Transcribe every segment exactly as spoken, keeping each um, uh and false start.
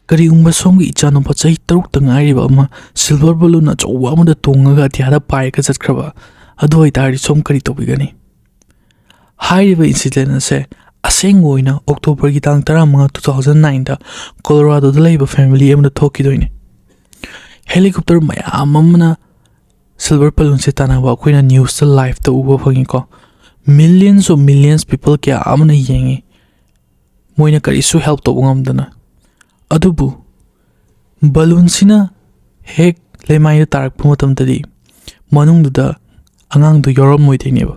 ꯀꯔꯤꯒꯨꯝꯕ ꯁꯣꯝꯒꯤ ꯏꯆꯥꯅꯨꯄꯥ ꯆꯍꯤ ꯇꯔꯨꯛꯇ ꯉꯥꯏꯔꯤꯕ ꯑꯃ silver balloon ꯑꯆꯧꯕ ꯑꯃꯗ ꯇꯣꯡꯉꯒ ꯑꯇꯤꯌꯥꯗ ꯄꯥꯏꯔꯒ ꯆꯠꯈ꯭ꯔꯕ, ꯑꯗꯨ ꯑꯣꯏꯇꯥꯔꯗꯤ ꯁꯣꯝ ꯀꯔꯤ ꯇꯧꯕꯤꯒꯅꯤ? ꯍꯥꯏꯔꯤꯕ incident ꯑꯁꯦ ꯑꯁꯦꯡꯕ ꯑꯣꯏꯅ October ꯒꯤ ꯇꯥꯡ ꯇꯔꯥꯃꯉꯥ, two thousand nine ꯗ Colorado ꯗ ꯂꯩꯕ family ꯑꯃꯗ ꯊꯣꯛꯈꯤꯗꯣꯏꯅꯤ꯫ Helicopter ꯃꯌꯥꯝ ꯑꯃꯅ silver balloon ꯁꯦ ꯇꯥꯟꯅꯕ ꯑꯩꯈꯣꯏꯅ news ꯇ live ꯇ ꯎꯕ ꯐꯪꯉꯤꯀꯣ꯫ Millions of millions people ꯀꯌꯥ ꯑꯃꯅ ꯌꯦꯡꯉꯤ, ꯃꯣꯏꯅ ꯀꯔꯤꯁꯨ help ꯇꯧꯕ ꯉꯝꯗꯅ꯫ ꯑꯗꯨꯕꯨ balloon ꯁꯤꯅ ꯍꯦꯛ ꯂꯩꯃꯥꯏꯗ ꯇꯥꯔꯛꯄ ꯃꯇꯝꯗꯗꯤ ꯃꯅꯨꯡꯗꯨꯗ ꯑꯉꯥꯡꯗꯨ ꯌꯥꯎꯔꯝꯃꯣꯏꯗꯣꯏꯅꯦꯕ꯫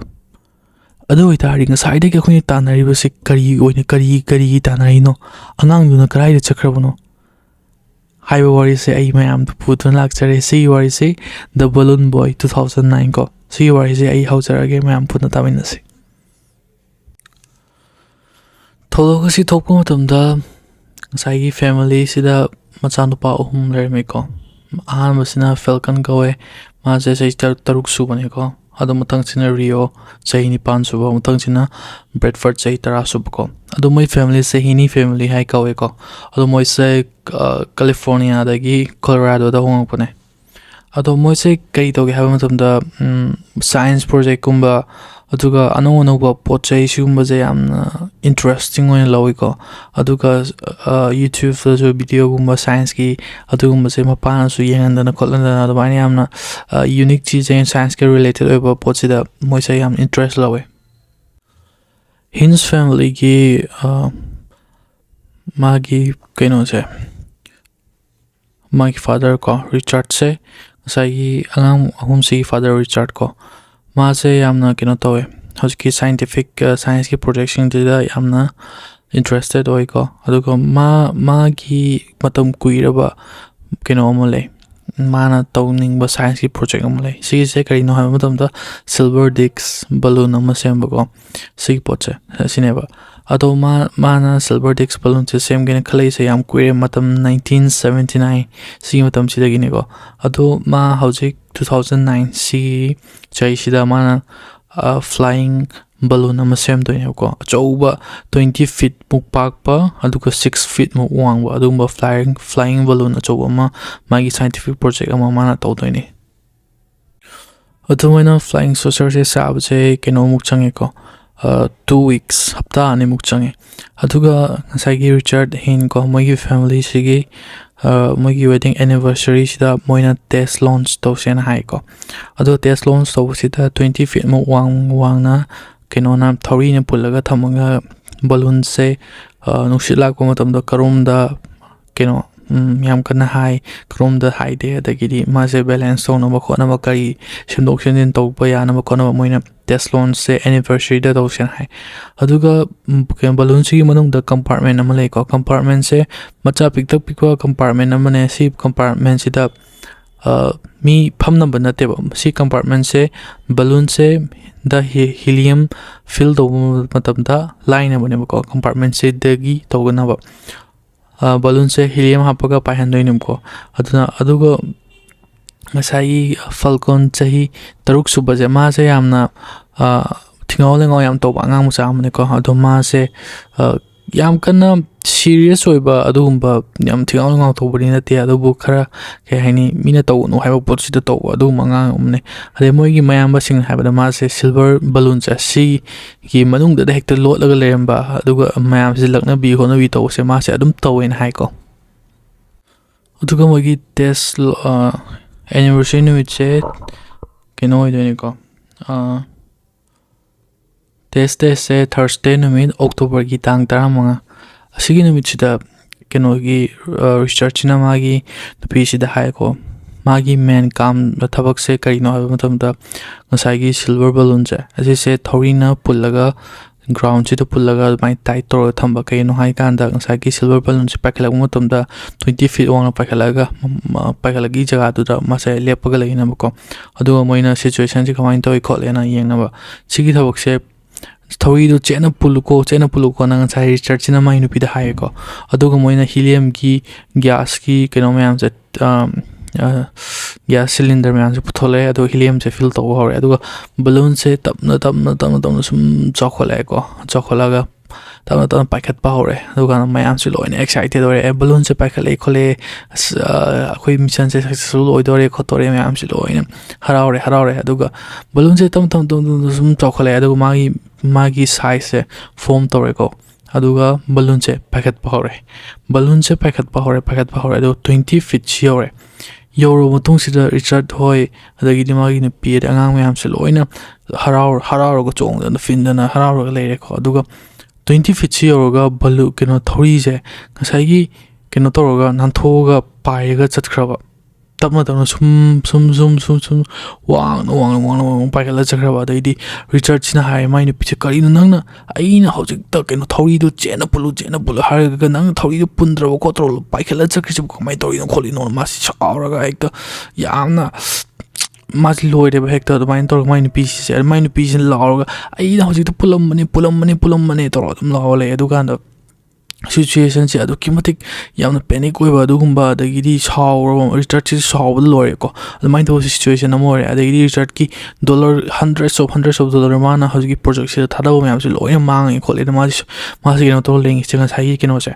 ꯑꯗꯨ ꯑꯣꯏꯇꯥꯔꯗꯤ ꯉꯁꯥꯏꯗꯒꯤ ꯑꯩꯈꯣꯏꯅ ꯇꯥꯟꯅꯔꯤꯕꯁꯤ ꯀꯔꯤ ꯑꯣꯏꯅ, ꯀꯔꯤ, ꯀꯔꯤꯒꯤ ꯇꯥꯟꯅꯔꯤꯅꯣ? ꯑꯉꯥꯡꯗꯨꯅ ꯀꯗꯥꯏꯗ ꯆꯠꯈ꯭ꯔꯕꯅꯣ ꯍꯥꯏꯕ ꯋꯥꯔꯤꯁꯦ ꯑꯩ ꯃꯌꯥꯝꯗ ꯄꯨꯗꯨꯅ ꯂꯥꯛꯆꯔꯦ꯫ ꯁꯤꯒꯤ ꯋꯥꯔꯤꯁꯤ The Balloon Boy two thousand nine ꯀꯣ꯫ ꯁꯤꯒꯤ ꯋꯥꯔꯤꯁꯦ ꯑꯩ ꯍꯧꯖꯔꯒꯦ, ꯃꯌꯥꯝ ꯄꯨꯟꯅ ꯇꯥꯃꯤꯟꯅꯁꯤ꯫ ꯊꯧꯗꯣꯛ ꯑꯁꯤ ꯊꯣꯛꯄ ꯃꯇꯝꯗ ꯉꯁꯥꯏꯒꯤ family ꯁꯤꯗ ꯃꯆꯥꯅꯨꯄꯥ ꯑꯍꯨꯝ ꯂꯩꯔꯝꯃꯤꯀꯣ꯫ ꯑꯍꯥꯟꯕꯁꯤꯅ Falcon ꯀꯧꯋꯦ, ꯃꯥꯁꯦ ꯆꯍꯤ ꯇꯔꯨꯛ, ꯇꯔꯨꯛ ꯁꯨꯕꯅꯤꯀꯣ꯫ ꯑꯗꯨ ꯃꯊꯪꯁꯤꯅ Rio, ꯆꯍꯤ ꯅꯤꯄꯥꯟ ꯁꯨꯕ꯫ ꯃꯊꯪꯁꯤꯅ Bradford, ꯆꯍꯤ ꯇꯔꯥ ꯁꯨꯕꯀꯣ꯫ ꯑꯗꯣ ꯃꯣꯏ family ꯁꯦ Heaney family ꯍꯥꯏ ꯀꯧꯋꯦꯀꯣ꯫ ꯑꯗꯣ ꯃꯣꯏꯁꯦ, ꯑ, California ꯗꯒꯤ Colorado ꯗ ꯍꯣꯡꯉꯛꯄꯅꯦ꯫ ꯑꯗꯣ ꯃꯣꯏꯁꯦ ꯀꯔꯤ ꯇꯧꯒꯦ ꯍꯥꯏꯕ ꯃꯇꯝꯗ, ꯎꯝ, science project ꯀꯨꯝꯕ, ꯑꯗꯨꯒ ꯑꯅꯧ ꯑꯅꯧꯕ ꯄꯣꯠ ꯆꯩ ꯁꯤꯒꯨꯝꯕꯁꯦ ꯌꯥꯝꯅ interesting ꯑꯣꯏꯅ ꯂꯧꯋꯤꯀꯣ꯫ ꯑꯗꯨꯒ, ꯑ, YouTube ꯇꯁꯨ video ꯒꯨꯝꯕ science ꯀꯤ ꯑꯗꯨꯒꯨꯝꯕꯁꯦ ꯃꯄꯥꯅꯁꯨ ꯌꯦꯡꯍꯟꯗꯅ ꯈꯣꯠꯍꯟꯗꯅ ꯑꯗꯨꯃꯥꯏꯅ ꯌꯥꯝꯅ, ꯑ, unique ꯆꯤꯖ, science ꯀ related ꯑꯣꯏꯕ ꯄꯣꯠꯁꯤꯗ ꯃꯣꯏꯁꯦ ꯌꯥꯝ interest ꯂꯧꯋꯦ꯫ Heaney family ꯒꯤ, ꯑ, ꯃꯥꯒꯤ ꯀꯩꯅꯣꯁꯦ, ꯃꯥꯒꯤ father ꯀꯣ, Richard ꯁꯦ, ꯉꯁꯥꯏꯒꯤ ꯑꯉꯥꯡ ꯑꯍꯨꯝꯁꯤꯒꯤ father Richard ꯀꯣ, ꯃꯥꯁꯦ ꯌꯥꯝꯅ ꯀꯩꯅꯣ ꯇꯧꯋꯦ, ꯍꯧꯖꯤꯛꯀꯤ scientific, ꯑ, science ꯀꯤ project ꯁꯤꯡꯁꯤꯗ ꯌꯥꯝꯅ interested ꯑꯣꯏꯀꯣ꯫ ꯑꯗꯨꯒ ꯃꯥ, ꯃꯥꯒꯤ ꯃꯇꯝ ꯀꯨꯏꯔꯕ ꯀꯩꯅꯣ ꯑꯃ ꯂꯩ, ꯃꯥꯅ ꯇꯧꯅꯤꯡꯕ science ꯀꯤ project ꯑꯃ ꯂꯩ꯫ ꯁꯤꯒꯤꯁꯦ ꯀꯔꯤꯅꯣ ꯍꯥꯏꯕ ꯃꯇꯝꯗ, silver disc balloon ꯑꯃ ꯁꯦꯝꯕꯀꯣ꯫ ꯁꯤꯒꯤ ꯄꯣꯠꯁꯦ ꯑꯁꯤꯅꯦꯕ꯫ ꯑꯗꯣ ꯃꯥ, ꯃꯥꯅ silver disc balloon ꯁꯦ ꯁꯦꯝꯒꯦꯅ ꯈꯜꯂꯛꯏꯁꯦ ꯌꯥꯝ ꯀꯨꯏꯔꯦ, ꯃꯇꯝ nineteen seventy nine ꯁꯤꯒꯤ ꯃꯇꯝꯁꯤꯗꯒꯤꯅꯤꯀꯣ꯫ ꯑꯗꯣ ꯃꯥ ꯍꯧꯖꯤꯛ two thousand nine ꯁꯤꯒꯤ ꯆꯍꯤꯁꯤꯗ ꯃꯥꯅ, ꯑ, flying ꯕꯂꯨꯟ ꯑꯃ ꯁꯦꯝꯗꯣꯏꯅꯦꯕꯀꯣ꯫ ꯑꯆꯧꯕ twenty feet ꯃꯨꯛ ꯄꯥꯛꯄ, ꯑꯗꯨꯒ six feet ꯃꯨꯛ ꯋꯥꯡꯕ, ꯑꯗꯨꯒꯨꯝꯕ flying, flying balloon ꯑꯆꯧꯕ ꯑꯃ, ꯃꯥꯒꯤ scientific project ꯑꯃ ꯃꯥꯅ ꯇꯧꯗꯣꯏꯅꯦ꯫ ꯑꯗꯨꯃꯥꯏꯅ flying saucerꯁꯦ ꯁꯥꯕꯁꯦ ꯀꯩꯅꯣꯃꯨꯛ ꯆꯪꯉꯦꯀꯣ, two weeks, ꯍꯞꯇꯥ ꯑꯅꯤꯃꯨꯛ ꯆꯪꯉꯦ꯫ ꯑꯗꯨꯒ ꯉꯁꯥꯏꯒꯤ ꯔꯤꯆꯥꯔꯗ ꯍꯤꯟ ꯀꯣ, ꯃꯣꯏꯒꯤ familyꯁꯤꯒꯤ, ꯃꯣꯏꯒꯤ wedding anniversaryꯁꯤꯗ ꯃꯣꯏꯅ test launch ꯇꯧꯁꯦꯅ ꯍꯥꯏꯀꯣ꯫ ꯑꯗꯣ test launch ꯇꯧꯕꯁꯤꯗ twenty feet ꯃꯨꯛ ꯋꯥꯡ ꯋꯥꯡꯅ ꯀꯩꯅꯣꯅ, ꯊꯧꯔꯤꯅ ꯄꯨꯜꯂꯒ ꯊꯝꯃꯒ, ꯕꯂꯨꯟꯁꯦ ꯅꯨꯡꯁꯤꯠ ꯂꯥꯛꯄ ꯃꯇꯝꯗ ꯀꯔꯣꯝꯗ, ꯀꯩꯅꯣ, ꯌꯥꯝ ꯀꯟꯅ ꯍꯥꯏ, ꯀꯔꯣꯝꯗ ꯍꯥꯏꯗꯦ, ꯑꯗꯒꯤꯗꯤ ꯃꯥꯁꯦ balance ꯇꯧꯅꯕ ꯈꯣꯠꯅꯕ, ꯀꯔꯤ ꯁꯦꯝꯗꯣꯛ ꯁꯦꯝꯖꯤꯟ ꯇꯧꯕ ꯌꯥꯅꯕ ꯈꯣꯠꯅꯕ, ꯃꯣꯏꯅ test launchꯁꯦ anniversaryꯗ ꯇꯧꯁꯦꯅ ꯍꯥꯏ꯫ ꯑꯗꯨꯒ ꯀꯩꯅꯣ, ꯕꯂꯨꯟꯁꯤꯒꯤ ꯃꯅꯨꯡꯗ compartment ꯑꯃ ꯂꯩꯀꯣ꯫ Compartmentꯁꯦ ꯃꯆꯥ ꯄꯤꯛꯇꯛ ꯄꯤꯛꯄ compartment ꯑꯃꯅꯦ꯫ ꯁꯤ compartmentꯁꯤꯗ ꯃꯤ ꯐꯝꯅꯕ ꯅꯠꯇꯦꯕ꯫ ꯁꯤ compartmentꯁꯦ, ꯕꯂꯨꯟꯁꯦ ꯗ helium fill ꯇꯧꯕ ꯃꯇꯝꯗ ꯂꯥꯏꯅꯕꯅꯦꯕꯀꯣ, compartmentꯁꯤꯗꯒꯤ ꯇꯧꯒꯅꯕ꯫ ꯕꯂꯨꯟꯁꯦ helium ꯍꯥꯞꯄꯒ ꯄꯥꯏꯍꯟꯗꯣꯏꯅꯦꯕꯀꯣ꯫ ꯑꯗꯨꯅ, ꯑꯗꯨꯒ ꯉꯁꯥꯏꯒꯤ Falcon ꯆꯍꯤ ꯇꯔꯨꯛ ꯁꯨꯕꯁꯦ, ꯃꯥꯁꯦ ꯌꯥꯝꯅ ꯊꯤꯉꯥꯎ ꯂꯩꯉꯥꯎ ꯌꯥꯝ ꯇꯧꯕ ꯑꯉꯥꯡ ꯃꯆꯥ ꯑꯃꯅꯦꯀꯣ꯫ ꯑꯗꯣ ꯃꯥꯁꯦ ꯌꯥꯝ ꯀꯟꯅ serious ꯑꯣꯏꯕ ꯑꯗꯨꯒꯨꯝꯕ ꯌꯥꯝ ꯊꯤꯉꯥꯎ ꯂꯩꯉꯥꯎ ꯇꯧꯕꯗꯤ ꯅꯠꯇꯦ, ꯑꯗꯨꯕꯨ ꯈꯔ, ꯀꯩ ꯍꯥꯏꯅꯤ, ꯃꯤꯅ ꯇꯧꯒꯅꯨ ꯍꯥꯏꯕ ꯄꯣꯠꯁꯤꯗ ꯇꯧꯕ ꯑꯗꯨꯒꯨꯝꯕ ꯑꯉꯥꯡ ꯑꯃꯅꯦ꯫ ꯑꯗꯩ ꯃꯣꯏꯒꯤ ꯃꯌꯥꯝꯕꯁꯤꯡꯅ ꯍꯥꯏꯕꯗ ꯃꯥꯁꯦ silver balloonꯁꯦ, ꯁꯤꯒꯤ ꯃꯅꯨꯡꯗꯗ ꯍꯦꯛꯇ ꯂꯣꯠꯂꯒ ꯂꯩꯔꯝꯕ, ꯑꯗꯨꯒ ꯃꯌꯥꯝꯁꯦ ꯂꯛꯅꯕꯤ ꯈꯣꯠꯅꯕꯤ ꯇꯧꯕꯁꯦ ꯃꯥꯁꯦ ꯑꯗꯨꯝ ꯇꯧꯋꯦꯅ ꯍꯥꯏꯀꯣ꯫ ꯑꯗꯨꯒ ꯃꯣꯏꯒꯤ test, anniversary ꯅꯨꯃꯤꯠꯁꯦ ꯀꯩꯅꯣ ꯑꯣꯏꯗꯣꯏꯅꯤꯀꯣ, test dayꯁꯦ Thursday ꯅꯨꯃꯤꯠ, Octoberꯒꯤ ꯇꯥꯡ ꯇꯔꯥꯃꯉꯥ꯫ ꯑꯁꯤꯒꯤ ꯅꯨꯃꯤꯠꯁꯤꯗ ꯀꯩꯅꯣꯒꯤ, ꯔꯤꯆꯥꯔꯗꯁꯤꯅ ꯃꯥꯒꯤ ꯅꯨꯄꯤꯁꯤꯗ ꯍꯥꯏꯀꯣ, ꯃꯥꯒꯤ main ꯀꯥꯝ ꯊꯕꯛꯁꯦ ꯀꯔꯤꯅꯣ ꯍꯥꯏꯕ ꯃꯇꯝꯗ, ꯉꯁꯥꯏꯒꯤ silver balloonꯁꯦ ꯑꯁꯤꯁꯦ ꯊꯧꯔꯤꯅ ꯄꯨꯜꯂꯒ, groundꯁꯤꯗ ꯄꯨꯜꯂꯒ ꯑꯗꯨꯃꯥꯏꯅ tight ꯇꯧꯔꯒ ꯊꯝꯕ꯫ ꯀꯩꯒꯤꯅꯣ ꯍꯥꯏꯀꯥꯟꯗ, ꯉꯁꯥꯏꯒꯤ silver balloonꯁꯦ ꯄꯥꯏꯈꯠꯂꯛꯄ ꯃꯇꯝꯗ twenty feet ꯋꯥꯡꯅ ꯄꯥꯏꯈꯠꯂꯛꯑꯒ, ꯄꯥꯏꯈꯠꯂꯛꯄꯒꯤ ꯖꯒꯥꯗꯨꯗ ꯃꯥꯁꯦ ꯂꯦꯞꯄꯒ ꯂꯩꯅꯕꯀꯣ꯫ ꯑꯗꯨꯒ ꯃꯣꯏꯅ situationꯁꯦ ꯀꯃꯥꯏꯅ ꯇꯧꯏ ꯈꯣꯠꯂꯦꯅ ꯌꯦꯡꯅꯕ꯫ ꯁꯤꯒꯤ ꯊꯕꯛꯁꯦ, "ꯊꯧꯔꯤꯗꯣ ꯆꯦꯠꯅ ꯄꯨꯜꯂꯨꯀꯣ, ꯆꯦꯠꯅ ꯄꯨꯜꯂꯨꯀꯣꯅ" ꯉꯁꯥꯏ ꯔꯤꯆꯥꯔꯗꯁꯤꯅ ꯃꯥꯏ ꯅꯨꯄꯤꯗ ꯍꯥꯏꯌꯦꯀꯣ꯫ ꯑꯗꯨꯒ ꯃꯣꯏꯅ heliumꯒꯤ, gasꯀꯤ ꯀꯩꯅꯣ ꯃꯌꯥꯝꯁꯦ, ꯑ, ꯑ, gas cylinder ꯃꯌꯥꯝꯁꯦ ꯄꯨꯊꯣꯛꯂꯛꯑꯦ꯫ ꯑꯗꯨꯒ heliumꯁꯦ fill ꯇꯧꯕ ꯍꯧꯔꯦ꯫ ꯑꯗꯨꯒ balloonꯁꯦ ꯇꯞꯅ ꯇꯞꯅ ꯇꯞꯅ ꯇꯞꯅ ꯁꯨꯝ ꯆꯥꯎꯈꯠꯂꯛꯑꯦꯀꯣ꯫ ꯆꯥꯎꯈꯠꯂꯛꯑꯒ ꯇꯞꯅ ꯇꯞꯅ ꯄꯥꯏꯈꯠꯄ ꯍꯧꯔꯦ꯫ ꯑꯗꯨꯀꯥꯟꯗ ꯃꯌꯥꯝꯁꯦ ꯂꯣꯏꯅ excited ꯑꯣꯏꯔꯦ꯫ "ꯑꯦ, balloonꯁꯦ ꯄꯥꯏꯈꯠꯂꯛꯑꯦ ꯈꯣꯠꯂꯛꯑꯦ, ꯑꯁ, ꯑ, ꯑꯩꯈꯣꯏ missionꯁꯦ successful ꯑꯣꯏꯗꯣꯔꯦ ꯈꯣꯠꯇꯣꯔꯦ", ꯃꯌꯥꯝꯁꯦ ꯂꯣꯏꯅ ꯍꯔꯥꯎꯔꯦ, ꯍꯔꯥꯎꯔꯦ꯫ ꯑꯗꯨꯒ balloonꯁꯦ ꯇꯞ ꯇꯞ ꯇꯞ ꯇꯞꯅ ꯁꯨꯝ ꯆꯥꯎꯈꯠꯂꯛꯑꯦ꯫ ꯑꯗꯨꯒ ꯃꯥꯒꯤ, ꯃꯥꯒꯤ sizeꯁꯦ form ꯇꯧꯔꯦꯀꯣ꯫ ꯑꯗꯨꯒ balloonꯁꯦ ꯄꯥꯏꯈꯠꯄ ꯍꯧꯔꯦ꯫ Balloonꯁꯦ ꯄꯥꯏꯈꯠꯄ ꯍꯧꯔꯦ, ꯄꯥꯏꯈꯠꯄ ꯍꯧꯔꯦ꯫ ꯑꯗꯨꯒ twenty feetꯁꯤ ꯌꯧꯔꯦ꯫ ꯌꯧꯔꯕ ꯃꯇꯨꯡꯁꯤꯗ ꯔꯤꯆꯥꯔꯗ ꯍꯣꯏ, ꯑꯗꯒꯤꯗꯤ ꯃꯥꯒꯤ ꯅꯨꯄꯤ, ꯑꯗꯩ ꯑꯉꯥꯡ ꯃꯌꯥꯝꯁꯦ ꯂꯣꯏꯅ ꯍꯔꯥꯎ-, ꯍꯔꯥꯎꯔꯒ ꯆꯣꯡꯗꯅ ꯐꯤꯟꯗꯅ ꯍꯔꯥꯎꯔꯒ ꯂꯩꯔꯦꯀꯣ꯫ ꯑꯗꯨꯒ twenty feetꯁꯤ ꯌꯧꯔꯒ balloon, ꯀꯩꯅꯣ, ꯊꯧꯔꯤꯁꯦ ꯉꯁꯥꯏꯒꯤ ꯀꯩꯅꯣ ꯇꯧꯔꯒ ꯅꯥꯟꯊꯣꯛꯑꯒ ꯄꯥꯏꯔꯒ ꯆꯠꯈ꯭ꯔꯕ꯫ ꯇꯞꯅ ꯇꯞꯅ ꯁꯨꯝ, ꯁꯨꯝ, ꯁꯨꯝ, ꯁꯨꯝ, ꯁꯨꯝ ꯋꯥꯡꯅ, ꯋꯥꯡꯅ, ꯋꯥꯡꯅ, ꯋꯥꯡꯅ ꯄꯥꯏꯈꯠꯂ ꯆꯠꯈ꯭ꯔꯕ꯫ ꯑꯗꯩꯗꯤ ꯔꯤꯆꯥꯔꯗꯁꯤꯅ ꯍꯥꯏ, ꯃꯥꯏ ꯅꯨꯄꯤꯁꯦ, "ꯀꯔꯤꯅꯣ ꯅꯪꯅ, ꯑꯩꯅ ꯍꯧꯖꯤꯛꯇ, ꯀꯩꯅꯣ, ꯊꯧꯔꯤꯗꯣ ꯆꯦꯟꯅ ꯄꯨꯜꯂꯨ, ꯆꯦꯟꯅ ꯄꯨꯜꯂꯨ ꯍꯥꯏꯔꯒ ꯅꯪꯅ ꯊꯧꯔꯤꯗꯣ ꯄꯨꯟꯗ꯭ꯔꯕ ꯈꯣꯠꯇ꯭ꯔꯕ ꯄꯥꯏꯈꯠꯂ ꯆꯠꯈ꯭ꯔꯤꯁꯤꯕꯨ ꯀꯃꯥꯏꯅ ꯇꯧꯔꯤꯅꯣ ꯈꯣꯠꯂꯤꯅꯣ?" ꯃꯥꯁꯤ ꯁꯥꯎꯔꯒ ꯍꯦꯛꯇ ꯌꯥꯝꯅ ꯃꯥꯁꯤ ꯂꯣꯏꯔꯦꯕ꯫ ꯍꯦꯛꯇ ꯑꯗꯨꯃꯥꯏꯅ ꯇꯧꯔꯒ ꯃꯥꯏ ꯅꯨꯄꯤꯁꯤꯁꯦ, ꯃꯥꯏ ꯅꯨꯄꯤꯁꯤꯅ ꯂꯥꯎꯔꯒ, "ꯑꯩꯅ ꯍꯧꯖꯤꯛꯇ ꯄꯨꯜꯂꯝꯕꯅꯤ, ꯄꯨꯜꯂꯝꯕꯅꯤ, ꯄꯨꯜꯂꯝꯕꯅꯤ" ꯇꯧꯔꯒ ꯑꯗꯨꯝ ꯂꯥꯎꯔ ꯂꯩ꯫ ꯑꯗꯨꯀꯥꯟꯗ ꯁꯤꯆꯨꯋꯦꯁꯟꯁꯦ ꯑꯗꯨꯛꯀꯤ ꯃꯇꯤꯛ ꯌꯥꯝꯅ ꯄꯦꯅꯤꯛ ꯑꯣꯏꯕ, ꯑꯗꯨꯒꯨꯝꯕ, ꯑꯗꯒꯤꯗꯤ ꯁꯥꯎꯔꯕ, ꯔꯤꯆꯥꯔꯗꯁꯤ ꯁꯥꯎꯕꯗ ꯂꯣꯏꯔꯦꯀꯣ꯫ ꯑꯗꯨꯃꯥꯏꯅ ꯇꯧꯕ ꯁꯤꯆꯨꯋꯦꯁꯟ ꯑꯃ ꯑꯣꯏꯔꯦ꯫ ꯑꯗꯒꯤꯗꯤ ꯔꯤꯆꯥꯔꯗꯀꯤ dollar hundreds of, hundreds of dollar ꯃꯥꯅ ꯍꯧꯖꯤꯛꯀꯤ ꯄ꯭ꯔꯣꯖꯦꯛꯁꯤꯗ ꯊꯥꯗꯕ ꯃꯌꯥꯝꯁꯦ ꯂꯣꯏꯅ ꯃꯥꯡꯉꯦ ꯈꯣꯠꯂꯦꯅ ꯃꯥꯁꯤ, ꯃꯥꯁꯤ ꯀꯩꯅꯣ ꯇꯧꯔ ꯂꯦꯡꯉꯤꯁꯦ ꯉꯁꯥꯏꯒꯤ ꯀꯩꯅꯣꯁꯦ꯫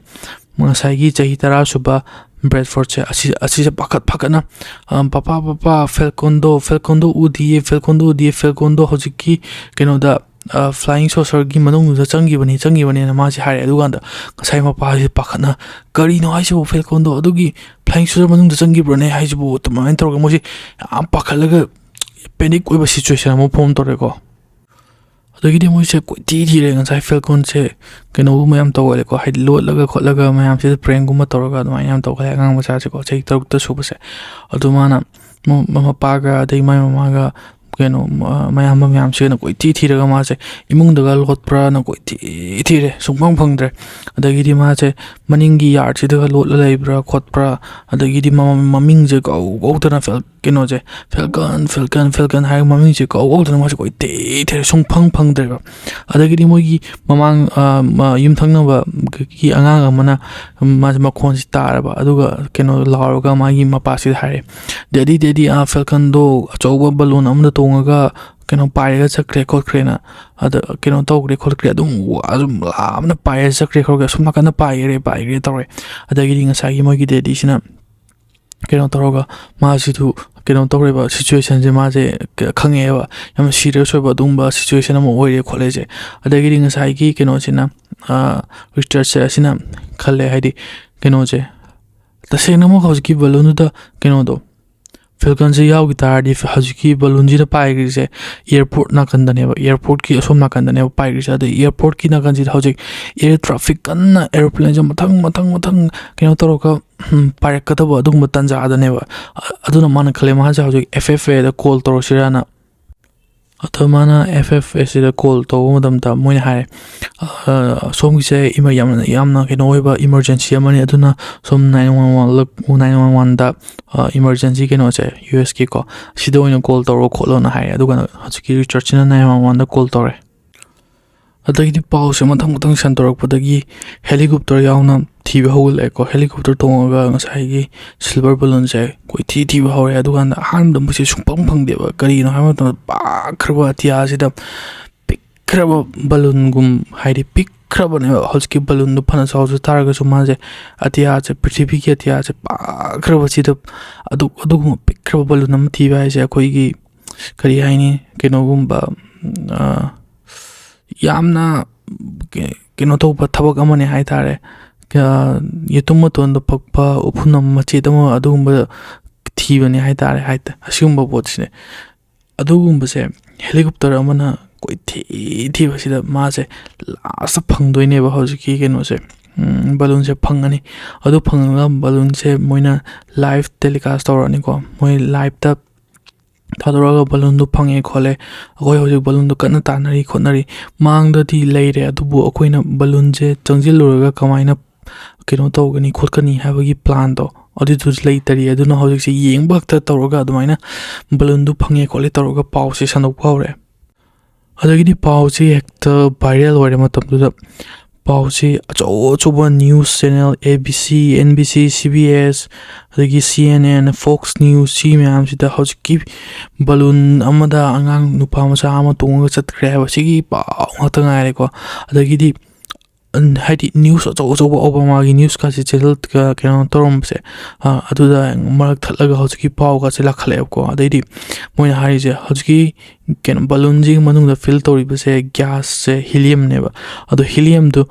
ꯉꯁꯥꯏꯒꯤ ꯆꯍꯤ ꯇꯔꯥ ꯁꯨꯕ ꯕ꯭ꯔꯦꯗꯐꯣꯔꯗꯁꯦ ꯑꯁꯤ, ꯑꯁꯤꯁꯦ ꯄꯥꯈꯠ, ꯄꯥꯈꯠꯅ, ꯑ, "ꯄꯄꯥ, ꯄꯄꯥ, ꯐꯦꯜꯀꯣꯟꯗꯣ, ꯐꯦꯜꯀꯣꯟꯗꯣ ꯎꯗꯤꯌꯦ, ꯐꯦꯜꯀꯣꯟꯗꯣ ꯎꯗꯤꯌꯦ, ꯐꯦꯜꯀꯣꯟꯗꯣ ꯍꯧꯖꯤꯛꯀꯤ ꯀꯩꯅꯣꯗ, ꯑ, flying saucerꯒꯤ ꯃꯅꯨꯡꯗꯨꯗ ꯆꯪꯈꯤꯕꯅꯤ, ꯆꯪꯈꯤꯕꯅꯦꯅ" ꯃꯥꯁꯦ ꯍꯥꯏꯔꯦ꯫ ꯑꯗꯨꯀꯥꯟꯗ ꯉꯁꯥꯏ ꯃꯄꯥꯁꯦ ꯄꯥꯈꯠꯅ, "ꯀꯔꯤꯅꯣ ꯍꯥꯏꯁꯤꯕꯨ? ꯐꯦꯜꯀꯣꯟꯗꯣ ꯑꯗꯨꯒꯤ flying saucer ꯃꯅꯨꯡꯗ ꯆꯪꯈꯤꯕ꯭ꯔꯣꯅꯦ ꯍꯥꯏꯁꯤꯕꯨ?" ꯑꯗꯨꯃꯥꯏꯅ ꯇꯧꯔꯒ ꯃꯣꯏꯁꯦ ꯌꯥꯝ ꯄꯥꯈꯠꯂꯒ ꯄꯦꯅꯤꯛ ꯑꯣꯏꯕ ꯁꯤꯆꯨꯋꯦꯁꯟ ꯑꯃ ꯐꯣꯔꯝ ꯇꯧꯔꯦꯀꯣ꯫ ꯑꯗꯒꯤꯗꯤ ꯃꯣꯏꯁꯦ ꯀꯣꯏꯊꯤ ꯊꯤꯔꯦ꯫ ꯉꯁꯥꯏ ꯐꯦꯜꯀꯣꯟꯁꯦ ꯀꯩꯅꯣꯒꯨꯝꯕ ꯌꯥꯝ ꯇꯧꯒꯜꯂꯦꯀꯣ, ꯍꯥꯏꯗꯤ ꯂꯣꯠꯂꯒ ꯈꯣꯠꯂꯒ ꯃꯌꯥꯝꯁꯤꯗ ꯄ꯭ꯔꯦꯡꯒꯨꯝꯕ ꯇꯧꯔꯒ ꯑꯗꯨꯃꯥꯏꯅ ꯌꯥꯝ ꯇꯧꯒꯜꯂꯦ ꯑꯉꯥꯡ ꯃꯆꯥꯁꯦꯀꯣ, ꯆꯍꯤ ꯇꯔꯨꯛꯇ ꯁꯨꯕꯁꯦ꯫ ꯑꯗꯨ ꯃꯥꯅ ꯃ-, ꯃ-, ꯃꯄꯥꯒ ꯑꯗꯩ ꯃꯥꯏ ꯃꯃꯥꯒ ꯀꯩꯅꯣ, ꯃ-, ꯃꯌꯥꯝꯕ ꯃꯌꯥꯝꯁꯤꯅ ꯀꯣꯏꯊꯤ ꯊꯤꯔꯒ ꯃꯥꯁꯦ ꯏꯃꯨꯡꯗꯒ ꯂꯣꯠꯄ꯭ꯔꯥꯅ ꯀꯣꯏꯊꯤ ꯊꯤꯔꯦ, ꯁꯨꯡꯐꯪ ꯐꯪꯗ꯭ꯔꯦ꯫ ꯑꯗꯒꯤꯗꯤ ꯃꯥꯁꯦ ꯃꯅꯤꯡꯒꯤ ꯌꯥꯔꯗꯁꯤꯗꯒ ꯂꯣꯠꯂ ꯂꯩꯕ꯭ꯔꯥ ꯈꯣꯠꯄ꯭ꯔꯥ, ꯑꯗꯒꯤꯗꯤ ꯃ-, ꯃꯃꯤꯡꯁꯦ ꯀꯧ ꯀꯧꯗꯅ ꯐꯦꯜ-, ꯀꯩꯅꯣꯁꯦ, "ꯐꯦꯜꯀꯟ, ꯐꯦꯜꯀꯟ, ꯐꯦꯜꯀꯟ" ꯍꯥꯏꯔꯒ ꯃꯃꯤꯡꯁꯦ ꯀꯧ ꯀꯧꯗꯅ ꯃꯥꯁꯦ ꯀꯣꯏꯊꯤ ꯊꯤꯔꯦ, ꯁꯨꯡꯐꯪ ꯐꯪꯗ꯭ꯔꯦꯕ꯫ ꯑꯗꯒꯤꯗꯤ ꯃꯣꯏꯒꯤ ꯃꯃꯥꯡ, ꯑ, ꯃ-, ꯌꯨꯝꯊꯪꯅꯕꯒꯤ ꯑꯉꯥꯡ ꯑꯃꯅ ꯃꯥꯁꯦ ꯃꯈꯣꯟꯁꯤ ꯇꯥꯔꯕ, ꯑꯗꯨꯒ ꯀꯩꯅꯣ ꯂꯥꯎꯔꯒ ꯃꯥꯒꯤ ꯃꯄꯥꯁꯤꯗ ꯍꯥꯏꯔꯦ, "ꯗꯦꯗꯤ, ꯗꯦꯗꯤ, ꯑꯥ, ꯐꯦꯜꯀꯟꯗꯣ ꯑꯆꯧꯕ ꯕꯂꯨꯟ ꯑꯃꯗ ꯇꯣꯡꯉꯒ ꯀꯩꯅꯣ ꯄꯥꯏꯔꯒ ꯆꯠꯈ꯭ꯔꯦ ꯈꯣꯠꯈ꯭ꯔꯦꯅ, ꯑꯗ ꯀꯩꯅꯣ ꯇꯧꯈ꯭ꯔꯦ ꯈꯣꯠꯈ꯭ꯔꯦ, ꯑꯗꯨꯝ ꯋꯥ-, ꯑꯗꯨꯝ ꯂꯥꯞꯅ ꯄꯥꯏꯔꯒ ꯆꯠꯈ꯭ꯔꯦ ꯈꯣꯠꯈ꯭ꯔꯦ, ꯑꯁꯣꯝ ꯅꯥꯀꯟꯗ ꯄꯥꯏꯈ꯭ꯔꯦ ꯄꯥꯏꯈ꯭ꯔꯦ" ꯇꯧꯔꯦ꯫ ꯑꯗꯒꯤꯗꯤ ꯉꯁꯥꯏꯒꯤ ꯃꯣꯏꯒꯤ ꯗꯦꯗꯤꯁꯤꯅ ꯀꯩꯅꯣ ꯇꯧꯔꯒ ꯃꯥꯁꯤꯁꯨ ꯀꯩꯅꯣ ꯇꯧꯔꯦꯕ, ꯁꯤꯆꯨꯋꯦꯁꯟꯁꯦ ꯃꯥꯁꯦ ꯈꯪꯉꯛꯑꯦꯕ, ꯌꯥꯝꯅ ꯁꯤꯔꯤꯌꯁ ꯑꯣꯏꯕ ꯑꯗꯨꯒꯨꯝꯕ ꯁꯤꯆꯨꯋꯦꯁꯟ ꯑꯃ ꯑꯣꯏꯔꯦ ꯈꯣꯠꯂꯦꯁꯦ꯫ ꯑꯗꯒꯤꯗꯤ ꯉꯁꯥꯏꯒꯤ ꯀꯩꯅꯣꯁꯤꯅ, ꯔꯤꯆꯔꯠꯁꯦ ꯑꯁꯤꯅ ꯈꯜꯂꯦ, ꯍꯥꯏꯗꯤ ꯀꯩꯅꯣꯁꯦ, ꯇꯁꯦꯡꯅꯃꯛ ꯍꯧꯖꯤꯛꯀꯤ ꯕꯂꯨꯟꯗꯨꯗ ꯀꯩꯅꯣꯗꯣ, ꯐꯦꯜꯀꯟꯁꯦ ꯌꯥꯎꯈꯤ ꯇꯥꯔꯗꯤ ꯍꯧꯖꯤꯛꯀꯤ ꯕꯂꯨꯟꯁꯤꯅ ꯄꯥꯏꯈ꯭ꯔꯤꯁꯦ ꯑꯦꯌꯥꯔꯄꯣꯔꯠ ꯅꯥꯀꯟꯗꯅꯦꯕ, ꯑꯦꯌꯥꯔꯄꯣꯔꯠꯀꯤ ꯑꯁꯣꯝ ꯅꯥꯀꯟꯗꯅꯦꯕ ꯄꯥꯏꯈ꯭ꯔꯤꯁꯦ꯫ ꯑꯗꯩ ꯑꯦꯌꯥꯔꯄꯣꯔꯠꯀꯤ ꯅꯥꯀꯟꯁꯤꯗ ꯍꯧꯖꯤꯛ ꯑꯦꯌꯔ ꯇ꯭ꯔꯥꯐꯤꯛ ꯀꯟꯅ, ꯑꯦꯔꯣꯄ꯭ꯂꯦꯟꯁꯦ ꯃꯊꯪ ꯃꯊꯪ ꯃꯊꯪ ꯀꯩꯅꯣ ꯇꯧꯔꯒ, ꯎꯝ, ꯄꯥꯏꯔꯛꯀꯗꯕ ꯑꯗꯨꯒꯨꯝꯕ ꯇꯥꯟꯖꯥꯗꯅꯦꯕ꯫ ꯑ-, ꯑꯗꯨꯅ ꯃꯥꯅ ꯈꯜꯂꯦ, "ꯃꯥꯁꯦ ꯍꯧꯖꯤꯛ ꯑꯦꯐ ꯑꯦꯐ ꯑꯦꯗ ꯀꯣꯜ ꯇꯧꯔꯁꯤꯔꯥꯅ"꯫ ꯑꯗꯣ ꯃꯥꯅ ꯑꯦꯐ ꯑꯦꯐ ꯑꯦꯁꯤꯗ ꯀꯣꯜ ꯇꯧꯕ ꯃꯇꯝꯗ ꯃꯣꯏꯅ ꯍꯥꯏꯔꯦ, "ꯑ, ꯁꯣꯝꯒꯤꯁꯦ ꯏꯃ-, ꯌꯥꯝꯅ, ꯌꯥꯝꯅ ꯀꯩꯅꯣ ꯑꯣꯏꯕ ꯏꯃꯔꯖꯦꯟꯁꯤ ꯑꯃꯅꯤ, ꯑꯗꯨꯅ ꯁꯣꯝ nine one one, nine one ꯋꯥꯟꯗ, ꯑ, ꯏꯃꯔꯖꯦꯟꯁꯤ ꯀꯩꯅꯣꯁꯦ, ꯌꯨ ꯑꯦꯁꯀꯤꯀꯣ, ꯁꯤꯗ ꯑꯣꯏꯅ ꯀꯣꯜ ꯇꯧꯔꯣ ꯈꯣꯠꯂꯣꯅ" ꯍꯥꯏꯔꯦ꯫ ꯑꯗꯨꯒ ꯍꯧꯖꯤꯛꯀꯤ ꯔꯤꯆꯥꯔꯠꯁꯤꯅ ꯅꯥꯏꯟ ꯋꯥꯟ ꯋꯥꯟꯗ ꯀꯣꯜ ꯇꯧꯔꯦ꯫ ꯑꯗꯒꯤꯗꯤ ꯄꯥꯎꯁꯦ ꯃꯊꯪ ꯃꯊꯪ ꯁꯟꯗꯣꯔꯛꯄꯗꯒꯤ ꯍꯦꯂꯤꯀꯣꯞꯇꯔ ꯌꯥꯎꯅ ꯊꯤꯕ ꯍꯧꯒꯠꯂꯛꯑꯦꯀꯣ꯫ ꯍꯦꯂꯤꯀꯣꯞꯇꯔ ꯇꯣꯡꯉꯒ ꯉꯁꯥꯏꯒꯤ ꯁꯤꯜꯚꯔ ꯕꯂꯨꯟꯁꯦ ꯀꯣꯏꯊꯤ ꯊꯤꯕ ꯍꯧꯔꯦ꯫ ꯑꯗꯨꯀꯥꯟꯗ ꯑꯍꯥꯟꯕꯗ ꯃꯁꯤ ꯁꯨꯡꯐꯪ ꯐꯪꯗꯦꯕ꯫ ꯀꯔꯤꯒꯤꯅꯣ ꯍꯥꯏꯕ ꯃꯇꯝꯗ, ꯄꯥꯛꯈ꯭ꯔꯕ ꯑꯇꯤꯌꯥꯁꯤꯗ ꯄꯤꯛꯈ꯭ꯔꯕ ꯕꯂꯨꯟꯒꯨꯝ, ꯍꯥꯏꯗꯤ ꯄꯤꯛꯈ꯭ꯔꯕꯅꯦꯕ꯫ ꯍꯧꯖꯤꯛꯀꯤ ꯕꯂꯨꯟꯗꯣ ꯐꯅ ꯆꯥꯎꯖ ꯇꯥꯔꯒꯁꯨ ꯃꯥꯁꯦ ꯑꯇꯤꯌꯥꯁꯦ, ꯄ꯭ꯔꯤꯊꯤꯕꯤꯒꯤ ꯑꯇꯤꯌꯥꯁꯦ ꯄꯥꯛꯈ꯭ꯔꯕꯁꯤꯗ ꯑꯗꯨ-, ꯑꯗꯨꯒꯨꯝꯕ ꯄꯤꯛꯈ꯭ꯔꯕ ꯕꯂꯨꯟ ꯑꯃ ꯊꯤꯕ ꯍꯥꯏꯁꯦ ꯑꯩꯈꯣꯏꯒꯤ, ꯀꯔꯤ ꯍꯥꯏꯅꯤ, ꯀꯩꯅꯣꯒꯨꯝꯕ, ꯑ, ꯌꯥꯝꯅ ꯀꯩ-, ꯀꯩꯅꯣ ꯇꯧꯕ ꯊꯕꯛ ꯑꯃꯅꯤ ꯍꯥꯏ ꯇꯥꯔꯦ꯫ ꯑ, ꯌꯦꯇꯨꯝ ꯃꯇꯣꯟꯗ ꯄꯛꯄ ꯎꯐꯨꯟ ꯑꯃ, ꯃꯆꯦꯠ ꯑꯃ, ꯑꯗꯨꯒꯨꯝꯕ ꯊꯤꯕꯅꯤ ꯍꯥꯏ ꯇꯥꯔꯦ, ꯍꯥꯏ ꯇ-, ꯑꯁꯤꯒꯨꯝꯕ ꯄꯣꯠꯁꯤꯅꯦ꯫ ꯑꯗꯨꯒꯨꯝꯕꯁꯦ ꯍꯦꯂꯤꯀꯣꯞꯇꯔ ꯑꯃꯅ ꯀꯣꯏꯊꯤ ꯊꯤꯕꯁꯤꯗ ꯃꯥꯁꯦ ꯂꯥꯁꯇ ꯐꯪꯗꯣꯏꯅꯦꯕ ꯍꯧꯖꯤꯛꯀꯤ ꯀꯩꯅꯣꯁꯦ, ꯎꯝ, ꯕꯂꯨꯟꯁꯦ ꯐꯪꯉꯅꯤ꯫ ꯑꯗꯨ ꯐꯪꯉꯒ ꯕꯂꯨꯟꯁꯦ ꯃꯣꯏꯅ ꯂꯥꯏꯚ ꯇꯦꯂꯤꯀꯥꯁ ꯇꯧꯔꯅꯤꯀꯣ꯫ ꯃꯣꯏ ꯂꯥꯏꯚꯇ ꯊꯥꯗꯣꯔꯛꯑꯒ ꯕꯂꯨꯟꯗꯨ ꯐꯪꯉꯦ ꯈꯣꯠꯂꯦ, ꯑꯩꯈꯣꯏ ꯍꯧꯖꯤꯛ ꯕꯂꯨꯟꯗꯨ ꯀꯟꯅ ꯇꯥꯟꯅꯔꯤ ꯈꯣꯠꯅꯔꯤ꯫ ꯃꯥꯡꯗꯗꯤ ꯂꯩꯔꯦ, ꯑꯗꯨꯕꯨ ꯑꯩꯈꯣꯏꯅ ꯕꯂꯨꯟꯁꯦ ꯆꯪꯁꯤꯜꯂꯨꯔꯒ ꯀꯃꯥꯏꯅ ꯀꯩꯅꯣ ꯇꯧꯒꯅꯤ ꯈꯣꯠꯀꯅꯤ ꯍꯥꯏꯕꯒꯤ ꯄ꯭ꯂꯥꯟꯗꯣ ꯑꯗꯨꯗꯨ ꯂꯩꯇꯔꯤ꯫ ꯑꯗꯨꯅ ꯍꯧꯖꯤꯛꯁꯦ ꯌꯦꯡꯕ ꯈꯛꯇ ꯇꯧꯔꯒ ꯑꯗꯨꯃꯥꯏꯅ ꯕꯂꯨꯟꯗꯨ ꯐꯪꯉꯦ ꯈꯣꯠꯂꯦ ꯇꯧꯔꯒ ꯄꯥꯎꯁꯦ ꯁꯟꯗꯣꯛꯄ ꯍꯧꯔꯦ꯫ ꯑꯗꯒꯤꯗꯤ ꯄꯥꯎꯁꯦ ꯍꯦꯛꯇ ꯚꯥꯏꯔꯦꯜ ꯑꯣꯏꯔꯦ ꯃꯇꯝꯗꯨꯗ꯫ ꯄꯥꯎꯁꯤ ꯑꯆꯧ ꯑꯆꯧꯕ news channel, A B C, N B C, C B ꯑꯦꯁ, ꯑꯗꯒꯤ ꯁꯤ ꯑꯦꯟ ꯑꯦꯟ, ꯐꯣꯛꯁ ꯅ꯭ꯌꯨꯁ, ꯁꯤ ꯃꯌꯥꯝꯁꯤꯗ ꯍꯧꯖꯤꯛꯀꯤ ꯕꯂꯨꯟ ꯑꯃꯗ ꯑꯉꯥꯡ ꯅꯨꯄꯥ ꯃꯆꯥ ꯑꯃ ꯇꯣꯡꯉꯒ ꯆꯠꯈ꯭ꯔꯦ ꯍꯥꯏꯕ ꯁꯤꯒꯤ ꯄꯥꯎ ꯉꯥꯛꯇ ꯉꯥꯏꯔꯦꯀꯣ꯫ ꯑꯗꯒꯤꯗꯤ ꯎꯝ, ꯍꯥꯏꯗꯤ ꯅ꯭ꯌꯨꯁ ꯑꯆꯧ ꯑꯆꯧꯕ ꯑꯣꯕꯥꯃꯥꯒꯤ ꯅ꯭ꯌꯨꯁꯀꯥꯁꯦ ꯆꯦꯅꯦꯜ ꯀꯩꯅꯣ ꯇꯧꯔꯝꯕꯁꯦ, ꯑ, ꯑꯗꯨꯗ ꯃꯔꯛ ꯊꯠꯂꯒ ꯍꯧꯖꯤꯛꯀꯤ ꯄꯥꯎꯒꯁꯦ ꯂꯥꯛꯈꯠꯂꯛꯑꯦꯕꯀꯣ꯫ ꯑꯗꯩꯗꯤ ꯃꯣꯏꯅ ꯍꯥꯏꯔꯤꯁꯦ ꯍꯧꯖꯤꯛꯀꯤ ꯀꯩꯅꯣ ꯕꯂꯨꯟꯁꯤꯒꯤ ꯃꯅꯨꯡꯗ ꯐꯤꯜ ꯇꯧꯔꯤꯕꯁꯦ ꯒ꯭ꯌꯥꯁꯁꯦ ꯍꯤꯂꯤꯌꯝꯅꯦꯕ꯫ ꯑꯗꯣ ꯍꯤꯂꯤꯌꯝꯗꯨ,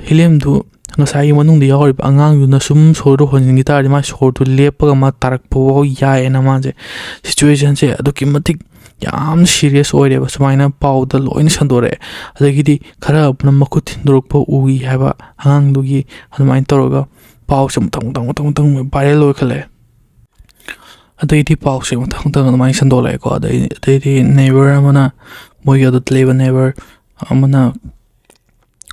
ꯍꯤꯂꯤꯌꯝꯗꯨ ꯉꯁꯥꯏꯒꯤ ꯃꯅꯨꯡꯗ ꯌꯥꯎꯔꯤꯕ ꯑꯉꯥꯡꯗꯨꯅ ꯁꯨꯝ ꯁꯣꯔꯗꯣ ꯍꯣꯟꯖꯤꯟꯈꯤ ꯇꯥꯔꯗꯤ ꯃꯥ ꯁꯣꯔꯗꯨ ꯂꯦꯞꯄꯒ ꯃꯥ ꯇꯥꯔꯛꯄ ꯐꯥꯎ ꯌꯥꯏꯌꯦꯅ ꯃꯥꯁꯦ ꯁꯤꯆꯨꯋꯦꯁꯟꯁꯦ ꯑꯗꯨꯛꯀꯤ ꯃꯇꯤꯛ ꯌꯥꯝ ꯁꯤꯔꯤꯌꯁ ꯑꯣꯏꯔꯦꯕ꯫ ꯁꯨꯃꯥꯏꯅ ꯄꯥꯎꯗ ꯂꯣꯏꯅ ꯁꯟꯗꯣꯔꯛꯑꯦ꯫ ꯑꯗꯒꯤꯗꯤ ꯈꯔ ꯑꯃꯅ ꯃꯈꯨꯠ ꯊꯤꯟꯗꯣꯔꯛꯄ ꯎꯏ ꯍꯥꯏꯕ ꯑꯉꯥꯡꯗꯨꯒꯤ꯫ ꯑꯗꯨꯃꯥꯏꯅ ꯇꯧꯔꯒ ꯄꯥꯎꯁꯦ ꯃꯊꯪ ꯃꯊꯪ ꯃꯊꯪ ꯃꯊꯪ ꯚꯥꯏꯔꯦꯜ ꯑꯣꯏꯈꯠꯂꯛꯑꯦ꯫ ꯑꯗꯩꯗꯤ ꯄꯥꯎꯁꯦ ꯃꯊꯪ ꯃꯊꯪ ꯑꯗꯨꯃꯥꯏꯅ ꯁꯟꯗꯣꯛꯂꯛꯑꯦꯀꯣ꯫ ꯑꯗꯩ ꯑꯗꯩꯗꯤ ꯅꯦꯕꯔ ꯑꯃꯅ, ꯃꯣꯏꯒꯤ ꯑꯗꯨꯗ ꯂꯩꯕ ꯅꯦꯕꯔ ꯑꯃꯅ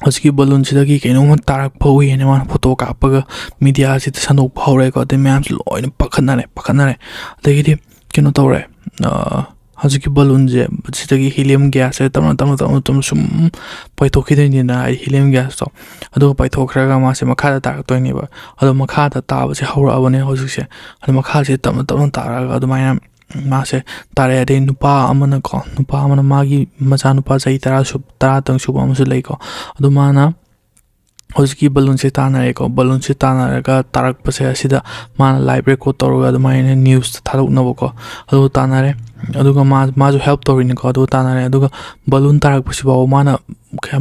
ꯍꯧꯖꯤꯛꯀꯤ ꯕꯂꯨꯟꯁꯤꯗꯒꯤ ꯀꯩꯅꯣꯝꯃ ꯇꯥꯔꯛꯄ ꯎꯏ ꯍꯥꯏꯅ ꯃꯥꯅ ꯐꯣꯇꯣ ꯀꯥꯞꯄꯒ ꯃꯤꯗꯤꯌꯥꯁꯤꯗ ꯁꯟꯗꯣꯛꯄ ꯍꯧꯔꯛꯑꯦꯀꯣ꯫ ꯑꯗꯩ ꯃꯌꯥꯝꯁꯦ ꯂꯣꯏꯅ ꯄꯥꯈꯠꯅꯔꯦ, ꯄꯥꯈꯠꯅꯔꯦ꯫ ꯑꯗꯒꯤꯗꯤ ꯀꯩꯅꯣ ꯇꯧꯔꯦ, ꯑ, ꯍꯧꯖꯤꯛꯀꯤ ꯕꯂꯨꯟꯁꯦ ꯁꯤꯗꯒꯤ ꯍꯤꯂꯤꯌꯝ ꯒ꯭ꯌꯥꯁꯁꯦ ꯇꯞꯅ ꯇꯞꯅ ꯇꯞꯅ ꯇꯞꯅ ꯁꯨꯝ ꯄꯥꯏꯊꯣꯛꯈꯤꯗꯣꯏꯅꯤꯅ, ꯍꯥꯏꯗꯤ ꯍꯤꯂꯤꯌꯝ ꯒ꯭ꯌꯥꯁꯇꯣ꯫ ꯑꯗꯨꯒ ꯄꯥꯏꯊꯣꯛꯈ꯭ꯔꯒ ꯃꯥꯁꯦ ꯃꯈꯥꯗ ꯇꯥꯔꯛꯇꯣꯏꯅꯦꯕ꯫ ꯑꯗꯣ ꯃꯈꯥꯗ ꯇꯥꯕꯁꯦ ꯍꯧꯔꯛꯑꯕꯅꯦ ꯍꯧꯖꯤꯛꯁꯦ꯫ ꯑꯗꯣ ꯃꯈꯥꯁꯦ ꯇꯞꯅ ꯇꯞꯅ ꯇꯥꯔꯛꯑꯒ ꯑꯗꯨꯃꯥꯏꯅ ꯃꯥꯁꯦ ꯇꯥꯔꯛꯑꯦ꯫ ꯑꯗꯩ ꯅꯨꯄꯥ ꯑꯃꯅꯀꯣ, ꯅꯨꯄꯥ ꯑꯃꯅ ꯃꯥꯒꯤ ꯃꯆꯥꯅꯨꯄꯥ ꯆꯍꯤ ꯇꯔꯥ ꯁꯨ-, ꯇꯔꯥꯇꯪ ꯁꯨꯕ ꯑꯃꯁꯨ ꯂꯩꯀꯣ꯫ ꯑꯗꯨ ꯃꯥꯅ ꯍꯧꯖꯤꯛꯀꯤ ꯕꯂꯨꯟꯁꯦ ꯇꯥꯟꯅꯔꯦꯀꯣ꯫ ꯕꯂꯨꯟꯁꯦ ꯇꯥꯟꯅꯔꯒ ꯇꯥꯔꯛꯄꯁꯦ ꯑꯁꯤꯗ ꯃꯥꯅ ꯂꯥꯏꯚ ꯔꯦꯀꯣꯔꯠ ꯇꯧꯔꯒ ꯑꯗꯨꯃꯥꯏꯅ ꯅ꯭ꯌꯨꯁꯇ ꯊꯥꯗꯣꯛꯅꯕꯀꯣ꯫ ꯑꯗꯨ ꯇꯥꯟꯅꯔꯦ꯫ ꯑꯗꯨꯒ ꯃꯥ, ꯃꯥꯁꯨ ꯍꯦꯜꯞ ꯇꯧꯔꯤꯅꯤꯀꯣ꯫ ꯑꯗꯨ ꯇꯥꯟꯅꯔꯦ꯫ ꯑꯗꯨꯒ ꯕꯂꯨꯟ ꯇꯥꯔꯛꯄꯁꯤꯐꯥꯎ ꯃꯥꯅ,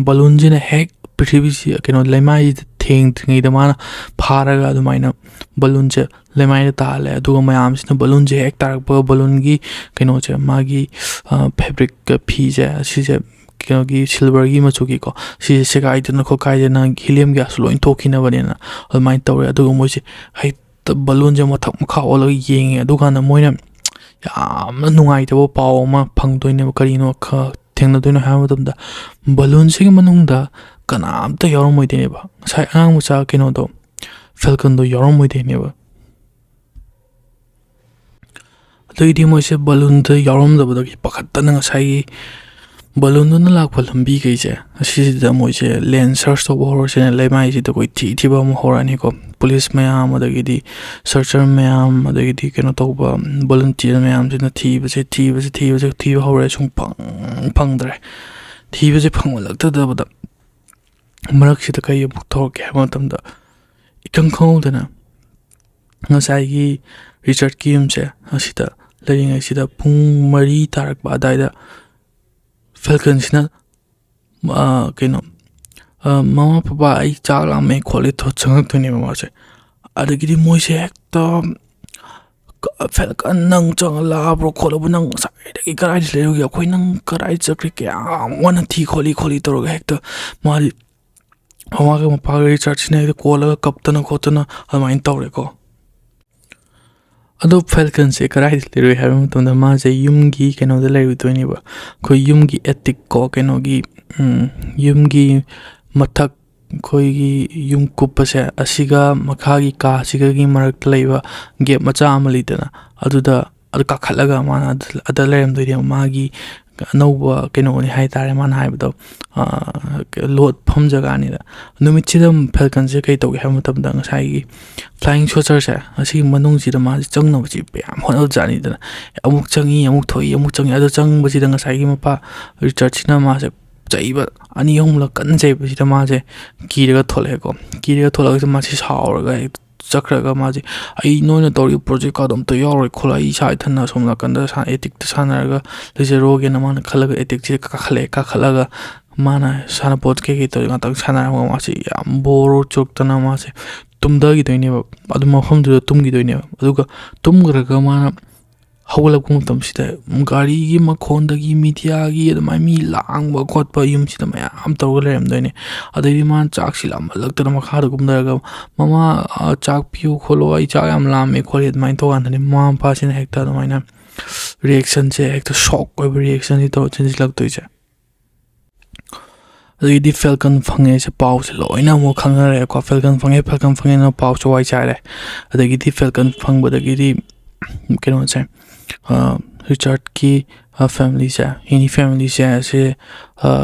ꯕꯂꯨꯟꯁꯤꯅ ꯍꯦꯛ ꯄ꯭ꯔꯤꯊꯤꯕꯤꯁꯤ, ꯀꯩꯅꯣ, ꯂꯩꯃꯥꯏꯁꯤꯗ ꯊꯦꯡꯗ꯭ꯔꯤꯉꯩꯗ ꯃꯥꯅ ꯐꯥꯔꯒ ꯑꯗꯨꯃꯥꯏꯅ ꯕꯂꯨꯟꯁꯦ ꯂꯩꯃꯥꯏꯗ ꯇꯥꯍꯜꯂꯦ꯫ ꯑꯗꯨꯒ ꯃꯌꯥꯝꯁꯤꯅ ꯕꯂꯨꯟꯁꯦ ꯍꯦꯛ ꯇꯥꯔꯛꯄꯒ ꯕꯂꯨꯟꯒꯤ ꯀꯩꯅꯣꯁꯦ, ꯃꯥꯒꯤ, ꯑ, ꯐꯦꯕ꯭ꯔꯤꯛ ꯐꯤꯁꯦ, ꯑꯁꯤꯁꯦ ꯀꯩꯅꯣꯒꯤ ꯁꯤꯜꯚꯔꯒꯤ ꯃꯆꯨꯒꯤꯀꯣ, ꯁꯤꯁꯦ ꯁꯦꯒꯥꯏꯗꯅ ꯈꯣꯠꯀꯥꯏꯗꯅ ꯍꯤꯂꯤꯌꯝ ꯒ꯭ꯌꯥꯁ ꯂꯣꯏ ꯊꯣꯛꯈꯤꯅꯕꯅꯦꯅ ꯑꯗꯨꯃꯥꯏꯅ ꯇꯧꯔꯦ꯫ ꯑꯗꯨꯒ ꯃꯣꯏꯁꯦ ꯍꯦꯛꯇ ꯕꯂꯨꯟꯁꯦ ꯃꯊꯛ ꯃꯈꯥ ꯑꯣꯜꯂꯒ ꯌꯦꯡꯉꯦ꯫ ꯑꯗꯨꯀꯥꯟꯗ ꯃꯣꯏꯅ ꯌꯥꯝꯅ ꯅꯨꯡꯉꯥꯏꯇꯕ ꯄꯥꯎ ꯑꯃ ꯐꯪꯗꯣꯏꯅꯦꯕ꯫ ꯀꯔꯤꯅꯣ ꯈ-, ꯊꯦꯡꯅꯗꯣꯏꯅꯣ ꯍꯥꯏꯕ ꯃꯇꯝꯗ, ꯕꯂꯨꯟꯁꯤꯒꯤ ꯃꯅꯨꯡꯗ ꯀꯅꯥꯝꯇ ꯌꯥꯎꯔꯝꯃꯣꯏꯗꯣꯏꯅꯦꯕ꯫ ꯉꯁꯥꯏ ꯑꯉꯥꯡ ꯃꯆꯥ ꯀꯩꯅꯣꯗꯣ, ꯐꯦꯜꯀꯟꯗꯣ ꯌꯥꯎꯔꯝꯃꯣꯏꯗꯣꯏꯅꯦꯕ꯫ ꯑꯗꯨꯒꯤꯗꯤ ꯃꯣꯏꯁꯦ ꯕꯂꯨꯟꯗ ꯌꯥꯎꯔꯝꯗꯕꯗꯒꯤ ꯄꯥꯈꯠꯇꯅ ꯉꯁꯥꯏꯒꯤ ꯕꯂꯨꯟꯗꯨꯅ ꯂꯥꯛꯄ ꯂꯝꯕꯤꯈꯩꯁꯦ, ꯑꯁꯤꯁꯤꯗ ꯃꯣꯏꯁꯦ ꯂꯦꯟ ꯁꯔꯆ ꯇꯧꯕ ꯍꯧꯔꯁꯦꯅ ꯂꯩꯃꯥꯏꯁꯤꯗ ꯑꯩꯈꯣꯏ ꯊꯤ ꯊꯤꯕ ꯑꯃ ꯍꯧꯔꯛꯑꯅꯤꯀꯣ꯫ ꯄꯨꯂꯤꯁ ꯃꯌꯥꯝ, ꯑꯗꯒꯤꯗꯤ ꯁꯔꯆꯔ ꯃꯌꯥꯝ, ꯑꯗꯒꯤꯗꯤ ꯀꯩꯅꯣ ꯇꯧꯕ ꯚꯣꯂꯨꯟꯇꯤꯌꯔ ꯃꯌꯥꯝꯁꯤꯅ ꯊꯤꯕꯁꯦ, ꯊꯤꯕꯁꯦ, ꯊꯤꯕꯁꯦ, ꯊꯤꯕ ꯍꯧꯔꯦ꯫ ꯁꯨꯡꯐꯪ ꯐꯪꯗ꯭ꯔꯦ꯫ ꯊꯤꯕꯁꯦ ꯐꯪꯃꯜꯂꯛꯇꯗꯕꯗ ꯃꯔꯛꯁꯤꯗ ꯀꯩ ꯑꯃꯨꯛ ꯊꯣꯛꯂꯛꯀꯦ ꯍꯥꯏꯕ ꯃꯇꯝꯗ, ꯏꯈꯪ ꯈꯪꯍꯧꯗꯅ ꯉꯁꯥꯏꯒꯤ ꯔꯤꯆꯥꯔꯠꯀꯤ ꯌꯨꯝꯁꯦ ꯑꯁꯤꯗ ꯂꯩꯔꯤꯉꯩꯁꯤꯗ ꯄꯨꯡ ꯃꯔꯤ ꯇꯥꯔꯛꯄ ꯑꯗꯥꯏꯗ ꯐꯦꯜꯀꯟꯁꯤꯅ, ꯑ, ꯀꯩꯅꯣ, ꯑ, "ꯃꯃꯥ, ꯄꯄꯥ, ꯑꯩ ꯆꯥꯛ ꯂꯥꯝꯃꯦ" ꯈꯣꯠꯂꯦ ꯊꯣ-, ꯆꯪꯉꯛꯇꯣꯏꯅꯦꯕ ꯃꯥꯁꯦ꯫ ꯑꯗꯒꯤꯗꯤ ꯃꯣꯏꯁꯦ ꯍꯦꯛꯇ, "ꯀ-, ꯐꯦꯜꯀꯟ, ꯅꯪ ꯆꯪꯉꯛꯂꯕ꯭ꯔꯣ ꯈꯣꯠꯂꯕ꯭ꯔꯣ? ꯅꯪ ꯉꯁꯥꯏꯗꯒꯤ ꯀꯗꯥꯏꯗ ꯂꯩꯔꯨꯒꯦ? ꯑꯩꯈꯣꯏ ꯅꯪ ꯀꯗꯥꯏ ꯆꯠꯈ꯭ꯔꯦ? ꯀꯌꯥꯝ ꯋꯥꯅ ꯊꯤ ꯈꯣꯠꯂꯤ" ꯈꯣꯠꯂꯤ ꯇꯧꯔꯒ ꯍꯦꯛꯇ ꯃꯥꯗꯤ ꯃꯃꯥꯒ ꯃꯄꯥꯒ ꯔꯤꯆꯥꯔꯠꯁꯤꯅ ꯍꯦꯛꯇ ꯀꯣꯜꯂꯒ ꯀꯞꯇꯅ ꯈꯣꯠꯇꯅ ꯑꯗꯨꯃꯥꯏꯅ ꯇꯧꯔꯦꯀꯣ꯫ ꯑꯗꯣ ꯐꯦꯜꯀꯟꯁꯦ ꯀꯗꯥꯏꯗ ꯂꯩꯔꯨꯏ ꯍꯥꯏꯕ ꯃꯇꯝꯗ, ꯃꯥꯁꯦ ꯌꯨꯝꯒꯤ ꯀꯩꯅꯣꯗ ꯂꯩꯔꯨꯗꯣꯏꯅꯦꯕ, ꯑꯩꯈꯣꯏ ꯌꯨꯝꯒꯤ ꯑꯦꯇꯤꯛ ꯀꯣ, ꯀꯩꯅꯣꯒꯤ, ꯎꯝ, ꯌꯨꯝꯒꯤ ꯃꯊꯛ, ꯑꯩꯈꯣꯏꯒꯤ ꯌꯨꯝ ꯀꯨꯞꯄꯁꯦ, ꯑꯁꯤꯒ ꯃꯈꯥꯒꯤ ꯀꯥꯁꯤꯒꯒꯤ ꯃꯔꯛꯇ ꯂꯩꯕ ꯒꯦꯞ ꯃꯆꯥ ꯑꯃ ꯂꯩꯗꯅ, ꯑꯗꯨꯗ, ꯑꯗꯨ ꯀꯥꯈꯠꯂꯒ ꯃꯥꯅ ꯑꯗ, ꯑꯗ ꯂꯩꯔꯝꯗꯣꯏꯅꯦꯕ꯫ ꯃꯥꯒꯤ ꯑꯅꯧꯕ ꯀꯩꯅꯣꯅꯤ ꯍꯥꯏ ꯇꯥꯔꯦ, ꯃꯥꯅ ꯍꯥꯏꯕꯗꯣ, ꯑ, ꯂꯣꯠꯐꯝ ꯖꯒꯥꯅꯤꯗ꯫ ꯅꯨꯃꯤꯠꯁꯤꯗ ꯐꯦꯜꯀꯟꯁꯦ ꯀꯩ ꯇꯧꯒꯦ ꯍꯥꯏꯕ ꯃꯇꯝꯗ, ꯉꯁꯥꯏꯒꯤ ꯐ꯭ꯂꯥꯏꯌꯤꯡ ꯁꯣꯁꯔꯁꯦ, ꯑꯁꯤꯒꯤ ꯃꯅꯨꯡꯁꯤꯗ ꯃꯥꯁꯦ ꯆꯪꯅꯕꯁꯤ ꯃꯌꯥꯝ ꯍꯣꯠꯅꯕꯖꯥꯠꯅꯤꯗꯅ꯫ ꯑꯃꯨꯛ ꯆꯪꯉꯤ, ꯑꯃꯨꯛ ꯊꯣꯛꯏ, ꯑꯃꯨꯛ ꯆꯪꯉꯤ꯫ ꯑꯗꯣ ꯆꯪꯕꯁꯤꯗ ꯉꯁꯥꯏꯒꯤ ꯃꯄꯥ ꯔꯤꯆꯥꯔꯠꯁꯤꯅ ꯃꯥꯁꯦ ꯆꯩꯕ, ꯑꯅꯤ ꯑꯍꯨꯝꯂꯛ ꯀꯟꯅ ꯆꯩꯕꯁꯤꯗ ꯃꯥꯁꯦ ꯀꯤꯔꯒ ꯊꯣꯛꯂꯛꯑꯦꯀꯣ꯫ ꯀꯤꯔꯒ ꯊꯣꯛꯂꯛꯑꯒ ꯃꯥꯁꯦ ꯁꯥꯎꯔꯒ ꯍꯦꯛ ꯆꯠꯈ꯭ꯔꯒ ꯃꯥꯁꯦ, "ꯑꯩ ꯅꯣꯏꯅ ꯇꯧꯔꯤꯕ ꯄ꯭ꯔꯣꯖꯦꯛꯀꯗꯣ ꯑꯝꯇ ꯌꯥꯎꯔꯣꯏ ꯈꯣꯠꯂꯣꯏ, ꯑꯩ ꯏꯁꯥ ꯏꯊꯟꯅ ꯑꯁꯣꯝ ꯅꯥꯀꯟꯗ ꯁꯥ-, ꯑꯦꯇꯤꯛꯇ ꯁꯥꯟꯅꯔꯒ ꯂꯩꯖꯔꯣꯒꯦꯅ" ꯃꯥꯅ ꯈꯜꯂꯒ ꯑꯦꯇꯤꯛꯁꯤꯗ ꯀꯥꯈꯠꯂꯛꯑꯦ꯫ ꯀꯥꯈꯠꯂꯒ ꯃꯥꯅ ꯁꯥꯟꯅꯄꯣꯠ ꯀꯩꯀꯩ ꯇꯧꯔꯤ ꯉꯥꯛꯇꯪ ꯁꯥꯟꯅꯔꯝꯃꯒ ꯃꯥꯁꯦ ꯌꯥꯝ ꯕꯣꯔ ꯆꯨꯔꯛꯇꯅ ꯃꯥꯁꯦ ꯇꯨꯝꯊꯈꯤꯗꯣꯏꯅꯦꯕ꯫ ꯑꯗꯨ ꯃꯐꯝꯗꯨꯗ ꯇꯨꯝꯈꯤꯗꯣꯏꯅꯦꯕ꯫ ꯑꯗꯨꯒ ꯇꯨꯝꯈ꯭ꯔꯒ ꯃꯥꯅ ꯍꯧꯒꯠꯂꯛꯄ ꯃꯇꯝꯁꯤꯗ ꯒꯥꯔꯤꯒꯤ ꯃꯈꯣꯟꯗꯒꯤ, ꯃꯤꯗꯤꯌꯥꯒꯤ ꯑꯗꯨꯃꯥꯏꯅ ꯃꯤ ꯂꯥꯡꯕ ꯈꯣꯠꯄ ꯌꯨꯝꯁꯤꯗ ꯃꯌꯥꯝ ꯇꯧꯔꯒ ꯂꯩꯔꯝꯗꯣꯏꯅꯦ꯫ ꯑꯗꯩꯗꯤ ꯃꯥꯅ ꯆꯥꯛꯁꯤ ꯂꯥꯝꯃꯜꯂꯛꯇꯅ ꯃꯈꯥꯗ ꯀꯨꯝꯊꯔꯒ, "ꯃꯃꯥ, ꯑ, ꯆꯥꯛ ꯄꯤꯌꯨ ꯈꯣꯠꯂꯨ, ꯑꯩ ꯆꯥꯛ ꯌꯥꯝ ꯂꯥꯝꯃꯦ" ꯈꯣꯠꯂꯦ ꯑꯗꯨꯃꯥꯏꯅ ꯇꯧꯀꯥꯟꯗꯅꯦ ꯃꯃꯥ ꯃꯄꯥꯁꯤꯅ ꯍꯦꯛꯇ ꯑꯗꯨꯃꯥꯏꯅ ꯔꯤꯌꯦꯛꯁꯟꯁꯦ ꯍꯦꯛꯇ ꯁꯣꯛ ꯑꯣꯏꯕ ꯔꯤꯌꯦꯛꯁꯟꯁꯤ ꯇꯧꯔ ꯆꯦꯟꯁꯤꯜꯂꯛꯇꯣꯏꯁꯦ꯫ ꯑꯗꯒꯤꯗꯤ ꯐꯦꯜꯀꯟ ꯐꯪꯉꯦꯁꯦ ꯄꯥꯎꯁꯦ ꯂꯣꯏꯅ ꯑꯃꯨꯛ ꯈꯪꯅꯔꯦꯀꯣ꯫ ꯐꯦꯜꯀꯟ ꯐꯪꯉꯦ, ꯐꯦꯜꯀꯟ ꯐꯪꯉꯦꯅ ꯄꯥꯎꯁꯦ ꯋꯥꯏ ꯆꯥꯏꯔꯦ꯫ ꯑꯗꯒꯤꯗꯤ ꯐꯦꯜꯀꯟ ꯐꯪꯕꯗꯒꯤꯗꯤ ꯀꯩꯅꯣꯁꯦ, ꯔꯤꯆꯥꯔꯠꯀꯤ ꯐꯦꯃꯤꯂꯤꯁꯦ, ꯍꯦꯅꯤ ꯐꯦꯃꯤꯂꯤꯁꯦ, ꯑꯁꯤ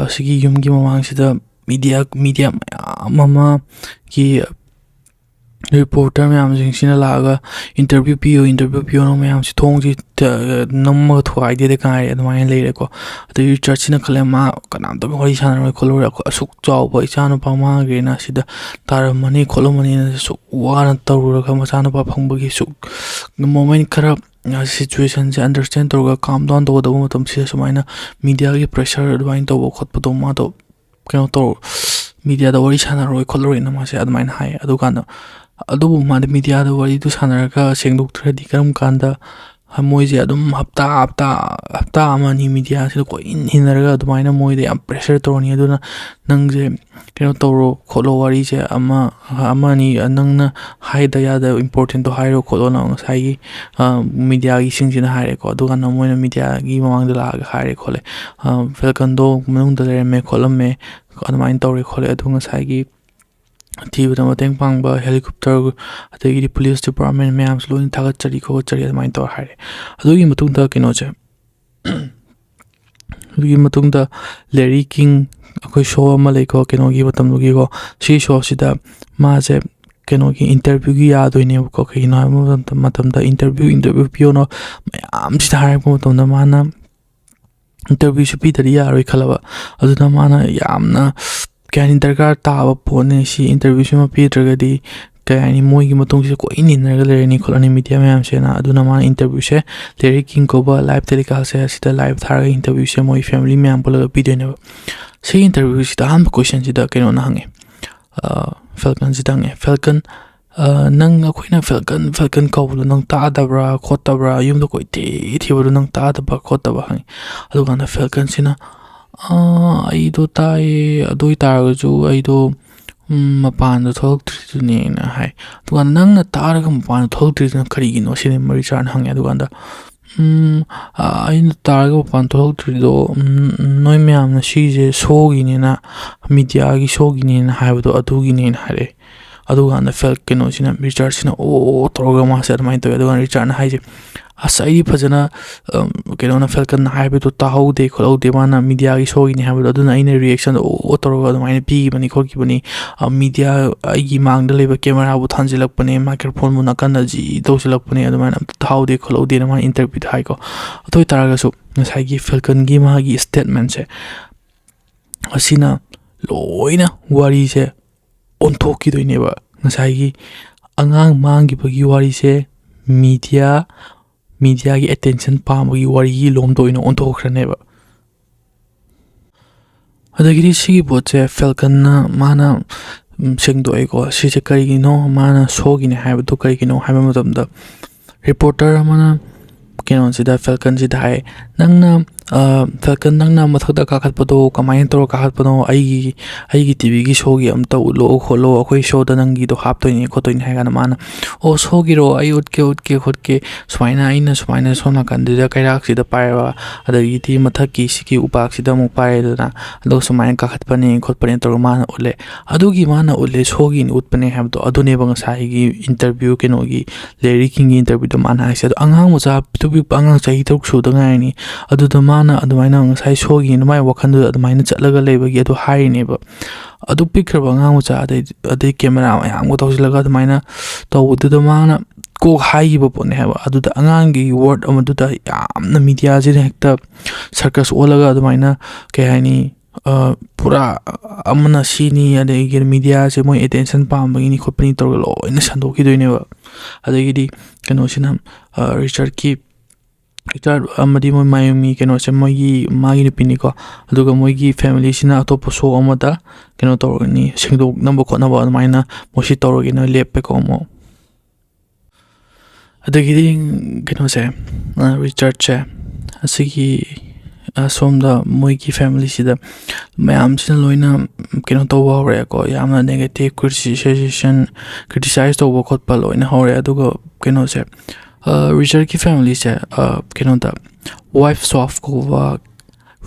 ꯁꯤꯒꯤ ꯌꯨꯝꯒꯤ ꯃꯃꯥꯡꯁꯤꯗ ꯃꯤꯗꯤꯌꯥ ꯃꯤꯗꯤꯌꯥ ꯃꯌꯥꯝ ꯑꯃꯒꯤ ꯔꯤꯄꯣꯔꯇꯔ ꯃꯌꯥꯝꯁꯤꯡꯁꯤꯅ ꯂꯥꯛꯑꯒ, "ꯏꯟꯇꯔꯚ꯭ꯌꯨ ꯄꯤꯌꯨ, ꯏꯟꯇꯔꯚ꯭ꯌꯨ ꯄꯤꯌꯨꯅ" ꯃꯌꯥꯝꯁꯤ ꯊꯣꯡꯁꯤ ꯅꯝꯃꯒ ꯊꯨꯒꯥꯏꯗꯦꯗ ꯉꯥꯏꯔꯦ꯫ ꯑꯗꯨꯃꯥꯏꯅ ꯂꯩꯔꯦꯀꯣ꯫ ꯑꯗꯩ ꯔꯤꯆꯥꯔꯠꯁꯤꯅ ꯈꯜꯂꯦ, "ꯃꯥ ꯀꯅꯥꯝꯇꯒ ꯋꯥꯔꯤ ꯁꯥꯟꯅꯔꯣꯏ ꯈꯣꯠꯂꯔꯣꯏ, ꯑꯩꯈꯣꯏ ꯑꯁꯨꯛ ꯆꯥꯎꯕ ꯏꯆꯥꯅꯨꯄꯥ ꯃꯥꯡꯈ꯭ꯔꯦꯅ, ꯑꯁꯤꯗ ꯇꯥꯔꯝꯃꯅꯤ ꯈꯣꯠꯂꯝꯃꯅꯤꯅ" ꯑꯁꯨꯛ ꯋꯥꯅ ꯇꯧꯔꯨꯔꯒ ꯃꯆꯥꯅꯨꯄꯥ ꯐꯪꯕꯒꯤ ꯁꯨꯛ ꯃꯣꯃꯦꯟ ꯈꯔ ꯁꯤꯆꯨꯋꯦꯁꯟꯁꯦ ꯑꯟꯗꯔꯁ꯭ꯇꯦꯟ ꯇꯧꯔꯒ ꯀꯥꯝ ꯗꯥꯎꯟ ꯇꯧꯒꯗꯕ ꯃꯇꯝꯁꯤꯗ ꯁꯨꯃꯥꯏꯅ ꯃꯤꯗꯤꯌꯥꯒꯤ ꯄ꯭ꯔꯦꯁꯔ ꯑꯗꯨꯃꯥꯏꯅ ꯇꯧꯕ ꯈꯣꯠꯄꯗꯣ ꯃꯥꯗꯣ ꯀꯩꯅꯣ ꯇꯧ ꯃꯤꯗꯤꯌꯥꯗ ꯋꯥꯔꯤ ꯁꯥꯟꯅꯔꯣꯏ ꯈꯣꯠꯂꯔꯣꯏꯅ ꯃꯥꯁꯦ ꯑꯗꯨꯃꯥꯏꯅ ꯍꯥꯏ꯫ ꯑꯗꯨꯀꯥꯟꯗ ꯑꯗꯨꯕꯨ ꯃꯥꯗꯤ ꯃꯤꯗꯤꯌꯥꯗ ꯋꯥꯔꯤꯗꯨ ꯁꯥꯟꯅꯔꯒ ꯁꯦꯡꯗꯣꯛꯇ꯭ꯔꯗꯤ ꯀꯔꯝ ꯀꯥꯟꯗ ꯃꯣꯏꯁꯦ ꯑꯗꯨꯝ ꯍꯞꯇꯥ ꯍꯞꯇꯥ ꯍꯞꯇꯥ ꯑꯃ ꯑꯅꯤ ꯃꯤꯗꯤꯌꯥꯁꯤꯗ ꯀꯣꯏ ꯏꯟ ꯏꯟꯅꯔꯒ ꯑꯗꯨꯃꯥꯏꯅ ꯃꯣꯏꯗ ꯌꯥꯝ ꯄ꯭ꯔꯦꯁꯔ ꯇꯧꯔꯅꯤ꯫ ꯑꯗꯨꯅ ꯅꯪꯁꯦ ꯀꯩꯅꯣ ꯇꯧꯔꯣ ꯈꯣꯠꯂꯣ, ꯋꯥꯔꯤꯁꯦ ꯑꯃ ꯑꯃ ꯑꯅꯤ ꯅꯪꯅ ꯍꯥꯏꯗ ꯌꯥꯗꯕ ꯏꯝꯄꯣꯔꯇꯦꯟꯗꯣ ꯍꯥꯏꯔꯣ ꯈꯣꯠꯂꯣꯅ ꯉꯁꯥꯏꯒꯤ ꯃꯤꯗꯤꯌꯥꯒꯤꯁꯤꯡꯁꯤꯅ ꯍꯥꯏꯔꯦꯀꯣ꯫ ꯑꯗꯨꯀꯥꯟꯗ ꯃꯣꯏꯅ ꯃꯤꯗꯤꯌꯥꯒꯤ ꯃꯃꯥꯡꯗ ꯂꯥꯛꯑꯒ ꯍꯥꯏꯔꯦ ꯈꯣꯠꯂꯦ, ꯐꯦꯜꯀꯟꯗꯣ ꯃꯅꯨꯡꯗ ꯂꯩꯔꯝꯃꯦ ꯈꯣꯠꯂꯝꯃꯦ, ꯑꯗꯨꯃꯥꯏꯅ ꯇꯧꯔꯦ ꯈꯣꯠꯂꯦ꯫ ꯑꯗꯣ ꯉꯁꯥꯏꯒꯤ ꯊꯤꯕꯗ ꯃꯇꯦꯡ ꯄꯥꯡꯕ ꯍꯦꯂꯤꯀꯣꯞꯇꯔ, ꯑꯗꯒꯤꯗꯤ ꯄꯨꯂꯤꯁ ꯗꯤꯄꯥꯔꯠꯃꯦꯟ ꯃꯌꯥꯝꯁꯨ ꯂꯣꯏꯅ ꯊꯥꯒꯠꯆꯔꯤ ꯈꯣꯠꯆꯔꯤ ꯑꯗꯨꯃꯥꯏꯅ ꯇꯧꯔ ꯍꯥꯏꯔꯦ꯫ ꯑꯗꯨꯒꯤ ꯃꯇꯨꯡꯗ ꯀꯩꯅꯣꯁꯦ, ꯑꯗꯨꯒꯤ ꯃꯇꯨꯡꯗ ꯂꯦꯔꯤ ꯀꯤꯡ, ꯑꯩꯈꯣꯏ ꯁꯣ ꯑꯃ ꯂꯩꯀꯣ, ꯀꯩꯅꯣꯒꯤ ꯃꯇꯝꯗꯨꯒꯤꯀꯣ, ꯁꯤ ꯁꯣꯁꯤꯗ ꯃꯥꯁꯦ ꯀꯩꯅꯣꯒꯤ ꯏꯟꯇꯔꯚ꯭ꯌꯨꯒꯤ ꯌꯥꯗꯣꯏꯅꯦꯕꯀꯣ꯫ ꯀꯩꯒꯤꯅꯣ ꯍꯥꯏꯕ ꯃꯇꯝ- ꯃꯇꯝꯗ ꯏꯟꯇꯔꯚ꯭ꯌꯨ ꯏꯟꯇꯔꯚ꯭ꯌꯨ ꯄꯤꯌꯣꯅ ꯃꯌꯥꯝꯁꯤꯗ ꯍꯥꯏꯔꯛꯄ ꯃꯇꯝꯗ ꯃꯥꯅ ꯏꯟꯇꯔꯚ꯭ꯌꯨꯁꯨ ꯄꯤꯗ꯭ꯔꯗꯤ ꯌꯥꯔꯣꯏ ꯈꯜꯂꯕ꯫ ꯑꯗꯨꯅ ꯃꯥꯅ ꯌꯥꯝꯅ ꯀꯩ ꯍꯥꯏꯅꯤ, ꯗꯔꯀꯥꯔ ꯇꯥꯕ ꯄꯣꯠꯅꯤ ꯁꯤ, ꯏꯟꯇꯔꯚ꯭ꯌꯨꯁꯤꯃ ꯄꯤꯗ꯭ꯔꯒꯗꯤ ꯀꯩ ꯍꯥꯏꯅꯤ, ꯃꯣꯏꯒꯤ ꯃꯇꯨꯡꯁꯤꯗ ꯀꯣꯏꯏꯟ ꯏꯟꯅꯔꯒ ꯂꯩꯔꯅꯤ ꯈꯣꯠꯂꯅꯤ ꯃꯤꯗꯤꯌꯥ ꯃꯌꯥꯝꯁꯤꯅ꯫ ꯑꯗꯨꯅ ꯃꯥꯅ ꯏꯟꯇꯔꯚ꯭ꯌꯨꯁꯦ ꯂꯦꯔꯤ ꯀꯤꯡ ꯀꯧꯕ ꯂꯥꯏꯚ ꯇꯦꯂꯤꯀꯥꯁꯁꯦ ꯑꯁꯤꯗ ꯂꯥꯏꯚ ꯊꯥꯔꯒ ꯏꯟꯇꯔꯚ꯭ꯌꯨꯁꯦ ꯃꯣꯏ ꯐꯦꯃꯤꯂꯤ ꯃꯌꯥꯝ ꯄꯨꯜꯂꯒ ꯄꯤꯗꯣꯏꯅꯦꯕ꯫ ꯁꯤ ꯏꯟꯇꯔꯚ꯭ꯌꯨꯁꯤꯗ ꯑꯍꯥꯟꯕ ꯀꯣꯏꯁꯟꯁꯤꯗ ꯀꯩꯅꯣꯅ ꯍꯪꯉꯦ, ꯐꯦꯜꯀꯟꯁꯤꯗ ꯍꯪꯉꯦ, "ꯐꯦꯜꯀꯟ, ꯅꯪ, ꯑꯩꯈꯣꯏꯅ ꯐꯦꯜꯀꯟ ꯐꯦꯜꯀꯟ ꯀꯧꯕꯗꯣ ꯅꯪ ꯇꯥꯗꯕ꯭ꯔꯥ ꯈꯣꯠꯇꯕ꯭ꯔꯥ, ꯌꯨꯝꯗ ꯀꯣꯏꯊꯤ ꯊꯤꯕꯗꯣ ꯅꯪ ꯇꯥꯗꯕ꯭ꯔꯥ ꯈꯣꯠꯇꯕ꯭ꯔꯥ?" ꯍꯪꯉꯤ꯫ ꯑꯗꯨꯀꯥꯟꯗ ꯐꯦꯜꯀꯟꯁꯤꯅ, "ꯑꯥ, ꯑꯩꯗꯣ ꯇꯥꯏꯌꯦ, ꯑꯗꯨ ꯑꯣꯏ ꯇꯥꯔꯒꯁꯨ ꯑꯩꯗꯣ, ꯎꯝ, ꯃꯄꯥꯟꯗ ꯊꯣꯛꯂꯛꯇ꯭ꯔꯤꯗꯨꯅꯦꯅ" ꯍꯥꯏ꯫ ꯑꯗꯨꯒ "ꯅꯪꯅ ꯇꯥꯔꯒ ꯃꯄꯥꯟꯗ ꯊꯣꯛꯂꯛꯇ꯭ꯔꯤꯗꯨꯅ ꯀꯔꯤꯒꯤꯅꯣ?" ꯁꯤꯅꯤ ꯔꯤꯆꯥꯔꯗꯅ ꯍꯪꯉꯦ꯫ ꯑꯗꯨꯀꯥꯟꯗ, "ꯎꯝ, ꯑ, ꯑꯩꯅ ꯇꯥꯔꯒ ꯃꯄꯥꯟ ꯊꯣꯛꯂꯛꯇ꯭ꯔꯤꯗꯣ, ꯎꯝ, ꯅꯣꯏ ꯃꯌꯥꯝꯅ ꯁꯤꯁꯦ ꯁꯣꯒꯤꯅꯦꯅ, ꯃꯤꯗꯤꯌꯥꯒꯤ ꯁꯣꯒꯤꯅꯦꯅ ꯍꯥꯏꯕꯗꯣ ꯑꯗꯨꯒꯤꯅꯦꯅ" ꯍꯥꯏꯔꯛꯑꯦ꯫ ꯑꯗꯨꯀꯥꯟꯗ ꯐꯦꯜ-, ꯀꯩꯅꯣꯁꯤꯅ, ꯔꯤꯆꯥꯔꯠꯁꯤꯅ "ꯑꯣ" ꯇꯧꯔꯒ ꯃꯥꯁꯦ ꯑꯗꯨꯃꯥꯏꯅ ꯇꯧꯋꯦ꯫ ꯑꯗꯨꯀꯥꯟꯗ ꯔꯤꯆꯥꯔꯠꯅ ꯍꯥꯏꯁꯦ, "ꯑꯁ, ꯑꯩꯗꯤ ꯐꯖꯅ, ꯑꯝ, ꯀꯩꯅꯣꯅ, ꯐꯦꯜꯀꯟꯅ ꯍꯥꯏꯕꯗꯣ ꯇꯥꯍꯧꯗꯦ ꯈꯣꯠꯍꯧꯗꯦ, ꯃꯥꯅ ꯃꯤꯗꯤꯌꯥꯒꯤ ꯁꯣꯒꯤꯅꯤ ꯍꯥꯏꯕꯗꯣ, ꯑꯗꯨꯅ ꯑꯩꯅ ꯔꯤꯌꯦꯛꯁꯟꯗꯣ ꯑꯣ" ꯇꯧꯔꯒ ꯑꯗꯨꯃꯥꯏꯅ ꯄꯤꯈꯤꯕꯅꯤ ꯈꯣꯠꯈꯤꯕꯅꯤ꯫ ꯑ, ꯃꯤꯗꯤꯌꯥ, ꯑꯩꯒꯤ ꯃꯥꯡꯗ ꯂꯩꯕ ꯀꯦꯃꯦꯔꯥꯕꯨ ꯊꯥꯟꯖꯤꯜꯂꯛꯄꯅꯦ, ꯃꯥꯏꯀ꯭ꯔꯣꯐꯣꯟꯕꯨ ꯅꯥꯀꯟꯗ ꯖꯤ ꯇꯧꯁꯤꯜꯂꯛꯄꯅꯦ, ꯑꯗꯨꯃꯥꯏꯅ ꯑꯝꯇ ꯇꯥꯍꯧꯗꯦ ꯈꯣꯠꯍꯧꯗꯦꯅ ꯃꯥꯅ ꯏꯟꯇꯔꯚ꯭ꯌꯨꯗ ꯍꯥꯏꯀꯣ꯫ ꯑꯗꯨ ꯑꯣꯏꯇꯥꯔꯒꯁꯨ ꯉꯁꯥꯏꯒꯤ ꯐꯦꯜꯀꯟꯒꯤ ꯃꯥꯒꯤ ꯁ꯭ꯇꯦꯠꯃꯦꯟꯁꯦ, ꯑꯁꯤꯅ ꯂꯣꯏꯅ ꯋꯥꯔꯤꯁꯦ ꯑꯣꯟꯊꯣꯛꯈꯤꯗꯣꯏꯅꯦꯕ꯫ ꯉꯁꯥꯏꯒꯤ ꯑꯉꯥꯡ ꯃꯥꯡꯈꯤꯕꯒꯤ ꯋꯥꯔꯤꯁꯦ ꯃꯤꯗꯤꯌꯥ, ꯃꯤꯗꯤꯌꯥꯒꯤ ꯑꯦꯇꯦꯟꯁꯟ ꯄꯥꯝꯕꯒꯤ ꯋꯥꯔꯤꯒꯤ ꯂꯣꯝꯗ ꯑꯣꯏꯅ ꯑꯣꯟꯊꯣꯛꯈ꯭ꯔꯅꯦꯕ꯫ ꯑꯗꯒꯤꯗꯤ ꯁꯤꯒꯤ ꯄꯣꯠꯁꯦ ꯐꯦꯜꯀꯟꯅ ꯃꯥꯅ, ꯎꯝ, ꯁꯦꯡꯗꯣꯛꯑꯦꯀꯣ꯫ ꯁꯤꯁꯦ ꯀꯔꯤꯒꯤꯅꯣ, ꯃꯥꯅ ꯁꯣꯒꯤꯅꯦ ꯍꯥꯏꯕꯗꯨ ꯀꯔꯤꯒꯤꯅꯣ ꯍꯥꯏꯕ ꯃꯇꯝꯗ, ꯔꯤꯄꯣꯔꯇꯔ ꯑꯃꯅ ꯀꯩꯅꯣꯁꯤꯗ, ꯐꯦꯜꯀꯟꯁꯤꯗ ꯍꯥꯏ, "ꯅꯪꯅ, ꯑ, ꯐꯦꯜꯀꯟ, ꯅꯪꯅ ꯃꯊꯛꯇ ꯀꯥꯈꯠꯄꯗꯣ ꯀꯃꯥꯏꯅ ꯇꯧꯔ ꯀꯥꯈꯠꯄꯅꯣ? ꯑꯩꯒꯤ, ꯑꯩꯒꯤ ꯇꯤ ꯚꯤꯒꯤ ꯁꯣꯒꯤ ꯑꯝꯇ ꯎꯠꯂꯛꯑꯣ ꯈꯣꯠꯂꯣ, ꯑꯩꯈꯣꯏ ꯁꯣꯗ ꯅꯪꯒꯤꯗꯣ ꯍꯥꯞꯇꯣꯏꯅꯦ ꯈꯣꯠꯇꯣꯏꯅꯦ" ꯍꯥꯏ ꯀꯥꯟꯗ ꯃꯥꯅ, "ꯑꯣ, ꯁꯣꯒꯤꯔꯣ? ꯑꯩ ꯎꯠꯀꯦ, ꯎꯠꯀꯦ, ꯈꯣꯠꯀꯦ꯫ ꯁꯨꯃꯥꯏꯅ ꯑꯩꯅ ꯁꯨꯃꯥꯏꯅ ꯁꯣꯝ ꯅꯥꯀꯟꯗꯨꯗ ꯀꯩꯔꯥꯛꯁꯤꯗ ꯄꯥꯏꯔꯕ, ꯑꯗꯒꯤꯗꯤ ꯃꯊꯛꯀꯤ ꯁꯤꯒꯤ ꯎꯄꯥꯛꯁꯤꯗ ꯑꯃꯨꯛ ꯄꯥꯏꯔꯦꯗꯅ, ꯑꯗꯣ ꯁꯨꯃꯥꯏꯅ ꯀꯥꯈꯠꯄꯅꯦ ꯈꯣꯠꯄꯅꯦ" ꯇꯧꯔꯒ ꯃꯥꯅ ꯎꯠꯂꯦ꯫ ꯑꯗꯨꯒꯤ ꯃꯥꯅ ꯎꯠꯂꯦ, ꯁꯣꯒꯤ ꯎꯠꯄꯅꯦ ꯍꯥꯏꯕꯗꯣ ꯑꯗꯨꯅꯦꯕ ꯉꯁꯥꯏꯒꯤ ꯏꯟꯇꯔꯚ꯭ꯌꯨ, ꯀꯩꯅꯣꯒꯤ, ꯂꯦꯔꯤ ꯀꯤꯡꯒꯤ ꯏꯟꯇꯔꯚ꯭ꯌꯨꯗ ꯃꯥꯅ ꯍꯥꯏꯁꯦ꯫ ꯑꯗꯣ ꯑꯉꯥꯡ ꯃꯆꯥ ꯄꯤꯛꯇ꯭ꯔꯨ ꯄꯤꯛꯄ ꯑꯉꯥꯡ ꯆꯍꯤ ꯇꯔꯨꯛ ꯁꯨꯗ ꯉꯥꯏꯔꯤꯅꯤ, ꯑꯗꯨꯗ ꯃꯥꯅ ꯑꯗꯨꯃꯥꯏꯅ ꯉꯁꯥꯏ ꯁꯣꯒꯤꯅ ꯃꯥꯏ ꯋꯥꯈꯜꯗꯨꯗ ꯑꯗꯨꯃꯥꯏꯅ ꯆꯠꯂꯒ ꯂꯩꯕꯒꯤ ꯑꯗꯨ ꯍꯥꯏꯔꯤꯅꯦꯕ꯫ ꯑꯗꯨ ꯄꯤꯛꯈ꯭ꯔꯕ ꯑꯉꯥꯡ ꯃꯆꯥ, ꯑꯗꯩ, ꯑꯗꯩ ꯀꯦꯃꯦꯔꯥ ꯃꯌꯥꯝꯒ ꯇꯧꯁꯤꯜꯂꯒ ꯑꯗꯨꯃꯥꯏꯅ ꯇꯧꯕꯗꯨꯗ ꯃꯥꯅ ꯀꯣꯛ ꯍꯥꯏꯈꯤꯕ ꯄꯣꯠꯅꯦ ꯍꯥꯏꯕ꯫ ꯑꯗꯨꯗ ꯑꯉꯥꯡꯒꯤ ꯋꯥꯔꯗ ꯑꯃꯗꯨꯗ ꯌꯥꯝꯅ ꯃꯤꯗꯤꯌꯥꯁꯤꯅ ꯍꯦꯛꯇ ꯁꯔꯀꯁ ꯑꯣꯜꯂꯒ ꯑꯗꯨꯃꯥꯏꯅ, ꯀꯩ ꯍꯥꯏꯅꯤ, ꯑ, ꯄꯨꯔꯥ ꯑꯃꯅ ꯁꯤꯅꯤ, ꯑꯗꯒꯤ ꯃꯤꯗꯤꯌꯥꯁꯦ ꯃꯣꯏ ꯑꯦꯇꯦꯟꯁꯟ ꯄꯥꯝꯕꯒꯤꯅꯤ ꯈꯣꯠꯄꯅꯤ ꯇꯧꯔꯒ ꯂꯣꯏꯅ ꯁꯟꯗꯣꯛꯈꯤꯗꯣꯏꯅꯦꯕ꯫ ꯑꯗꯒꯤꯗꯤ ꯀꯩꯅꯣꯁꯤꯅ, ꯑ, ꯔꯤꯆꯥꯔꯠꯀꯤ, ꯔꯤꯆꯥꯔꯠ ꯑꯃꯗꯤ ꯃꯣꯏ ꯃꯥꯌꯨꯃꯤ ꯀꯩꯅꯣꯁꯦ, ꯃꯣꯏꯒꯤ, ꯃꯥꯒꯤ ꯅꯨꯄꯤꯅꯤꯀꯣ, ꯑꯗꯨꯒ ꯃꯣꯏꯒꯤ ꯐꯦꯃꯤꯂꯤꯁꯤꯅ ꯑꯇꯣꯞꯄ ꯁꯣ ꯑꯃꯗ ꯀꯩꯅꯣ ꯇꯧꯔꯒꯅꯤ, ꯁꯦꯡꯗꯣꯛꯅꯕ ꯈꯣꯠꯅꯕ ꯑꯗꯨꯃꯥꯏꯅ ꯃꯣꯏꯁꯤ ꯇꯧꯔꯒꯦꯅ ꯂꯦꯞꯄꯦꯀꯣ ꯑꯃꯨꯛ꯫ ꯑꯗꯒꯤꯗꯤ ꯀꯩꯅꯣꯁꯦ, ꯑ, ꯔꯤꯆꯥꯔꯠꯁꯦ, ꯑꯁꯤꯒꯤ, ꯑ, ꯁꯣꯝꯗ ꯃꯣꯏꯒꯤ ꯐꯦꯃꯤꯂꯤꯁꯤꯗ ꯃꯌꯥꯝꯁꯤꯅ ꯂꯣꯏꯅ ꯀꯩꯅꯣ ꯇꯧꯕ ꯍꯧꯔꯛꯑꯦꯀꯣ, ꯌꯥꯝꯅ ꯅꯦꯒꯦꯇꯤꯞ ꯀ꯭ꯔꯤꯇꯤꯁꯥꯏꯖꯦꯁꯟ, ꯀ꯭ꯔꯤꯇꯤꯁꯥꯏꯖ ꯇꯧꯕ ꯈꯣꯠꯄ ꯂꯣꯏꯅ ꯍꯧꯔꯛꯑꯦ꯫ ꯑꯗꯨꯒ ꯀꯩꯅꯣꯁꯦ, ꯔꯤꯆꯔꯠꯀꯤ ꯐꯦꯃꯤꯂꯤꯁꯦ ꯀꯩꯅꯣꯗ, ꯋꯥꯏꯐ ꯁ꯭ꯋꯥꯞ ꯀꯧꯕ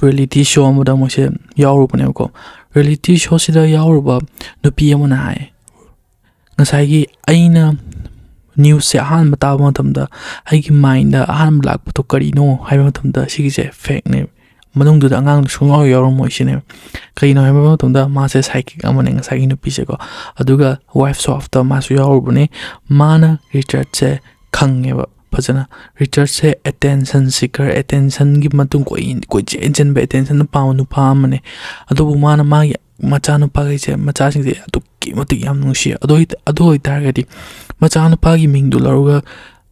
ꯔꯤꯌꯦꯂꯤꯇꯤ ꯁꯣ ꯑꯃꯗ ꯃꯣꯏꯁꯦ ꯌꯥꯎꯔꯨꯕꯅꯦꯕꯀꯣ꯫ ꯔꯤꯌꯦꯂꯤꯇꯤ ꯁꯣꯁꯤꯗ ꯌꯥꯎꯔꯨꯕ ꯅꯨꯄꯤ ꯑꯃꯅ ꯍꯥꯏ, ꯉꯁꯥꯏꯒꯤ ꯑꯩꯅ ꯅ꯭ꯌꯨꯁꯁꯦ ꯑꯍꯥꯟꯕ ꯇꯥꯕ ꯃꯇꯝꯗ ꯑꯩꯒꯤ ꯃꯥꯏꯟꯗ ꯑꯍꯥꯟꯕ ꯂꯥꯛꯄꯗꯣ ꯀꯔꯤꯅꯣ ꯍꯥꯏꯕ ꯃꯇꯝꯗ ꯁꯤꯒꯤꯁꯦ ꯐꯦꯛꯅꯦꯕ꯫ ꯃꯅꯨꯡꯗꯨꯗ ꯑꯉꯥꯡꯗꯨ ꯁꯨꯡꯌꯥꯎ ꯌꯥꯎꯔꯝꯃꯣꯏ ꯁꯤꯅꯦꯕ꯫ ꯀꯩꯅꯣ ꯍꯥꯏꯕ ꯃꯇꯝꯗ ꯃꯥꯁꯦ ꯁꯥꯏꯀꯤꯛ ꯑꯃꯅꯦ, ꯉꯁꯥꯏꯒꯤ ꯅꯨꯄꯤꯁꯦꯀꯣ꯫ ꯑꯗꯨꯒ ꯋꯥꯏꯐ ꯁ꯭ꯋꯥꯞꯇ ꯃꯥꯁꯨ ꯌꯥꯎꯔꯨꯕꯅꯦ꯫ ꯃꯥꯅ ꯔꯤꯆꯔꯠꯁꯦ ꯈꯪꯉꯦꯕ ꯐꯖꯅ꯫ ꯔꯤꯆꯔꯠꯁꯦ ꯑꯦꯇꯦꯟꯁꯟ ꯁꯤꯀꯔ, ꯑꯦꯇꯦꯟꯁꯟꯒꯤ ꯃꯇꯨꯡ ꯀꯣꯏ-, ꯀꯣꯏꯆꯦꯟ ꯆꯦꯟꯕ, ꯑꯦꯇꯦꯟꯁꯟ ꯄꯥꯝꯕ ꯅꯨꯄꯥ ꯑꯃꯅꯦ꯫ ꯑꯗꯨꯕꯨ ꯃꯥꯅ ꯃꯥꯒꯤ ꯃꯆꯥꯅꯨꯄꯥꯈꯩꯁꯦ, ꯃꯆꯥꯁꯤꯡꯁꯦ ꯑꯗꯨꯛꯀꯤ ꯃꯇꯤꯛ ꯌꯥꯝ ꯅꯨꯡꯁꯤ꯫ ꯑꯗꯨ ꯑꯣꯏ-, ꯑꯗꯨ ꯑꯣꯏꯇꯥꯔꯒꯗꯤ ꯃꯆꯥꯅꯨꯄꯥꯒꯤ ꯃꯤꯡꯗꯨ ꯂꯧꯔꯒ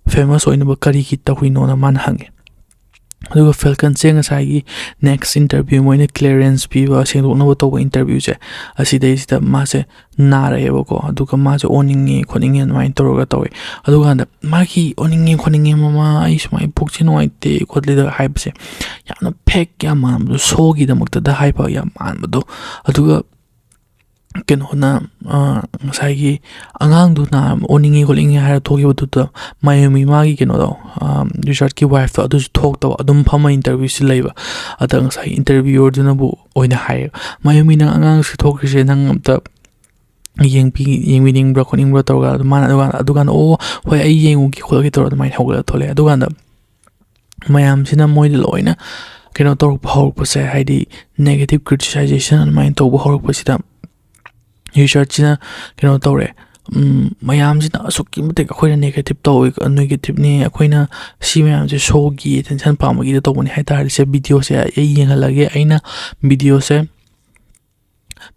ꯐꯦꯃꯁ ꯑꯣꯏꯅꯕ ꯀꯔꯤꯒꯤ ꯇꯧꯔꯤꯅꯣꯅ ꯃꯥꯅ ꯍꯪꯉꯦ꯫ ꯑꯗꯨꯒ ꯐꯦꯜꯀꯟꯁꯦ ꯉꯁꯥꯏꯒꯤ ꯅꯦꯛꯁ ꯏꯟꯇꯔꯚ꯭ꯌꯨ, ꯃꯣꯏꯅ ꯀ꯭ꯂꯤꯌꯥꯔꯦꯟꯁ ꯄꯤꯕ, ꯁꯦꯡꯗꯣꯛꯅꯕ ꯇꯧꯕ ꯏꯟꯇꯔꯚ꯭ꯌꯨꯁꯦ, ꯑꯁꯤꯗꯩꯁꯤꯗ ꯃꯥꯁꯦ ꯅꯥꯔꯛꯑꯦꯕꯀꯣ꯫ ꯑꯗꯨꯒ ꯃꯥꯁꯦ ꯑꯣꯟꯅꯤꯡꯉꯦ ꯈꯣꯠꯅꯤꯡꯉꯦ ꯑꯗꯨꯃꯥꯏꯅ ꯇꯧꯔꯒ ꯇꯧꯋꯦ꯫ ꯑꯗꯨꯀꯥꯟꯗ ꯃꯥꯒꯤ "ꯑꯣꯟꯅꯤꯡꯉꯦ ꯈꯣꯠꯅꯤꯡꯉꯦ ꯃꯃꯥ, ꯑꯩ ꯁꯨꯃꯥꯏꯅ ꯄꯨꯛꯁꯦ ꯅꯨꯡꯉꯥꯏꯇꯦ ꯈꯣꯠꯂꯦꯗ" ꯍꯥꯏꯕꯁꯦ ꯌꯥꯝꯅ ꯐꯦꯛ ꯌꯥꯝ ꯃꯥꯟꯕꯗꯣ, ꯁꯣꯒꯤꯗꯃꯛꯇꯗ ꯍꯥꯏꯕ ꯌꯥꯝ ꯃꯥꯟꯕꯗꯣ꯫ ꯑꯗꯨꯒ ꯀꯩꯅꯣꯅ, ꯑ, ꯉꯁꯥꯏꯒꯤ ꯑꯉꯥꯡꯗꯨꯅ ꯑꯣꯟꯅꯤꯡꯉꯤ ꯈꯣꯠꯅꯤꯡꯉꯤ ꯍꯥꯏꯔ ꯊꯣꯛꯈꯤꯕꯗꯨꯗ ꯃꯥꯌꯣꯃꯤ ꯃꯥꯒꯤ ꯀꯩꯅꯣꯗꯣ, ꯑ, ꯔꯤꯆꯥꯔꯠꯀꯤ ꯋꯥꯏꯐꯇꯣ ꯑꯗꯨꯁꯨ ꯊꯣꯛꯇꯕ, ꯑꯗꯨꯝ ꯐꯝꯃ ꯏꯟꯇꯔꯚ꯭ꯌꯨꯁꯤ ꯂꯩꯕ꯫ ꯑꯗ ꯉꯁꯥꯏ ꯏꯟꯇꯔꯚ꯭ꯌꯨꯋꯔꯗꯨꯅꯕꯨ ꯑꯣꯏꯅ ꯍꯥꯏꯌꯦ, "ꯃꯥꯌꯣꯃꯤ, ꯅꯪ ꯑꯉꯥꯡꯁꯤ ꯊꯣꯛꯈ꯭ꯔꯤꯁꯦ ꯅꯪ ꯑꯝꯇ ꯌꯦꯡꯕꯤ-, ꯌꯦꯡꯕꯤꯅꯤꯡꯕ꯭ꯔꯥ ꯈꯣꯠꯅꯤꯡꯕ꯭ꯔꯥ?" ꯇꯧꯔꯒ ꯑꯗꯨ ꯃꯥꯅ ꯑꯗꯨꯀꯥꯟꯗ, ꯑꯗꯨꯀꯥꯟꯗ, "ꯑꯣ ꯍꯣꯏ, ꯑꯩ ꯌꯦꯡꯉꯨꯒꯦ ꯈꯣꯠꯂꯒꯦ" ꯇꯧꯔꯒ ꯑꯗꯨꯃꯥꯏꯅ ꯍꯧꯒꯠꯂꯒ ꯊꯣꯛꯂꯛꯑꯦ꯫ ꯑꯗꯨꯀꯥꯟꯗ ꯃꯌꯥꯝꯁꯤꯅ ꯃꯣꯏꯗ ꯂꯣꯏꯅ ꯀꯩꯅꯣ ꯇꯧꯔꯛꯄ ꯍꯧꯔꯛꯄꯁꯦ, ꯍꯥꯏꯗꯤ ꯅꯦꯒꯦꯇꯤꯞ ꯀ꯭ꯔꯤꯇꯤꯁꯥꯏꯖꯦꯁꯟ ꯑꯗꯨꯃꯥꯏꯅ ꯇꯧꯕ ꯍꯧꯔꯛꯄꯁꯤꯗ ꯔꯤꯆꯥꯔꯠꯁꯤꯅ ꯀꯩꯅꯣ ꯇꯧꯔꯦ, ꯎꯝ, ꯃꯌꯥꯝꯁꯤꯅ ꯑꯁꯨꯛꯀꯤ ꯃꯇꯤꯛ ꯑꯩꯈꯣꯏꯅ ꯅꯦꯒꯦꯇꯤꯞ ꯇꯧꯋꯤ, ꯅꯦꯒꯦꯇꯤꯞꯅꯤ, ꯑꯩꯈꯣꯏꯅ ꯁꯤ ꯃꯌꯥꯝꯁꯦ ꯁꯣꯒꯤ ꯑꯦꯇꯦꯟꯁꯟ ꯄꯥꯝꯕꯒꯤꯗ ꯇꯧꯕꯅꯤ ꯍꯥꯏ ꯇꯥꯔꯗꯤ, ꯁꯦ ꯚꯤꯗꯤꯑꯣꯁꯦ ꯑꯩ ꯌꯦꯡꯍꯜꯂꯒꯦ꯫ ꯑꯩꯅ ꯚꯤꯗꯤꯑꯣꯁꯦ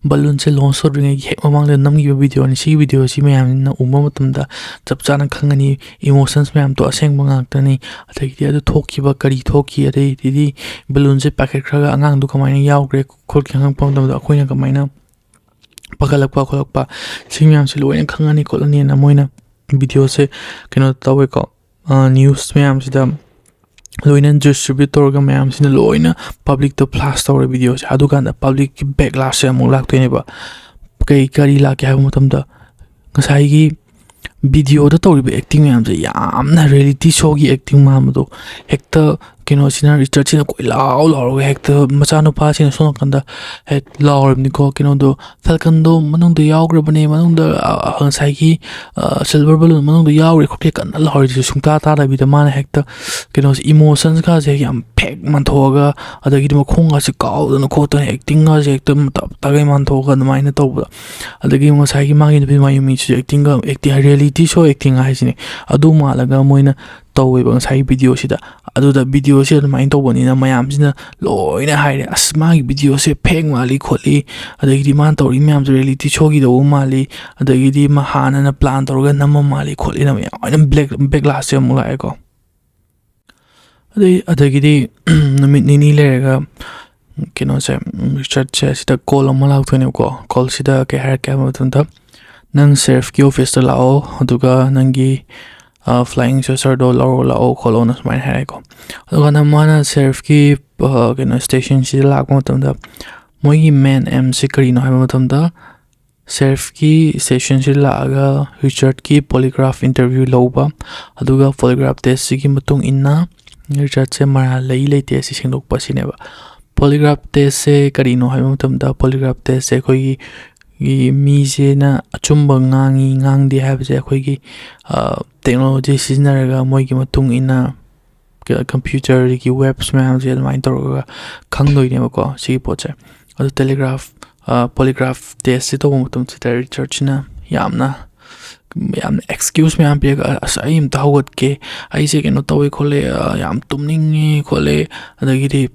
ꯕꯂꯨꯟꯁꯦ ꯂꯣꯟꯁ ꯇꯧꯗ꯭ꯔꯤꯉꯩꯒꯤ ꯍꯦꯛ ꯃꯃꯥꯡꯗ ꯅꯝꯈꯤꯕ ꯚꯤꯗꯤꯑꯣꯅꯤ꯫ ꯁꯤꯒꯤ ꯚꯤꯗꯤꯑꯣꯁꯤ ꯃꯌꯥꯝꯅ ꯎꯕ ꯃꯇꯝꯗ ꯆꯞ ꯆꯥꯅ ꯈꯪꯒꯅꯤ, ꯏꯃꯣꯁꯟꯁ ꯃꯌꯥꯝꯗꯣ ꯑꯁꯦꯡꯕ ꯉꯥꯛꯇꯅꯤ꯫ ꯑꯗꯒꯤꯗꯤ ꯑꯗꯨ ꯊꯣꯛꯈꯤꯕ, ꯀꯔꯤ ꯊꯣꯛꯈꯤ, ꯑꯗꯩꯗꯤ ꯕꯂꯨꯟꯁꯦ ꯄꯥꯏꯈꯠꯈ꯭ꯔꯒ ꯑꯉꯥꯡꯗꯣ ꯀꯃꯥꯏꯅ ꯌꯥꯎꯈ꯭ꯔꯦ ꯈꯣꯠꯈ꯭ꯔꯦ ꯈꯪꯉꯛꯄ ꯃꯇꯝꯗ ꯑꯩꯈꯣꯏꯅ ꯀꯃꯥꯏꯅ ꯄꯥꯈꯠꯂꯛꯄ ꯈꯣꯠꯂꯛꯄ, ꯁꯤ ꯃꯌꯥꯝꯁꯦ ꯂꯣꯏꯅ ꯈꯪꯉꯅꯤ ꯈꯣꯠꯂꯅꯤꯅ ꯃꯣꯏꯅ ꯚꯤꯗꯤꯑꯣꯁꯦ ꯀꯩꯅꯣ ꯇꯧꯋꯦꯀꯣ, ꯅ꯭ꯌꯨꯁ ꯃꯌꯥꯝꯁꯤꯗ ꯂꯣꯏꯅ ꯗꯤꯁꯇ꯭ꯔꯤꯕ꯭ꯌꯨꯠ ꯇꯧꯔꯒ ꯃꯌꯥꯝꯁꯤꯅ ꯂꯣꯏꯅ ꯄꯕ꯭ꯂꯤꯛꯇ ꯐ꯭ꯂꯥꯁ ꯇꯧꯔꯦ ꯚꯤꯗꯤꯑꯣꯁꯦ꯫ ꯑꯗꯨꯀꯥꯟꯗ ꯄꯕ꯭ꯂꯤꯛꯀꯤ ꯕꯦꯛꯂꯥꯁꯁꯦ ꯑꯃꯨꯛ ꯂꯥꯛꯇꯣꯏꯅꯦꯕ꯫ ꯀꯩ, ꯀꯔꯤ ꯂꯥꯛꯀꯦ ꯍꯥꯏꯕ ꯃꯇꯝꯗ, ꯉꯁꯥꯏꯒꯤ ꯚꯤꯗꯤꯑꯣꯗ ꯇꯧꯔꯤꯕ ꯑꯦꯛꯇꯤꯡ ꯃꯌꯥꯝꯁꯦ ꯌꯥꯝꯅ ꯔꯤꯌꯦꯂꯤꯇꯤ ꯁꯣꯒꯤ ꯑꯦꯛꯇꯤꯡ ꯃꯥꯟꯕꯗꯣ, ꯍꯦꯛꯇ ꯀꯩꯅꯣꯁꯤꯅ, ꯔꯤꯆꯥꯔꯠꯁꯤꯅ ꯀꯣꯏꯂꯥꯎ ꯂꯥꯎꯔꯒ ꯍꯦꯛꯇ ꯃꯆꯥꯅꯨꯄꯥꯁꯤꯅ ꯁꯣꯝ ꯅꯥꯀꯟꯗ ꯍꯦꯛ ꯂꯥꯎꯔꯕꯅꯤꯀꯣ, ꯀꯩꯅꯣꯗꯣ, ꯐꯦꯜꯀꯟꯗꯣ ꯃꯅꯨꯡꯗ ꯌꯥꯎꯈ꯭ꯔꯕꯅꯦ, ꯃꯅꯨꯡꯗ, ꯑ, ꯉꯁꯥꯏꯒꯤ, ꯑ, ꯁꯤꯜꯚꯔ ꯕꯂꯨꯟ ꯃꯅꯨꯡꯗ ꯌꯥꯎꯈ꯭ꯔꯦ ꯈꯣꯠꯈ꯭ꯔꯦ ꯀꯟꯅ ꯂꯥꯎꯔꯤꯗꯨꯁꯨ ꯁꯨꯡꯇꯥ ꯇꯥꯗꯕꯤꯗ, ꯃꯥꯅ ꯍꯦꯛꯇ ꯀꯩꯅꯣꯁꯦ, ꯏꯃꯣꯁꯟꯁꯀꯥꯁꯦ ꯌꯥꯝ ꯐꯦꯛ ꯃꯥꯟꯊꯣꯛꯑꯒ, ꯑꯗꯒꯤꯗꯤ ꯃꯈꯣꯡꯒꯁꯦ ꯀꯥꯎꯗꯅ ꯈꯣꯠꯇꯅ, ꯑꯦꯛꯇꯤꯡꯒꯁꯦ ꯍꯦꯛꯇ ꯇꯞ ꯇꯥꯒꯩ ꯃꯥꯟꯊꯣꯛꯑꯒ ꯑꯗꯨꯃꯥꯏꯅ ꯇꯧꯕꯗꯣ꯫ ꯑꯗꯒꯤ ꯉꯁꯥꯏꯒꯤ ꯃꯥꯒꯤ ꯅꯨꯄꯤ ꯃꯌꯨꯝ ꯃꯤꯁꯤꯁꯨ ꯑꯦꯛꯇꯤꯡꯒ, ꯑꯦꯛꯇꯤꯡ, ꯔꯤꯌꯦꯂꯤꯇꯤ ꯁꯣ ꯑꯦꯛꯇꯤꯡ ꯍꯥꯏꯁꯤꯅꯦ, ꯑꯗꯨ ꯃꯥꯜꯂꯒ ꯃꯣꯏꯅ ꯇꯧꯋꯦꯕ ꯉꯁꯥꯏꯒꯤ ꯚꯤꯗꯤꯑꯣꯁꯤꯗ꯫ ꯑꯗꯨꯗ ꯚꯤꯗꯤꯑꯣꯁꯦ ꯑꯗꯨꯃꯥꯏꯅ ꯇꯧꯕꯅꯤꯅ ꯃꯌꯥꯝꯁꯤꯅ ꯂꯣꯏꯅ ꯍꯥꯏꯔꯦ, "ꯑꯁ, ꯃꯥꯒꯤ ꯚꯤꯗꯤꯑꯣꯁꯦ ꯐꯦꯛ ꯃꯥꯜꯂꯤ ꯈꯣꯠꯂꯤ, ꯑꯗꯒꯤꯗꯤ ꯃꯥꯅ ꯇꯧꯔꯤ ꯃꯌꯥꯝꯁꯦ ꯔꯤꯌꯦꯂꯤꯇꯤ ꯁꯣꯒꯤ ꯇꯧꯕ ꯃꯥꯜꯂꯤ, ꯑꯗꯒꯤꯗꯤ ꯃꯥ ꯍꯥꯟꯅꯅ ꯄ꯭ꯂꯥꯟ ꯇꯧꯔꯒ ꯅꯝꯕ ꯃꯥꯜꯂꯤ ꯈꯣꯠꯂꯤꯅ" ꯃꯌꯥꯝ ꯂꯣꯏꯅ ꯕꯦꯛ, ꯕꯦꯛꯂꯥꯁꯁꯦ ꯑꯃꯨꯛ ꯂꯥꯛꯑꯦꯀꯣ꯫ ꯑꯗꯩ, ꯑꯗꯒꯤꯗꯤ ꯅꯨꯃꯤꯠ ꯅꯤꯅꯤ ꯂꯩꯔꯒ ꯀꯩꯅꯣꯁꯦ, ꯔꯤꯆꯥꯔꯠꯁꯦ ꯁꯤꯗ ꯀꯣꯜ ꯑꯃ ꯂꯥꯛꯇꯣꯏꯅꯦꯕꯀꯣ꯫ ꯀꯣꯜꯁꯤꯗ ꯀꯩ ꯍꯥꯏꯔꯛꯀꯦ ꯍꯥꯏꯕ ꯃꯇꯝꯗ, "ꯅꯪ ꯁꯦꯔꯤꯐꯀꯤ ꯑꯣꯐꯤꯁꯇ ꯂꯥꯛꯑꯣ, ꯑꯗꯨꯒ ꯅꯪꯒꯤ, ꯑ, ꯐ꯭ꯂꯥꯏꯌꯤꯡ ꯁꯣꯁꯔꯗꯣ ꯂꯧꯔꯣ ꯂꯥꯛꯑꯣ ꯈꯣꯠꯂꯣꯅ" ꯁꯨꯃꯥꯏꯅ ꯍꯥꯏꯔꯦꯀꯣ꯫ ꯑꯗꯨꯀꯥꯟꯗ ꯃꯥꯅ ꯁꯦꯔꯤꯐꯀꯤ, ꯑ, ꯀꯩꯅꯣ, ꯁ꯭ꯇꯦꯁꯟꯁꯤꯗ ꯂꯥꯛꯄ ꯃꯇꯝꯗ, ꯃꯣꯏꯒꯤ ꯃꯦꯟ ꯑꯦꯝꯁꯦ ꯀꯔꯤꯅꯣ ꯍꯥꯏꯕ ꯃꯇꯝꯗ, ꯁꯦꯔꯤꯐꯀꯤ ꯁ꯭ꯇꯦꯁꯟꯁꯤꯗ ꯂꯥꯛꯑꯒ ꯔꯤꯆꯥꯔꯠꯀꯤ ꯄꯣꯂꯤꯒ꯭ꯔꯥꯐ ꯏꯟꯇꯔꯚ꯭ꯌꯨ ꯂꯧꯕ, ꯑꯗꯨꯒ ꯄꯣꯂꯤꯒ꯭ꯔꯥꯐ ꯇꯦꯁꯁꯤꯒꯤ ꯃꯇꯨꯡ ꯏꯟꯅ ꯔꯤꯆꯥꯔꯠꯁꯦ ꯃꯔꯥꯜ ꯂꯩ ꯂꯩꯇꯦ ꯑꯁꯤ ꯁꯦꯡꯗꯣꯛꯄ ꯑꯁꯤꯅꯦꯕ꯫ ꯄꯣꯂꯤꯒ꯭ꯔꯥꯐ ꯇꯦꯁꯁꯦ ꯀꯔꯤꯅꯣ ꯍꯥꯏꯕ ꯃꯇꯝꯗ, ꯄꯣꯂꯤꯒ꯭ꯔꯥꯐ ꯇꯦꯁꯁꯦ ꯑꯩꯈꯣꯏꯒꯤ, ꯒꯤ ꯃꯤꯁꯦꯅ ꯑꯆꯨꯝꯕ ꯉꯥꯡꯉꯤ ꯉꯥꯡꯗꯦ ꯍꯥꯏꯕꯁꯦ ꯑꯩꯈꯣꯏꯒꯤ, ꯑ, ꯇꯦꯛꯅꯣꯂꯣꯖꯤ ꯁꯤꯖꯤꯟꯅꯔꯒ ꯃꯣꯏꯒꯤ ꯃꯇꯨꯡ ꯏꯟꯅ ꯀ-, ꯀꯝꯄ꯭ꯌꯨꯇꯔꯒꯤ ꯋꯦꯕꯁ ꯃꯌꯥꯝꯁꯦ ꯑꯗꯨꯃꯥꯏꯅ ꯇꯧꯔꯒ ꯈꯪꯗꯣꯏꯅꯦꯕꯀꯣ, ꯁꯤꯒꯤ ꯄꯣꯠꯁꯦ꯫ ꯑꯗꯨ ꯇꯦꯂꯤꯒ꯭ꯔꯥꯐ, ꯑ, ꯄꯣꯂꯤꯒ꯭ꯔꯥꯐ ꯇꯦꯁꯁꯦ ꯇꯧꯕ ꯃꯇꯝꯁꯤꯗ ꯔꯤꯆꯥꯔꯠꯁꯤꯅ ꯌꯥꯝꯅ, ꯌꯥꯝꯅ ꯑꯦꯛꯁꯀ꯭ꯌꯨꯁ ꯃꯌꯥꯝ ꯄꯤꯔꯒ, "ꯑꯁ, ꯑꯩ ꯑꯝꯇ ꯍꯧꯒꯠꯀꯦ, ꯑꯩꯁꯦ ꯀꯩꯅꯣ ꯇꯧꯋꯦ ꯈꯣꯠꯂꯦ, ꯑ, ꯌꯥꯝ ꯇꯨꯝꯅꯤꯡꯉꯦ ꯈꯣꯠꯂꯦ, ꯑꯗꯒꯤꯗꯤ,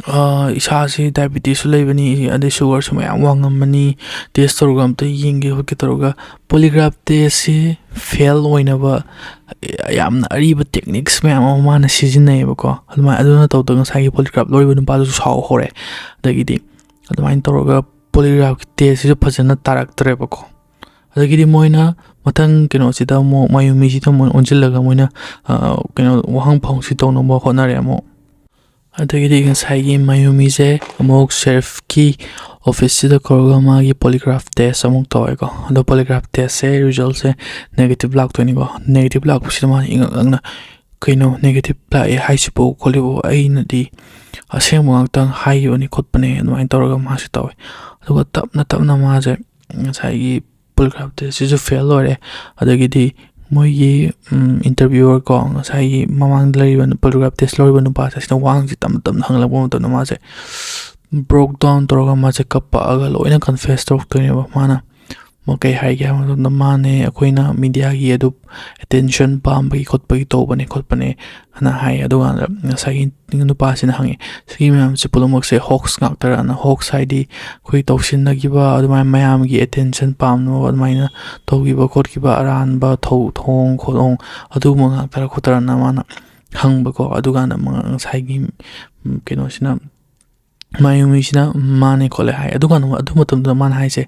ꯑ, ꯏꯁꯥꯁꯤ ꯗꯥꯏꯕꯤꯇꯤꯁꯁꯨ ꯂꯩꯕꯅꯤ, ꯑꯗꯩ ꯁꯨꯒꯔꯁꯨ ꯃꯌꯥꯝ ꯋꯥꯡꯉꯝꯃꯅꯤ, ꯇꯦꯁ ꯇꯧꯔꯒ ꯑꯝꯇ ꯌꯦꯡꯒꯦ ꯈꯣꯠꯀꯦ" ꯇꯧꯔꯒ ꯄꯣꯂꯤꯒ꯭ꯔꯥꯐ ꯇꯦꯁꯁꯦ ꯐꯦꯜ ꯑꯣꯏꯅꯕ ꯌꯥꯝꯅ ꯑꯔꯤꯕ ꯇꯦꯛꯅꯤꯛꯁ ꯃꯌꯥꯝ ꯑꯃ ꯃꯥꯅ ꯁꯤꯖꯤꯟꯅꯩꯌꯦꯕꯀꯣ꯫ ꯑꯗꯨꯃꯥꯏꯅ, ꯑꯗꯨꯅ ꯇꯧꯗꯅ ꯉꯁꯥꯏꯒꯤ ꯄꯣꯂꯤꯒ꯭ꯔꯥꯐ ꯂꯧꯔꯤꯕ ꯅꯨꯄꯥꯗꯨꯁꯨ ꯁꯥꯎ ꯍꯧꯔꯦ꯫ ꯑꯗꯒꯤꯗꯤ ꯑꯗꯨꯃꯥꯏꯅ ꯇꯧꯔꯒ ꯄꯣꯂꯤꯒ꯭ꯔꯥꯐꯀꯤ ꯇꯦꯁꯁꯤꯁꯨ ꯐꯖꯅ ꯇꯥꯔꯛꯇ꯭ꯔꯦꯕꯀꯣ꯫ ꯑꯗꯒꯤꯗꯤ ꯃꯣꯏꯅ ꯃꯊꯪ ꯀꯩꯅꯣꯁꯤꯗ ꯑꯃꯨꯛ ꯃꯌꯨꯃꯤꯁꯤꯗ ꯑꯃꯨꯛ ꯑꯣꯟꯁꯤꯜꯂꯒ ꯃꯣꯏꯅ, ꯑ, ꯀꯩꯅꯣ, ꯋꯥꯍꯪ ꯐꯥꯎꯁꯤ ꯇꯧꯅꯕ ꯍꯣꯠꯅꯔꯦ ꯑꯃꯨꯛ꯫ ꯑꯗꯒꯤꯗꯤ ꯉꯁꯥꯏꯒꯤ ꯃꯌꯨꯃꯤꯁꯦ ꯑꯃꯨꯛ ꯁꯦꯔꯤꯐꯀꯤ ꯑꯣꯐꯤꯁꯁꯤꯗ ꯀꯧꯔꯒ ꯃꯥꯒꯤ ꯄꯣꯂꯤꯒ꯭ꯔꯥꯐ ꯇꯦꯁ ꯑꯃꯨꯛ ꯇꯧꯋꯦꯀꯣ꯫ ꯑꯗꯣ ꯄꯣꯂꯤꯒ꯭ꯔꯥꯐ ꯇꯦꯁꯁꯦ ꯔꯤꯖꯜꯁꯦ ꯅꯦꯒꯦꯇꯤꯞ ꯂꯥꯛꯇꯣꯏꯅꯤꯀꯣ꯫ ꯅꯦꯒꯦꯇꯤꯞ ꯂꯥꯛꯄꯁꯤꯗ ꯃꯥꯅ ꯏꯉꯛ ꯉꯛꯅ, "ꯀꯩꯅꯣ ꯅꯦꯒꯦꯇꯤꯞ ꯂꯥꯛꯑꯦ ꯍꯥꯏꯁꯤꯕꯨ ꯈꯣꯠꯂꯤꯕꯨ? ꯑꯩꯅꯗꯤ ꯑꯁꯦꯡꯕ ꯉꯥꯛꯇꯪ ꯍꯥꯏꯈꯤꯕꯅꯤ ꯈꯣꯠꯄꯅꯦ" ꯑꯗꯨꯃꯥꯏꯅ ꯇꯧꯔꯒ ꯃꯥꯁꯦ ꯇꯧꯋꯦ꯫ ꯑꯗꯨꯒ ꯇꯞꯅ ꯇꯞꯅ ꯃꯥꯁꯦ ꯉꯁꯥꯏꯒꯤ ꯄꯣꯂꯤꯒ꯭ꯔꯥꯐ ꯇꯦꯁꯁꯤꯁꯨ ꯐꯦꯜ ꯑꯣꯏꯔꯦ꯫ ꯑꯗꯒꯤꯗꯤ ꯃꯣꯏꯒꯤ ꯏꯟꯇꯔꯚꯤꯌꯨꯋꯔ ꯀꯣ, ꯉꯁꯥꯏꯒꯤ ꯃꯃꯥꯡꯗ ꯂꯩꯔꯤꯕ ꯄꯣꯂꯤꯒ꯭ꯔꯥꯐ ꯇꯦꯁ ꯂꯧꯔꯤꯕ ꯅꯨꯄꯥꯁꯦ, ꯑꯁꯤꯅ ꯋꯥꯍꯪꯁꯤ ꯇꯞꯅ ꯇꯞꯅ ꯍꯪꯂꯛꯄ ꯃꯇꯝꯗ ꯃꯥꯁꯦ ꯕ꯭ꯔꯣꯛ ꯗꯥꯎꯟ ꯇꯧꯔꯒ ꯃꯥꯁꯦ ꯀꯞꯄꯛꯑꯒ ꯂꯣꯏꯅ ꯀꯟꯐꯦꯁ ꯇꯧꯔꯛꯇꯣꯏꯅꯦꯕ꯫ ꯃꯥꯅ ꯃ-, ꯀꯩ ꯍꯥꯏꯒꯦ ꯍꯥꯏꯕ ꯃꯇꯝꯗ, "ꯃꯥꯅꯦ, ꯑꯩꯈꯣꯏꯅ ꯃꯤꯗꯤꯌꯥꯒꯤ ꯑꯗꯨ ꯑꯦꯇꯦꯟꯁꯟ ꯄꯥꯝꯕꯒꯤ ꯈꯣꯠꯄꯒꯤ ꯇꯧꯕꯅꯦ ꯈꯣꯠꯄꯅꯦ" ꯑꯅ ꯍꯥꯏ꯫ ꯑꯗꯨꯀꯥꯟꯗ ꯉꯁꯥꯏꯒꯤ ꯅꯨꯄꯥꯁꯤꯅ ꯍꯪꯉꯦ, "ꯁꯤꯒꯤ ꯃꯌꯥꯝꯁꯦ ꯄꯨꯝꯅꯃꯛꯁꯦ ꯍꯣꯛꯁ ꯉꯥꯛꯇꯔꯅ?" ꯍꯣꯛꯁ ꯍꯥꯏꯗꯤ ꯑꯩꯈꯣꯏ ꯇꯧꯁꯤꯟꯅꯈꯤꯕ ꯑꯗꯨꯃꯥꯏꯅ ꯃꯌꯥꯝꯒꯤ ꯑꯦꯇꯦꯟꯁꯟ ꯄꯥꯝꯅꯕ ꯑꯗꯨꯃꯥꯏꯅ ꯇꯧꯈꯤꯕ ꯈꯣꯠꯈꯤꯕ ꯑꯔꯥꯟꯕ ꯊꯧ-, ꯊꯧꯑꯣꯡ ꯈꯣꯠꯂꯣꯡ ꯑꯗꯨꯒꯨꯝꯕ ꯉꯥꯛꯇꯔ ꯈꯣꯠꯇꯔꯅ ꯃꯥꯅ ꯍꯪꯕꯀꯣ꯫ ꯑꯗꯨꯀꯥꯟꯗ ꯃ-, ꯉꯁꯥꯏꯒꯤ, ꯎꯝ, ꯀꯩꯅꯣꯁꯤꯅ, ꯃꯥꯌꯨꯃꯤꯁꯤꯅ ꯃꯥꯅꯦ ꯈꯣꯠꯂꯦ ꯍꯥꯏ꯫ ꯑꯗꯨꯀꯥꯟꯗ ꯑꯗꯨ ꯃꯇꯝꯗꯨꯗ ꯃꯥꯅ ꯍꯥꯏꯁꯦ,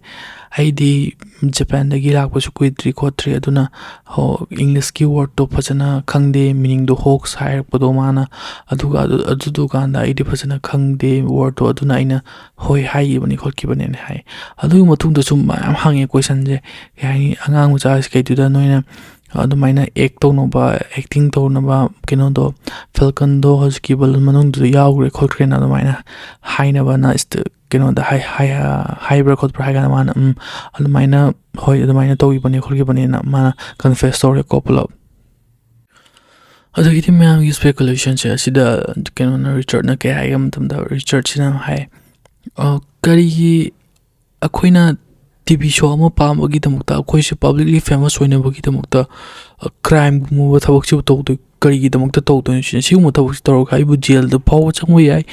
"ꯑꯩꯗꯤ ꯖꯄꯥꯟꯗꯒꯤ ꯂꯥꯛꯄꯁꯨ ꯀꯨꯏꯗ꯭ꯔꯤ ꯈꯣꯠꯇ꯭ꯔꯤ, ꯑꯗꯨꯅ ꯍꯣ-, ꯏꯪꯂꯤꯁꯀꯤ ꯋꯥꯔꯗꯇꯣ ꯐꯖꯅ ꯈꯪꯗꯦ, ꯃꯤꯅꯤꯡꯗꯣ ꯍꯣꯛꯁ ꯍꯥꯏꯔꯛꯄꯗꯣ ꯃꯥꯅ, ꯑꯗꯨꯒ ꯑꯗꯨ, ꯑꯗꯨꯗꯨꯀꯥꯟꯗ ꯑꯩꯗꯤ ꯐꯖꯅ ꯈꯪꯗꯦ ꯋꯥꯔꯗꯇꯣ, ꯑꯗꯨꯅ ꯑꯩꯅ ꯍꯣꯏ ꯍꯥꯏꯈꯤꯕꯅꯤ ꯈꯣꯠꯈꯤꯕꯅꯦꯅ" ꯍꯥꯏ꯫ ꯑꯗꯨꯒꯤ ꯃꯇꯨꯡꯗꯁꯨ ꯃꯌꯥꯝ ꯍꯪꯉꯦ ꯀꯣꯏꯁꯟꯁꯦ, ꯀꯩ ꯍꯥꯏꯅꯤ, ꯑꯉꯥꯡ ꯃꯆꯥꯁꯤ ꯀꯩꯗꯨꯗ ꯅꯣꯏꯅ ꯑꯗꯨꯃꯥꯏꯅ ꯑꯦꯛ ꯇꯧꯅꯕ, ꯑꯦꯛꯇꯤꯡ ꯇꯧꯅꯕ ꯀꯩꯅꯣꯗꯣ, ꯐꯦꯜꯀꯟꯗꯣ ꯍꯧꯖꯤꯛꯀꯤ ꯕꯂꯨꯟ ꯃꯅꯨꯡꯗꯨꯗ ꯌꯥꯎꯈ꯭ꯔꯦ ꯈꯣꯠꯈ꯭ꯔꯦꯅ ꯑꯗꯨꯃꯥꯏꯅ ꯍꯥꯏꯅꯕꯅ ꯏꯁ-, ꯀꯩꯅꯣꯗ ꯍꯥꯏ-, ꯍꯥꯏ-, ꯍꯥꯏꯕ꯭ꯔꯥ ꯈꯣꯠꯄ꯭ꯔꯥ ꯍꯥꯏ ꯀꯥꯟꯗ ꯃꯥꯅ, "ꯎꯝ, ꯑꯗꯨꯃꯥꯏꯅ, ꯍꯣꯏ, ꯑꯗꯨꯃꯥꯏꯅ ꯇꯧꯈꯤꯕꯅꯦ ꯈꯣꯠꯈꯤꯕꯅꯦꯅ" ꯃꯥꯅ ꯀꯟꯐꯦꯁ ꯇꯧꯔꯦꯀꯣ ꯄꯨꯂꯞ꯫ ꯑꯗꯒꯤꯗꯤ ꯃꯌꯥꯝꯒꯤ ꯁ꯭ꯄꯦꯀꯨꯂꯦꯁꯟꯁꯦ ꯑꯁꯤꯗ ꯀꯩꯅꯣꯅ, ꯔꯤꯆꯥꯔꯗꯅ ꯀꯩ ꯍꯥꯏꯒꯦ ꯃꯇꯝꯗ, ꯔꯤꯆꯥꯔꯗꯁꯤꯅ ꯍꯥꯏ, "ꯑ, ꯀꯔꯤꯒꯤ ꯑꯩꯈꯣꯏꯅ ꯇꯤ ꯚꯤ ꯁꯣ ꯑꯃ ꯄꯥꯝꯕꯒꯤꯗꯃꯛꯇ, ꯑꯩꯈꯣꯏꯁꯦ ꯄꯕ꯭ꯂꯤꯛꯂꯤ ꯐꯦꯃꯁ ꯑꯣꯏꯅꯕꯒꯤꯗꯃꯛꯇ, ꯑ, ꯀ꯭ꯔꯥꯏꯝꯒꯨꯝꯕ ꯊꯕꯛꯁꯤꯕꯨ ꯇꯧꯗꯣꯏ-, ꯀꯔꯤꯒꯤꯗꯃꯛꯇ ꯇꯧꯗꯣꯏꯅꯣ ꯁꯤꯅꯤ? ꯁꯤꯒꯨꯝꯕ ꯊꯕꯛꯁꯤ ꯇꯧꯔꯒ ꯑꯩꯕꯨ ꯖꯦꯜꯗ ꯐꯥꯎꯕ ꯆꯪꯕ ꯌꯥꯏ꯫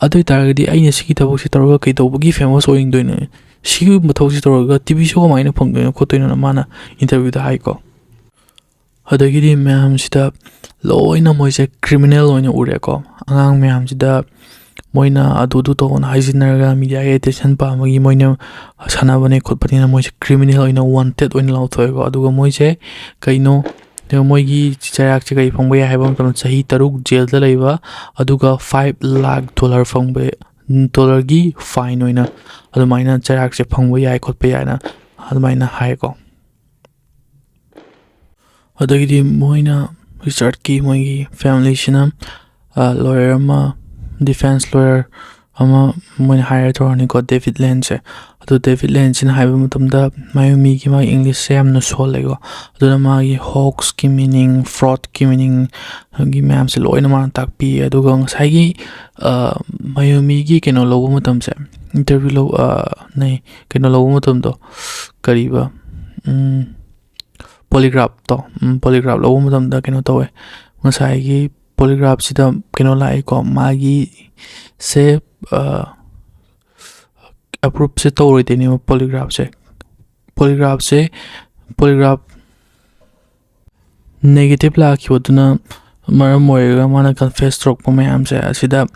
ꯑꯗꯨ ꯑꯣꯏ ꯇꯥꯔꯒꯗꯤ ꯑꯩꯅ ꯁꯤꯒꯤ ꯊꯕꯛꯁꯤ ꯇꯧꯔꯒ ꯀꯩꯗꯧꯕꯒꯤ ꯐꯦꯃꯁ ꯑꯣꯏꯅꯤꯡꯗꯣꯏꯅꯣ? ꯁꯤꯒꯨꯝꯕ ꯊꯕꯛꯁꯤ ꯇꯧꯔꯒ ꯇꯤ ꯚꯤ ꯁꯣ ꯀꯃꯥꯏꯅ ꯐꯪꯗꯣꯏꯅꯣ ꯈꯣꯠꯇꯣꯏꯅꯣꯅ" ꯃꯥꯅ ꯏꯟꯇꯔꯚ꯭ꯌꯨꯗ ꯍꯥꯏꯀꯣ꯫ ꯑꯗꯒꯤꯗꯤ ꯃꯌꯥꯝꯁꯤꯗ ꯂꯣꯏꯅ ꯃꯣꯏꯁꯦ ꯀ꯭ꯔꯤꯃꯤꯅꯦꯜ ꯑꯣꯏꯅ ꯎꯔꯦꯀꯣ꯫ ꯑꯉꯥꯡ ꯃꯌꯥꯝꯁꯤꯗ ꯃꯣꯏꯅ ꯑꯗꯨ ꯑꯗꯨ ꯇꯧꯅ ꯍꯥꯏꯖꯤꯟꯅꯔꯒ ꯃꯤꯗꯤꯌꯥꯒꯤ ꯑꯦꯇꯦꯟꯁꯟ ꯄꯥꯝꯕꯒꯤ ꯃꯣꯏꯅ ꯁꯥꯟꯅꯕꯅꯦ ꯈꯣꯠꯄꯅꯦꯅ ꯃꯣꯏꯁꯦ ꯀ꯭ꯔꯤꯃꯤꯅꯦꯜ ꯑꯣꯏꯅ ꯋꯥꯟꯇꯦꯠ ꯑꯣꯏꯅ ꯂꯥꯎꯊꯣꯛꯑꯦꯀꯣ꯫ ꯑꯗꯨꯒ ꯃꯣꯏꯁꯦ ꯀꯩꯅꯣ, ꯑꯗꯨꯒ ꯃꯣꯏꯒꯤ ꯆꯩꯔꯥꯛꯁꯦ ꯀꯔꯤ ꯐꯪꯕ ꯌꯥꯏ ꯍꯥꯏꯕ ꯃꯇꯝꯗ, ꯆꯍꯤ ꯇꯔꯨꯛ ꯖꯦꯜꯗ ꯂꯩꯕ, ꯑꯗꯨꯒ ꯐꯥꯏꯚ ꯂꯥꯈ ꯗꯣꯂꯔ ꯐꯪꯕ, ꯗꯣꯂꯔꯒꯤ ꯐꯥꯏꯟ ꯑꯣꯏꯅ ꯑꯗꯨꯃꯥꯏꯅ ꯆꯩꯔꯥꯛꯁꯦ ꯐꯪꯕ ꯌꯥꯏ ꯈꯣꯠꯄ ꯌꯥꯏꯅ ꯑꯗꯨꯃꯥꯏꯅ ꯍꯥꯏꯀꯣ꯫ ꯑꯗꯒꯤꯗꯤ ꯃꯣꯏꯅ, ꯔꯤꯆꯥꯔꯠꯀꯤ ꯃꯣꯏꯒꯤ ꯐꯦꯃꯤꯂꯤꯁꯤꯅ ꯂꯣꯌꯔ ꯑꯃ, ꯗꯤꯐꯦꯟꯁ ꯂꯣꯌꯔ ꯑꯃ ꯃꯣꯏꯅ ꯍꯥꯏꯌꯔ ꯇꯧꯔꯅꯤꯀꯣ, ꯗꯦꯕꯤꯠ ꯂꯦꯟꯁꯦ꯫ ꯑꯗꯣ ꯗꯦꯕꯤꯠ ꯂꯦꯟꯁꯤꯅ ꯍꯥꯏꯕ ꯃꯇꯝꯗ, ꯃꯥꯏ ꯃꯤꯒꯤ ꯃꯥꯒꯤ ꯏꯪꯂꯤꯁꯁꯦ ꯌꯥꯝꯅ ꯁꯣꯜꯂꯦꯀꯣ꯫ ꯑꯗꯨꯅ ꯃꯥꯒꯤ ꯍꯣꯛꯁꯀꯤ ꯃꯤꯅꯤꯡ, ꯐ꯭ꯔꯣꯗꯀꯤ ꯃꯤꯅꯤꯡꯒꯤ ꯃꯌꯥꯝꯁꯦ ꯂꯣꯏꯅ ꯃꯥꯅ ꯇꯥꯛꯄꯤꯌꯦ꯫ ꯑꯗꯨꯒ ꯉꯁꯥꯏꯒꯤ ꯃꯥꯏ ꯃꯤꯒꯤ ꯀꯩꯅꯣ ꯂꯧꯕ ꯃꯇꯝꯁꯦ, ꯏꯟꯇꯔꯚ꯭ꯌꯨ ꯂꯧ ꯅꯩ ꯀꯩꯅꯣ ꯂꯧꯕ ꯃꯇꯝꯗꯣ, ꯀꯔꯤꯕ, ꯄꯣꯂꯤꯒ꯭ꯔꯥꯐꯇꯣ, ꯄꯣꯂꯤꯒ꯭ꯔꯥꯐ ꯂꯧꯕ ꯃꯇꯝꯗ ꯀꯩꯅꯣ ꯇꯧꯋꯦ, ꯉꯁꯥꯏꯒꯤ ꯄꯣꯂꯤꯒ꯭ꯔꯥꯐꯁꯤꯗ ꯀꯩꯅꯣ ꯂꯥꯛꯑꯦꯀꯣ, ꯃꯥꯒꯤꯁꯦ ꯑꯦꯄ꯭ꯔꯨꯞꯁꯦ ꯇꯧꯔꯣꯏꯗꯣꯏꯅꯦꯕ ꯄꯣꯂꯤꯒ꯭ꯔꯥꯐꯁꯦ꯫ ꯄꯣꯂꯤꯒ꯭ꯔꯥꯐꯁꯦ, ꯄꯣꯂꯤꯒ꯭ꯔꯥꯐ ꯅꯦꯒꯦꯇꯤꯞ ꯂꯥꯛꯈꯤꯕꯗꯨꯅ ꯃꯔꯝ ꯑꯣꯏꯔꯒ ꯃꯥꯅ ꯀꯟꯐꯦꯁ ꯇꯧꯔꯛꯄ ꯃꯌꯥꯝꯁꯦ, ꯑꯁꯤꯗ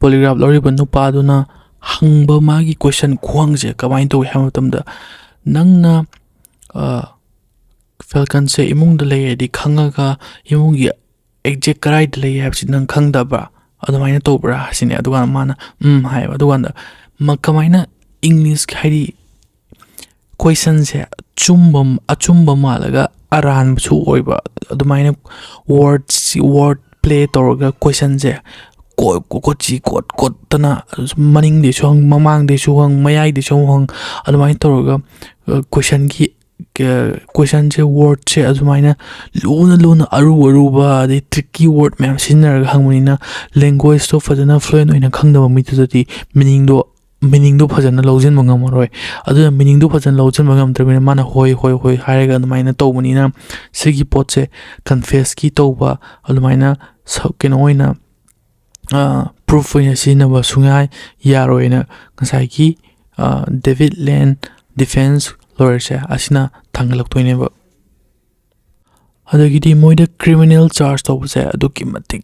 ꯄꯣꯂꯤꯒ꯭ꯔꯥꯐ ꯂꯧꯔꯤꯕ ꯅꯨꯄꯥꯗꯨꯅ ꯍꯪꯕ ꯃꯥꯒꯤ ꯀꯣꯏꯁꯟ ꯈꯨꯍꯪꯁꯦ ꯀꯃꯥꯏꯅ ꯇꯧꯏ ꯍꯥꯏꯕ ꯃꯇꯝꯗ, "ꯅꯪꯅ ꯐꯦꯜꯀꯟꯁꯦ ꯏꯃꯨꯡꯗ ꯂꯩꯔꯗꯤ ꯈꯪꯉꯒ ꯏꯃꯨꯡꯒꯤ ꯑꯦꯛꯖꯦꯛ ꯀꯗꯥꯏꯗ ꯂꯩ ꯍꯥꯏꯕꯁꯤ ꯅꯪ ꯈꯪꯗꯕ꯭ꯔꯥ? ꯑꯗꯨꯃꯥꯏꯅ ꯇꯧꯕ꯭ꯔꯥ?" ꯍꯥꯏꯁꯤꯅꯦ꯫ ꯑꯗꯨꯀꯥꯟꯗ ꯃꯥꯅ "ꯎꯝ" ꯍꯥꯏꯌꯦꯕ꯫ ꯑꯗꯨꯀꯥꯟꯗ ꯃ-, ꯀꯃꯥꯏꯅ ꯏꯪꯂꯤꯁ, ꯍꯥꯏꯗꯤ ꯀꯣꯏꯁꯟꯁꯦ ꯑꯆꯨꯝꯕ, ꯑꯆꯨꯝꯕ ꯃꯥꯜꯂꯒ ꯑꯔꯥꯟꯕꯁꯨ ꯑꯣꯏꯕ, ꯑꯗꯨꯃꯥꯏꯅ ꯋꯥꯔꯗꯁꯤ, ꯋꯥꯔꯗ ꯄ꯭ꯂꯦ ꯇꯧꯔꯒ ꯀꯣꯏꯁꯟꯁꯦ ꯀꯣ-, ꯀꯣ-, ꯀꯣꯠꯆꯤ ꯀꯣꯠ ꯀꯣꯠꯇꯅ, ꯃꯅꯤꯡꯗꯩꯁꯨ ꯍꯪ, ꯃꯃꯥꯡꯗꯩꯁꯨ ꯍꯪ, ꯃꯌꯥꯏꯗꯩꯁꯨ ꯑꯃꯨꯛ ꯍꯪ, ꯑꯗꯨꯃꯥꯏꯅ ꯇꯧꯔꯒ, ꯑ, ꯀꯣꯏꯁꯟꯒꯤ, ꯑ, ꯀꯣꯏꯁꯟꯁꯦ, ꯋꯥꯔꯗꯁꯦ ꯑꯗꯨꯃꯥꯏꯅ ꯂꯨꯅ ꯂꯨꯅ, ꯑꯔꯨ ꯑꯔꯨꯕ, ꯑꯗꯩ ꯇ꯭ꯔꯤꯛꯀꯤ ꯋꯥꯔꯗ ꯃꯌꯥꯝ ꯁꯤꯖꯤꯟꯅꯔꯒ ꯍꯪꯕꯅꯤꯅ, ꯂꯦꯡꯒ꯭ꯋꯦꯖꯇꯣ ꯐꯖꯅ ꯐ꯭ꯂꯨꯑꯦꯟ ꯑꯣꯏꯅ ꯈꯪꯗꯕ ꯃꯤꯗꯨꯗꯗꯤ ꯃꯤꯅꯤꯡꯗꯣ, ꯃꯤꯅꯤꯡꯗꯣ ꯐꯖꯅ ꯂꯧꯁꯤꯟꯕ ꯉꯝꯃꯔꯣꯏ꯫ ꯑꯗꯨꯅ ꯃꯤꯅꯤꯡꯗꯣ ꯐꯖꯅ ꯂꯧꯁꯤꯟꯕ ꯉꯝꯗ꯭ꯔꯕꯅꯤꯅ, ꯃꯥꯅ "ꯍꯣꯏ, ꯍꯣꯏ, ꯍꯣꯏ" ꯍꯥꯏꯔꯒ ꯑꯗꯨꯃꯥꯏꯅ ꯇꯧꯕꯅꯤꯅ, ꯁꯤꯒꯤ ꯄꯣꯠꯁꯦ ꯀꯟꯐꯦꯁꯀꯤ ꯇꯧꯕ, ꯑꯗꯨꯃꯥꯏꯅ ꯁ-, ꯀꯩꯅꯣ ꯑꯣꯏꯅ, ꯑ, ꯄ꯭ꯔꯨꯐ ꯑꯣꯏꯅ ꯁꯤꯖꯤꯟꯅꯕ ꯁꯨꯡꯌꯥ ꯌꯥꯔꯣꯏꯅ ꯉꯁꯥꯏꯒꯤ, ꯑ, ꯗꯦꯕꯤꯠ ꯂꯦꯟ, ꯗꯤꯐꯦꯟꯁ ꯂꯣꯌꯔꯁꯦ, ꯑꯁꯤꯅ ꯊꯥꯡꯒꯠꯂꯛꯇꯣꯏꯅꯦꯕ꯫ ꯑꯗꯒꯤꯗꯤ ꯃꯣꯏꯗ ꯀ꯭ꯔꯤꯃꯤꯅꯦꯜ ꯆꯥꯔꯖ ꯇꯧꯕꯁꯦ ꯑꯗꯨꯛꯀꯤ ꯃꯇꯤꯛ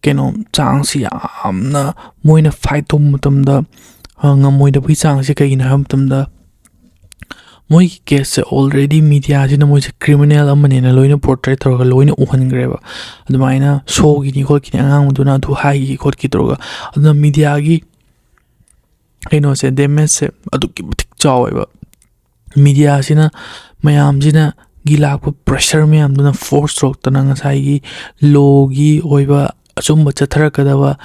ꯀꯩꯅꯣ, ꯆꯥꯡꯁꯤ ꯌꯥꯝꯅ ꯃꯣꯏꯅ ꯐꯥꯏꯠ ꯇꯧꯕ ꯃꯇꯝꯗ, ꯑ, ꯉꯝꯃꯣꯏꯗꯕꯒꯤ ꯆꯥꯡꯁꯤ ꯀꯩꯒꯤꯅꯣ ꯍꯥꯏꯕ ꯃꯇꯝꯗ, ꯃꯣꯏꯒꯤ ꯀꯦꯁꯁꯦ already ꯃꯤꯗꯤꯌꯥꯁꯤꯅ ꯃꯣꯏꯁꯦ ꯀ꯭ꯔꯤꯃꯤꯅꯦꯜ ꯑꯃꯅꯦꯅ ꯂꯣꯏꯅ ꯄꯣꯔꯇ꯭ꯔꯦꯠ ꯇꯧꯔꯒ ꯂꯣꯏꯅ ꯎꯍꯟꯈ꯭ꯔꯦꯕ꯫ ꯑꯗꯨꯃꯥꯏꯅ ꯁꯣꯛꯈꯤꯅꯤ ꯈꯣꯠꯈꯤꯅꯤ, ꯑꯉꯥꯡꯗꯨꯅ ꯑꯗꯨ ꯍꯥꯏꯈꯤ ꯈꯣꯠꯈꯤ ꯇꯧꯔꯒ꯫ ꯑꯗꯨꯅ ꯃꯤꯗꯤꯌꯥꯒꯤ ꯀꯩꯅꯣꯁꯦ, ꯗꯦꯃꯦꯖꯁꯦ ꯑꯗꯨꯛꯀꯤ ꯃꯇꯤꯛ ꯆꯥꯎꯋꯦꯕ꯫ ꯃꯤꯗꯤꯌꯥꯁꯤꯅ, ꯃꯌꯥꯝꯁꯤꯅꯒꯤ ꯂꯥꯛꯄ ꯄ꯭ꯔꯦꯁꯔ ꯃꯌꯥꯝꯗꯨꯅ ꯐꯣꯔꯁ ꯇꯧꯔꯛꯇꯅ ꯉꯁꯥꯏꯒꯤ ꯂꯣꯒꯤ ꯑꯣꯏꯕ ꯑꯆꯨꯝꯕ ꯆꯠꯊꯔꯛꯀꯗꯕ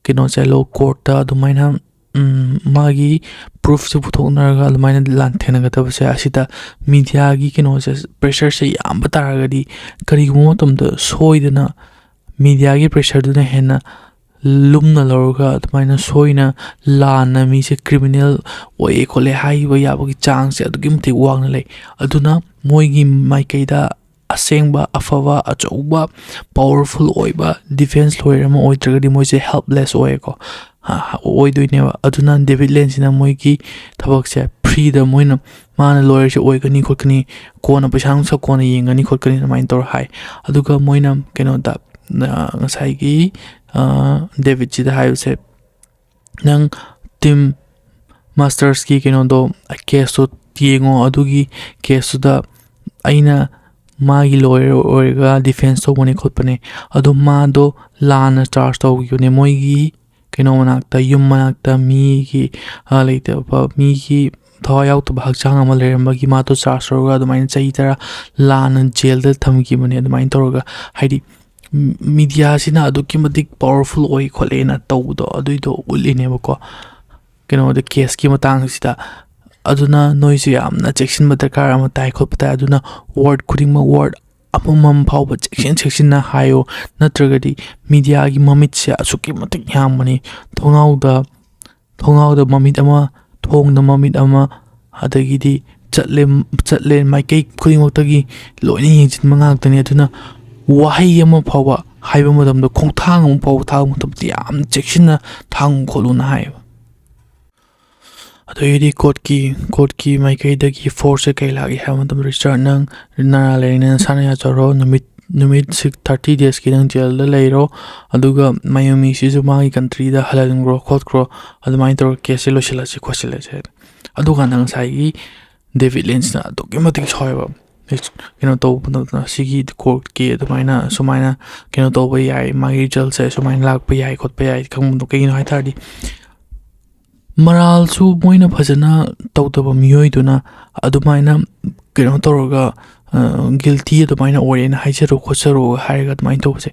ꯀꯩꯅꯣꯁꯦ, ꯂꯣ ꯀꯣꯔꯠꯇ ꯑꯗꯨꯃꯥꯏꯅ ꯎꯝ, ꯃꯥꯒꯤ ꯄ꯭ꯔꯨꯐꯁꯦ ꯄꯨꯊꯣꯛꯅꯔꯒ ꯑꯗꯨꯃꯥꯏꯅ ꯂꯥꯟꯊꯦꯡꯅꯒꯗꯕꯁꯦ, ꯑꯁꯤꯗ ꯃꯤꯗꯤꯌꯥꯒꯤ ꯀꯩꯅꯣꯁꯦ, ꯄ꯭ꯔꯦꯁꯔꯁꯦ ꯌꯥꯝꯕ ꯇꯥꯔꯒꯗꯤ, ꯀꯔꯤꯒꯨꯝꯕ ꯃꯇꯝꯗ ꯁꯣꯏꯗꯅ ꯃꯤꯗꯤꯌꯥꯒꯤ ꯄ꯭ꯔꯦꯁꯔꯗꯨꯅ ꯍꯦꯟꯅ ꯂꯨꯝꯅ ꯂꯧꯔꯒ ꯑꯗꯨꯃꯥꯏꯅ ꯁꯣꯏꯅ ꯂꯥꯟꯅ ꯃꯤꯁꯦ ꯀ꯭ꯔꯤꯃꯤꯅꯦꯜ ꯑꯣꯏꯌꯦ ꯈꯣꯠꯂꯦ ꯍꯥꯏꯕ ꯌꯥꯕꯒꯤ ꯆꯥꯡꯁꯦ ꯑꯗꯨꯛꯀꯤ ꯃꯇꯤꯛ ꯋꯥꯡꯅ ꯂꯩ꯫ ꯑꯗꯨꯅ ꯃꯣꯏꯒꯤ ꯃꯥꯏꯀꯩꯗ ꯑꯁꯦꯡꯕ, ꯑꯐꯕ, ꯑꯆꯧꯕ, ꯄꯥꯋꯔꯐꯨꯜ ꯑꯣꯏꯕ ꯗꯤꯐꯦꯟꯁ ꯂꯣꯌꯔ ꯑꯃ ꯑꯣꯏꯗ꯭ꯔꯒꯗꯤ ꯃꯣꯏꯁꯦ ꯍꯦꯜꯞꯂꯦꯁ ꯑꯣꯏꯌꯦꯀꯣ, ꯑ, ꯑꯣꯏꯗꯣꯏꯅꯦꯕ꯫ ꯑꯗꯨꯅ ꯗꯦꯕꯤꯠ ꯂꯦꯟꯁꯤꯅ ꯃꯣꯏꯒꯤ ꯊꯕꯛꯁꯦ ꯐ꯭ꯔꯤꯗ ꯃꯣꯏꯅ, ꯃꯥꯅ ꯂꯣꯌꯔꯁꯦ ꯑꯣꯏꯒꯅꯤ ꯈꯣꯠꯀꯅꯤ, ꯀꯣꯟꯅ ꯄꯩꯁꯥ ꯅꯨꯡꯁꯥ ꯀꯣꯟꯅ ꯌꯦꯡꯒꯅꯤ ꯈꯣꯠꯀꯅꯤ ꯑꯗꯨꯃꯥꯏꯅ ꯇꯧꯔ ꯍꯥꯏ꯫ ꯑꯗꯨꯒ ꯃꯣꯏꯅ ꯀꯩꯅꯣꯗ, ꯑ, ꯉꯁꯥꯏꯒꯤ, ꯑ, ꯗꯦꯕꯤꯠꯁꯤꯗ ꯍꯥꯏꯕꯁꯦ, "ꯅꯪ ꯇꯤꯝ ꯃꯥꯁꯇꯔꯁꯀꯤ ꯀꯩꯅꯣꯗꯣ, ꯀꯦꯁꯇꯣ ꯌꯦꯡꯉꯣ, ꯑꯗꯨꯒꯤ ꯀꯦꯁꯇꯨꯗ ꯑꯩꯅ ꯃꯥꯒꯤ ꯂꯣꯌꯔ ꯑꯣꯏꯔꯒ ꯗꯤꯐꯦꯟꯁ ꯇꯧꯕꯅꯦ ꯈꯣꯠꯄꯅꯦ, ꯑꯗꯣ ꯃꯥꯗꯣ ꯂꯥꯟꯅ ꯆꯥꯔꯖ ꯇꯧꯈꯤꯕꯅꯦ, ꯃꯣꯏꯒꯤ ꯀꯩꯅꯣ ꯃꯅꯥꯛꯇ, ꯌꯨꯝ ꯃꯅꯥꯛꯇ ꯃꯤꯒꯤ, ꯑ, ꯂꯩꯇꯕ, ꯃꯤꯒꯤ ꯊꯋꯥꯏ ꯌꯥꯎꯗꯕ ꯍꯛꯆꯥꯡ ꯑꯃ ꯂꯩꯔꯝꯕꯒꯤ ꯃꯥꯗꯣ ꯆꯥꯔꯖ ꯇꯧꯔꯒ ꯑꯗꯨꯃꯥꯏꯅ ꯆꯍꯤ ꯇꯔꯥ ꯂꯥꯟꯅ ꯖꯦꯜꯗ ꯊꯝꯈꯤꯕꯅꯦ" ꯑꯗꯨꯃꯥꯏꯅ ꯇꯧꯔꯒ, ꯍꯥꯏꯗꯤ, ꯃꯤꯗꯤꯌꯥꯁꯤꯅ ꯑꯗꯨꯛꯀꯤ ꯃꯇꯤꯛ ꯄꯥꯋꯔꯐꯨꯜ ꯑꯣꯏ ꯈꯣꯠꯂꯦꯅ ꯇꯧꯕꯗꯣ, ꯑꯗꯨꯏꯗꯣ ꯎꯠꯂꯤꯅꯦꯕꯀꯣ, ꯀꯩꯅꯣꯗ, ꯀꯦꯁꯀꯤ ꯃꯇꯥꯡꯁꯤꯗ꯫ ꯑꯗꯨꯅ ꯅꯣꯏꯁꯨ ꯌꯥꯝꯅ ꯆꯦꯛꯁꯤꯟꯕ ꯗꯔꯀꯥꯔ ꯑꯃ ꯇꯥꯏ ꯈꯣꯠꯄ ꯇꯥꯏ꯫ ꯑꯗꯨꯅ ꯋꯥꯔꯗ ꯈꯨꯗꯤꯡꯃꯛ, ꯋꯥꯔꯗ ꯑꯃꯃꯝ ꯐꯥꯎꯕ ꯆꯦꯛꯁꯤꯟ ꯆꯦꯛꯁꯤꯟꯅ ꯍꯥꯏꯌꯣ, ꯅꯠꯇ꯭ꯔꯒꯗꯤ ꯃꯤꯗꯤꯌꯥꯒꯤ ꯃꯃꯤꯠꯁꯦ ꯑꯁꯨꯛꯀꯤ ꯃꯇꯤꯛ ꯌꯥꯝꯕꯅꯤ꯫ ꯊꯣꯡꯅꯥꯎꯗ, ꯊꯣꯡꯅꯥꯎꯗ ꯃꯃꯤꯠ ꯑꯃ, ꯊꯣꯡꯗ ꯃꯃꯤꯠ ꯑꯃ, ꯑꯗꯒꯤꯗꯤ ꯆꯠꯂꯦ, ꯆꯠꯂꯦ, ꯃꯥꯏꯀꯩ ꯈꯨꯗꯤꯡꯃꯛꯇꯒꯤ ꯂꯣꯏꯅ ꯌꯦꯡꯁꯤꯟꯕ ꯉꯥꯛꯇꯅꯤ꯫ ꯑꯗꯨꯅ ꯋꯥꯍꯩ ꯑꯃ ꯐꯥꯎꯕ ꯍꯥꯏꯕ ꯃꯇꯝꯗ, ꯈꯣꯡꯊꯥꯡ ꯑꯃ ꯐꯥꯎꯕ ꯊꯥꯕ ꯃꯇꯝꯗ ꯌꯥꯝ ꯆꯦꯛꯁꯤꯟꯅ ꯊꯥꯡꯉꯨ ꯈꯣꯠꯂꯨꯅ ꯍꯥꯏꯌꯦꯕ꯫ ꯑꯗꯒꯤꯗꯤ ꯀꯣꯔꯠꯀꯤ, ꯀꯣꯔꯠꯀꯤ ꯃꯥꯏꯀꯩꯗꯒꯤ ꯐꯣꯔꯁꯁꯦ ꯀꯩ ꯂꯥꯛꯏ ꯍꯥꯏꯕ ꯃꯇꯝꯗ, "ꯔꯤꯆꯥꯔꯗ, ꯅꯪ ꯅꯔꯥ ꯂꯩꯔꯤꯅꯦ, ꯅꯁꯥꯅ ꯌꯥꯖꯔꯣ, ꯅꯨꯃꯤꯠ, ꯅꯨꯃꯤꯠ ꯁꯤꯛ-, ꯊꯥꯔꯇꯤ ꯗꯦꯖꯀꯤ ꯅꯪ ꯖꯦꯜꯗ ꯂꯩꯔꯣ, ꯑꯗꯨꯒ ꯃꯥꯏꯌꯣꯃꯤꯁꯤꯁꯨ ꯃꯥꯒꯤ ꯀꯟꯇ꯭ꯔꯤꯗ ꯍꯜꯍꯟꯈ꯭ꯔꯣ ꯈꯣꯠꯈ꯭ꯔꯣ, ꯑꯗꯨꯃꯥꯏꯅ ꯇꯧꯔꯒ ꯀꯦꯁꯁꯦ ꯂꯣꯏꯁꯤꯜꯂꯁꯤ ꯈꯣꯠꯁꯤꯜꯂꯁꯤ" ꯍꯥꯏꯅ꯫ ꯑꯗꯨꯀꯥꯟꯗ ꯉꯁꯥꯏꯒꯤ ꯗꯦꯕꯤꯠ ꯂꯤꯟꯁꯅ ꯑꯗꯨꯛꯀꯤ ꯃꯇꯤꯛ ꯁꯥꯎꯋꯦꯕ꯫ ꯀꯩꯅꯣ ꯇꯧꯕꯗ ꯁꯤꯒꯤ ꯀꯣꯔꯠꯀꯤ ꯑꯗꯨꯃꯥꯏꯅ ꯁꯨꯃꯥꯏꯅ ꯀꯩꯅꯣ ꯇꯧꯕ ꯌꯥꯏ, ꯃꯥꯒꯤ ꯔꯤꯖꯜꯁꯦ ꯁꯨꯃꯥꯏꯅ ꯂꯥꯛꯄ ꯌꯥꯏ ꯈꯣꯠꯄ ꯌꯥꯏ ꯈꯪꯕꯗꯣ꯫ ꯀꯩꯒꯤꯅꯣ ꯍꯥꯏ ꯇꯥꯔꯗꯤ, ꯃꯔꯥꯜꯁꯨ ꯃꯣꯏꯅ ꯐꯖꯅ ꯇꯧꯗꯕ ꯃꯤꯑꯣꯏꯗꯨꯅ ꯑꯗꯨꯃꯥꯏꯅ ꯀꯩꯅꯣ ꯇꯧꯔꯒ, ꯒꯤꯜꯇꯤ ꯑꯗꯨꯃꯥꯏꯅ ꯑꯣꯏꯔꯦꯅ ꯍꯥꯏꯖꯔꯣ ꯈꯣꯠꯆꯔꯣ ꯍꯥꯏꯔꯒ ꯑꯗꯨꯃꯥꯏꯅ ꯇꯧꯕꯁꯦ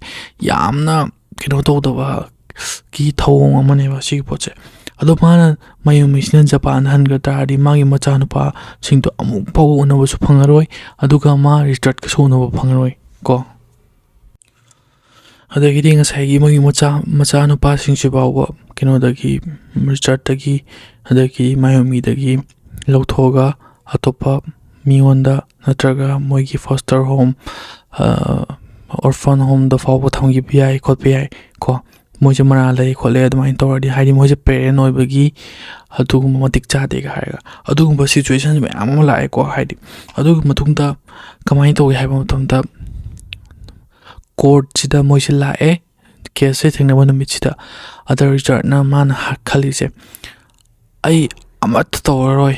ꯌꯥꯝꯅ ꯀꯩꯅꯣ ꯇꯧꯗꯕ ꯒꯤ ꯊꯧꯑꯣꯡ ꯑꯃꯅꯦꯕ ꯁꯤꯒꯤ ꯄꯣꯠꯁꯦ꯫ ꯑꯗꯣ ꯃꯥꯅ, ꯃꯥꯌꯨꯃꯤꯁꯤꯅ ꯖꯄꯥꯟꯗ ꯍꯟꯈ꯭ꯔ ꯇꯥꯔꯗꯤ ꯃꯥꯒꯤ ꯃꯆꯥꯅꯨꯄꯥꯁꯤꯡꯗꯣ ꯑꯃꯨꯛ ꯐꯥꯎꯕ ꯎꯅꯕꯁꯨ ꯐꯪꯉꯔꯣꯏ, ꯑꯗꯨꯒ ꯃꯥ ꯔꯤꯆꯥꯔꯗꯀꯁꯨ ꯎꯅꯕ ꯐꯪꯉꯔꯣꯏ ꯀꯣ꯫ ꯑꯗꯒꯤꯗꯤ ꯉꯁꯥꯏꯒꯤ ꯃꯣꯏꯒꯤ ꯃꯆꯥ, ꯃꯆꯥꯅꯨꯄꯥꯁꯤꯡꯁꯤ ꯐꯥꯎꯕ ꯀꯩꯅꯣꯗꯒꯤ, ꯔꯤꯆꯥꯔꯗꯇꯒꯤ, ꯑꯗꯒꯤ ꯃꯥꯌꯣꯃꯤꯗꯒꯤ ꯂꯧꯊꯣꯛꯑꯒ ꯑꯇꯣꯞꯄ ꯃꯤꯉꯣꯟꯗ, ꯅꯠꯇ꯭ꯔꯒ ꯃꯣꯏꯒꯤ ꯐꯣꯁꯇꯔ ꯍꯣꯝ, ꯑꯣꯔꯐꯟ ꯍꯣꯝꯗ ꯐꯥꯎꯕ ꯊꯝꯈꯤꯕ ꯌꯥꯏ ꯈꯣꯠꯄ ꯌꯥꯏ ꯀꯣ꯫ ꯃꯣꯏꯁꯦ ꯃꯔꯥꯜ ꯂꯩ ꯈꯣꯠꯂꯦ ꯑꯗꯨꯃꯥꯏꯅ ꯇꯧꯔꯗꯤ, ꯍꯥꯏꯗꯤ ꯃꯣꯏꯁꯦ ꯄꯦꯔꯦꯟ ꯑꯣꯏꯕꯒꯤ ꯑꯗꯨꯒꯨꯝꯕ ꯃꯇꯤꯛ ꯆꯥꯗꯦꯒ ꯍꯥꯏꯔꯒ, ꯑꯗꯨꯒꯨꯝꯕ ꯁꯤꯆꯨꯋꯦꯁꯟ ꯃꯌꯥꯝ ꯑꯃ ꯂꯥꯛꯑꯦꯀꯣ꯫ ꯍꯥꯏꯗꯤ ꯑꯗꯨꯒꯤ ꯃꯇꯨꯡꯗ ꯀꯃꯥꯏꯅ ꯇꯧꯒꯦ ꯍꯥꯏꯕ ꯃꯇꯝꯗ, ꯀꯣꯔꯠꯁꯤꯗ ꯃꯣꯏꯁꯦ ꯂꯥꯛꯑꯦ, ꯀꯦꯁꯁꯦ ꯊꯦꯡꯅꯕ ꯅꯨꯃꯤꯠꯁꯤꯗ꯫ ꯑꯗ ꯔꯤꯆꯥꯔꯗꯅ ꯃꯥꯅ ꯍ-, ꯈꯜꯂꯤꯁꯦ, "ꯑꯩ ꯑꯃꯠꯇ ꯇꯧꯔꯔꯣꯏ,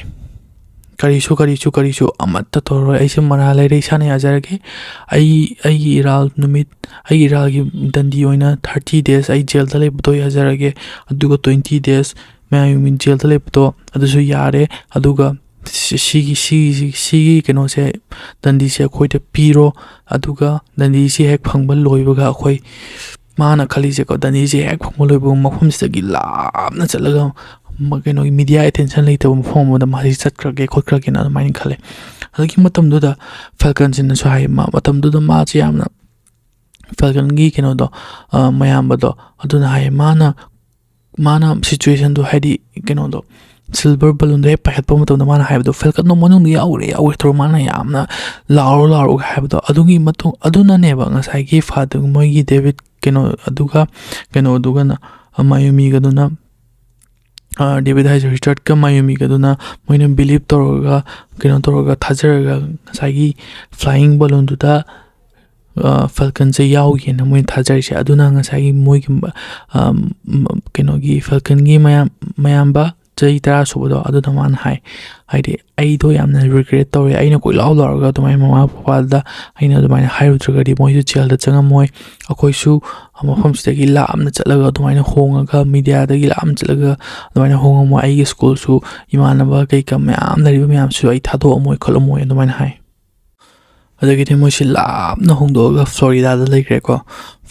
ꯀꯔꯤꯁꯨ, ꯀꯔꯤꯁꯨ, ꯀꯔꯤꯁꯨ ꯑꯃꯠꯇ ꯇꯧꯔꯔꯣꯏ, ꯑꯩꯁꯦ ꯃꯔꯥꯜ ꯂꯩꯔꯦ, ꯏꯁꯥꯅ ꯌꯥꯖꯔꯒꯦ, ꯑꯩ, ꯑꯩꯒꯤ ꯏꯔꯥꯜ ꯅꯨꯃꯤꯠ, ꯑꯩꯒꯤ ꯏꯔꯥꯜꯒꯤ ꯗꯟꯗꯤ ꯑꯣꯏꯅ ꯊꯥꯔꯇꯤ ꯗꯦꯖ ꯑꯩ ꯖꯦꯜꯗ ꯂꯩꯕꯗꯣ ꯌꯥꯖꯔꯒꯦ, ꯑꯗꯨꯒ ꯇ꯭ꯋꯦꯟꯇꯤ ꯗꯦꯖ ꯃꯌꯥꯝ ꯖꯦꯜꯗ ꯂꯩꯕꯗꯣ ꯑꯗꯨꯁꯨ ꯌꯥꯔꯦ, ꯑꯗꯨꯒ ꯁꯤ-, ꯁꯤꯒꯤ, ꯁꯤꯒꯤ, ꯁꯤꯒꯤ ꯀꯩꯅꯣꯁꯦ, ꯗꯟꯗꯤꯁꯦ ꯑꯩꯈꯣꯏꯗ ꯄꯤꯔꯣ, ꯑꯗꯨꯒ ꯗꯟꯗꯤꯁꯦ ꯍꯦꯛ ꯐꯪꯕ ꯂꯣꯏꯕꯒ ꯑꯩꯈꯣꯏ", ꯃꯥꯅ ꯈꯜꯂꯤꯁꯦꯀꯣ, ꯗꯟꯗꯤꯁꯦ ꯍꯦꯛ ꯐꯪꯕ ꯂꯣꯏꯕꯒ ꯃꯐꯝꯁꯤꯗꯒꯤ ꯂꯥꯞꯅ ꯆꯠꯂꯒ ꯃ-, ꯀꯩꯅꯣꯒꯤ ꯃꯤꯗꯤꯌꯥ ꯑꯦꯇꯦꯟꯁꯟ ꯂꯩꯇꯕ ꯃꯐꯝ ꯑꯃꯗ ꯃꯥꯁꯤ ꯆꯠꯈ꯭ꯔꯒꯦ ꯈꯣꯠꯈ꯭ꯔꯒꯦꯅ ꯑꯗꯨꯃꯥꯏꯅ ꯈꯜꯂꯦ꯫ ꯑꯗꯒꯤ ꯃꯇꯝꯗꯨꯗ ꯐꯦꯜꯀꯟꯁꯤꯅꯁꯨ ꯍꯥꯏ, ꯃ-, ꯃꯇꯝꯗꯨꯗ ꯃꯥꯁꯦ ꯌꯥꯝꯅ, ꯐꯦꯜꯀꯟꯒꯤ ꯀꯩꯅꯣꯗꯣ, ꯑ, ꯃꯌꯥꯝꯕꯗꯣ ꯑꯗꯨꯅ ꯍꯥꯏꯌꯦ, ꯃꯥꯅ, ꯃꯥꯅ ꯁꯤꯆꯨꯋꯦꯁꯟꯗꯣ, ꯍꯥꯏꯗꯤ ꯀꯩꯅꯣꯗꯣ, ꯁꯤꯜꯚꯔ ꯕꯂꯨꯟꯗꯣ ꯍꯦꯛ ꯄꯥꯏꯈꯠꯄ ꯃꯇꯝꯗ ꯃꯥꯅ ꯍꯥꯏꯕꯗꯣ, "ꯐꯦꯜꯀꯟꯗꯣ ꯃꯅꯨꯡꯗ ꯌꯥꯎꯔꯦ, ꯌꯥꯎꯔꯦ" ꯇꯧꯔ ꯃꯥꯅ ꯌꯥꯝꯅ ꯂꯥꯎꯔꯣ, ꯂꯥꯎꯔꯣ ꯍꯥꯏꯕꯗꯣ꯫ ꯑꯗꯨꯒꯤ ꯃꯇꯨꯡ, ꯑꯗꯨꯅꯅꯦꯕ ꯉꯁꯥꯏꯒꯤ ꯐꯥꯗꯔ, ꯃꯣꯏꯒꯤ ꯗꯦꯕꯤꯠ ꯀꯩꯅꯣ ꯑꯗꯨꯒ, ꯀꯩꯅꯣ ꯑꯗꯨꯒꯅ, ꯃꯥꯌꯨꯃꯤꯒꯗꯨꯅ, ꯑ, ꯗꯦꯕꯤꯠ ꯍꯥꯏꯁꯦ, ꯔꯤꯆꯥꯔꯗꯀ ꯃꯥꯌꯨꯃꯤꯒꯗꯨꯅ ꯃꯣꯏꯅ ꯕꯤꯂꯤꯞ ꯇꯧꯔꯒ, ꯀꯩꯅꯣ ꯇꯧꯔꯒ ꯊꯥꯖꯔꯒ ꯉꯁꯥꯏꯒꯤ ꯐ꯭ꯂꯥꯏꯌꯤꯡ ꯕꯂꯨꯟꯗꯨꯗ, ꯑ, ꯐꯦꯜꯀꯟꯁꯦ ꯌꯥꯎꯒꯦꯅ ꯃꯣꯏꯅ ꯊꯥꯖꯔꯤꯁꯦ꯫ ꯑꯗꯨꯅ ꯉꯁꯥꯏꯒꯤ ꯃꯣꯏꯒꯤ, ꯑ, ꯀꯩꯅꯣꯒꯤ ꯐꯦꯜꯀꯟꯒꯤ ꯃꯌꯥꯝ-, ꯃꯌꯥꯝꯕ ꯆꯍꯤ ꯇꯔꯥ ꯁꯨꯕꯗꯣ, ꯑꯗꯨꯅ ꯃꯥꯅ ꯍꯥꯏ, ꯍꯥꯏꯗꯤ, "ꯑꯩꯗꯣ ꯌꯥꯝꯅ ꯔꯤꯒ꯭ꯔꯦꯠ ꯇꯧꯔꯦ, ꯑꯩꯅ ꯀꯣꯏꯂꯥꯎ ꯂꯥꯎꯔꯒ ꯑꯗꯨꯃꯥꯏꯅ ꯃꯃꯥ ꯄꯄꯥꯗ ꯑꯩꯅ ꯑꯗꯨꯃꯥꯏꯅ ꯍꯥꯏꯔꯨꯗ꯭ꯔꯒꯗꯤ ꯃꯣꯏꯁꯨ ꯖꯦꯜꯗ ꯆꯪꯉꯝꯃꯣꯏ, ꯑꯩꯈꯣꯏꯁꯨ ꯃꯐꯝꯁꯤꯗꯒꯤ ꯂꯥꯞꯅ ꯆꯠꯂꯒ ꯑꯗꯨꯃꯥꯏꯅ ꯍꯣꯡꯉꯒ, ꯃꯤꯗꯤꯌꯥꯗꯒꯤ ꯂꯥꯞꯅ ꯆꯠꯂꯒ ꯑꯗꯨꯃꯥꯏꯅ ꯍꯣꯡꯉꯝꯃꯣꯏ, ꯑꯩꯒꯤ ꯁ꯭ꯀꯨꯜꯁꯨ, ꯏꯃꯥꯟꯅꯕ ꯀꯩꯀꯥ ꯃꯌꯥꯝ ꯂꯩꯔꯤꯕ ꯃꯌꯥꯝꯁꯨ ꯑꯩ ꯊꯥꯗꯣꯛꯑꯝꯃꯣꯏ ꯈꯣꯠꯂꯝꯃꯣꯏ" ꯑꯗꯨꯃꯥꯏꯅ ꯍꯥꯏ꯫ ꯑꯗꯒꯤꯗꯤ ꯃꯣꯏꯁꯤ ꯂꯥꯞꯅ ꯍꯣꯡꯗꯣꯛꯑꯒ ꯐ꯭ꯂꯣꯔꯤꯗꯥꯗ ꯂꯩꯈ꯭ꯔꯦꯀꯣ꯫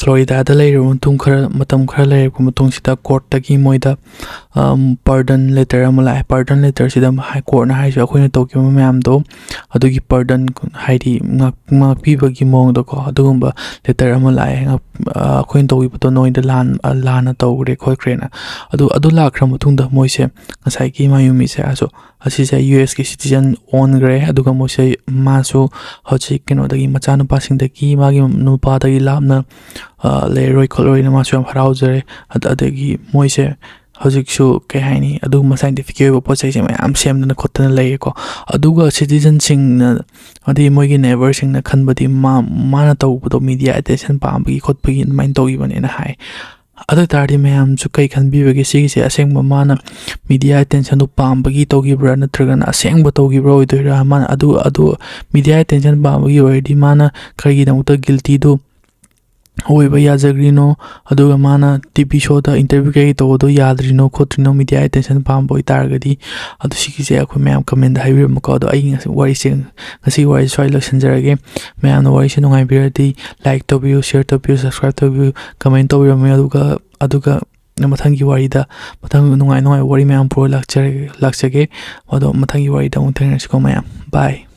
ꯐ꯭ꯂꯣꯔꯤꯗꯥꯗ ꯂꯩꯔꯕ ꯃꯇꯨꯡ, ꯈꯔ, ꯃꯇꯝ ꯈꯔ ꯂꯩꯔꯛꯄ ꯃꯇꯨꯡꯁꯤꯗ, ꯀꯣꯔꯠꯇꯒꯤ ꯃꯣꯏꯗ, ꯑꯝ, ꯄꯥꯔꯗꯟ ꯂꯦꯇꯔ ꯑꯃ ꯂꯥꯛꯑꯦ꯫ ꯄꯥꯔꯗꯟ ꯂꯦꯇꯔꯁꯤꯗ ꯍꯥꯏ-, ꯀꯣꯔꯠꯅ ꯍꯥꯏꯁꯦ, ꯑꯩꯈꯣꯏꯅ ꯇꯧꯈꯤꯕ ꯃꯌꯥꯝꯗꯣ, ꯑꯗꯨꯒꯤ ꯄꯥꯔꯗꯟ, ꯍꯥꯏꯗꯤ ꯉꯥꯛ-, ꯉꯥꯛꯄꯤꯕꯒꯤ ꯃꯑꯣꯡꯗꯀꯣ, ꯑꯗꯨꯒꯨꯝꯕ ꯂꯦꯇꯔ ꯑꯃ ꯂꯥꯛꯑꯦ꯫ ꯉꯥꯛ-, ꯑ, "ꯑꯩꯈꯣꯏꯅ ꯇꯧꯈꯤꯕꯗꯣ ꯅꯣꯏꯗ ꯂꯥꯟ-, ꯑ, ꯂꯥꯟꯅ ꯇꯧꯈ꯭ꯔꯦ ꯈꯣꯠꯈ꯭ꯔꯦꯅ"꯫ ꯑꯗꯨ, ꯑꯗꯨ ꯂꯥꯛꯈ꯭ꯔ ꯃꯇꯨꯡꯗ ꯃꯣꯏꯁꯦ, ꯉꯁꯥꯏꯒꯤ ꯃꯥꯌꯨꯃꯤꯁꯦ ꯑꯁꯨ-, ꯑꯁꯤꯁꯦ ꯌꯨ ꯑꯦꯁꯀꯤ ꯁꯤꯇꯤꯖꯟ ꯑꯣꯟꯈ꯭ꯔꯦ꯫ ꯑꯗꯨꯒ ꯃꯣꯏꯁꯦ, ꯃꯥꯁꯨ ꯍꯧꯖꯤꯛ ꯀꯩꯅꯣꯗꯒꯤ, ꯃꯆꯥꯅꯨꯄꯥꯁꯤꯡꯗꯒꯤ, ꯃꯥꯒꯤ ꯅꯨꯄꯥꯗꯒꯤ ꯂꯥꯞꯅ, ꯑ, ꯂꯩꯔꯔꯣꯏ ꯈꯣꯠꯂꯔꯣꯏꯅ ꯃꯥꯁꯨ ꯌꯥꯝ ꯍꯔꯥꯎꯖꯔꯦ꯫ ꯑꯗ-, ꯑꯗꯒꯤ ꯃꯣꯏꯁꯦ ꯍꯧꯖꯤꯛꯁꯨ, ꯀꯩ ꯍꯥꯏꯅꯤ, ꯑꯗꯨꯒꯨꯝꯕ ꯁꯥꯏꯟꯇꯤꯐꯤꯛꯀꯤ ꯑꯣꯏꯕ ꯄꯣꯠ ꯆꯩꯁꯦ ꯃꯌꯥꯝ ꯁꯦꯝꯗꯅ ꯈꯣꯠꯇꯅ ꯂꯩꯌꯦꯀꯣ꯫ ꯑꯗꯨꯒ ꯁꯤꯇꯤꯖꯟꯁꯤꯡꯅ, ꯑꯗꯩ ꯃꯣꯏꯒꯤ ꯅꯦꯕꯔꯁꯤꯡꯅ ꯈꯟꯕꯗꯤ ꯃꯥ-, ꯃꯥꯅ ꯇꯧꯕꯗꯣ ꯃꯤꯗꯤꯌꯥ ꯑꯦꯇꯦꯟꯁꯟ ꯄꯥꯝꯕꯒꯤ ꯈꯣꯠꯄꯒꯤ ꯑꯗꯨꯃꯥꯏꯅ ꯇꯧꯈꯤꯕꯅꯦꯅ ꯍꯥꯏ꯫ ꯑꯗꯨ ꯑꯣꯏ ꯇꯥꯔꯗꯤ ꯃꯌꯥꯝꯁꯨ ꯀꯩ ꯈꯟꯕꯤꯕꯒꯦ? ꯁꯤꯒꯤꯁꯦ ꯑꯁꯦꯡꯕ ꯃꯥꯅ ꯃꯤꯗꯤꯌꯥ ꯑꯦꯇꯦꯟꯁꯟꯗꯣ ꯄꯥꯝꯕꯒꯤ ꯇꯧꯈꯤꯕ꯭ꯔꯥ, ꯅꯠꯇ꯭ꯔꯒꯅ ꯑꯁꯦꯡꯕ ꯇꯧꯈꯤꯕ꯭ꯔꯥ ꯑꯣꯏꯗꯣꯏꯔꯥ? ꯃꯥꯅ ꯑꯗꯨ, ꯑꯗꯨ ꯃꯤꯗꯤꯌꯥ ꯑꯦꯇꯦꯟꯁꯟ ꯄꯥꯝꯕꯒꯤ ꯑꯣꯏꯔꯗꯤ ꯃꯥꯅ ꯀꯔꯤꯒꯤꯗꯃꯛꯇ ꯒꯤꯜꯇꯤꯗꯣ ꯑꯣꯏꯕ ꯌꯥꯖꯈ꯭ꯔꯤꯅꯣ? ꯑꯗꯨꯒ ꯃꯥꯅ ꯇꯤ ꯚꯤ ꯁꯣꯗ ꯏꯟꯇꯔꯚ꯭ꯌꯨ ꯀꯩ ꯇꯧꯕꯗꯣ ꯌꯥꯗ꯭ꯔꯤꯅꯣ ꯈꯣꯠꯇ꯭ꯔꯤꯅꯣ ꯃꯤꯗꯤꯌꯥ ꯑꯦꯇꯦꯟꯁꯟ ꯄꯥꯝꯕ ꯑꯣꯏꯇꯥꯔꯒꯗꯤ? ꯑꯗꯨ ꯁꯤꯒꯤꯁꯦ ꯑꯩꯈꯣꯏ ꯃꯌꯥꯝ ꯀꯃꯦꯟꯗ ꯍꯥꯏꯕꯤꯔꯝꯃꯨꯀꯣ꯫ ꯑꯗꯣ ꯑꯩ ꯉꯁꯤ ꯋꯥꯔꯤꯁꯦ, ꯉꯁꯤꯒꯤ ꯋꯥꯔꯤꯁꯦ ꯁ꯭ꯋꯥꯏ ꯂꯣꯏꯁꯤꯟꯖꯔꯒꯦ꯫ ꯃꯌꯥꯝꯅ ꯋꯥꯔꯤꯁꯦ ꯅꯨꯡꯉꯥꯏꯕꯤꯔꯗꯤ ꯂꯥꯏꯛ ꯇꯧꯕꯤꯌꯨ, ꯁꯤꯌꯔ ꯇꯧꯕꯤꯌꯨ, ꯁꯕꯁꯀ꯭ꯔꯥꯏꯕ ꯇꯧꯕꯤꯌꯨ, ꯀꯃꯦꯟ ꯇꯧꯕꯤꯔꯝꯃꯨ꯫ ꯑꯗꯨꯒ, ꯑꯗꯨꯒ ꯃꯊꯪꯒꯤ ꯋꯥꯔꯤꯗ, ꯃꯊꯪ ꯅꯨꯡꯉꯥꯏ ꯅꯨꯡꯉꯥꯏꯕ ꯋꯥꯔꯤ ꯃꯌꯥꯝ ꯄꯨꯔ ꯂꯥꯛꯆꯔꯒꯦ, ꯂꯥꯛꯆꯒꯦ꯫ ꯑꯗꯣ ꯃꯊꯪꯒꯤ ꯋꯥꯔꯤꯗ ꯑꯃꯨꯛ ꯊꯦꯡꯅꯔꯁꯤꯀꯣ ꯃꯌꯥꯝ꯫ ꯕꯥꯏ꯫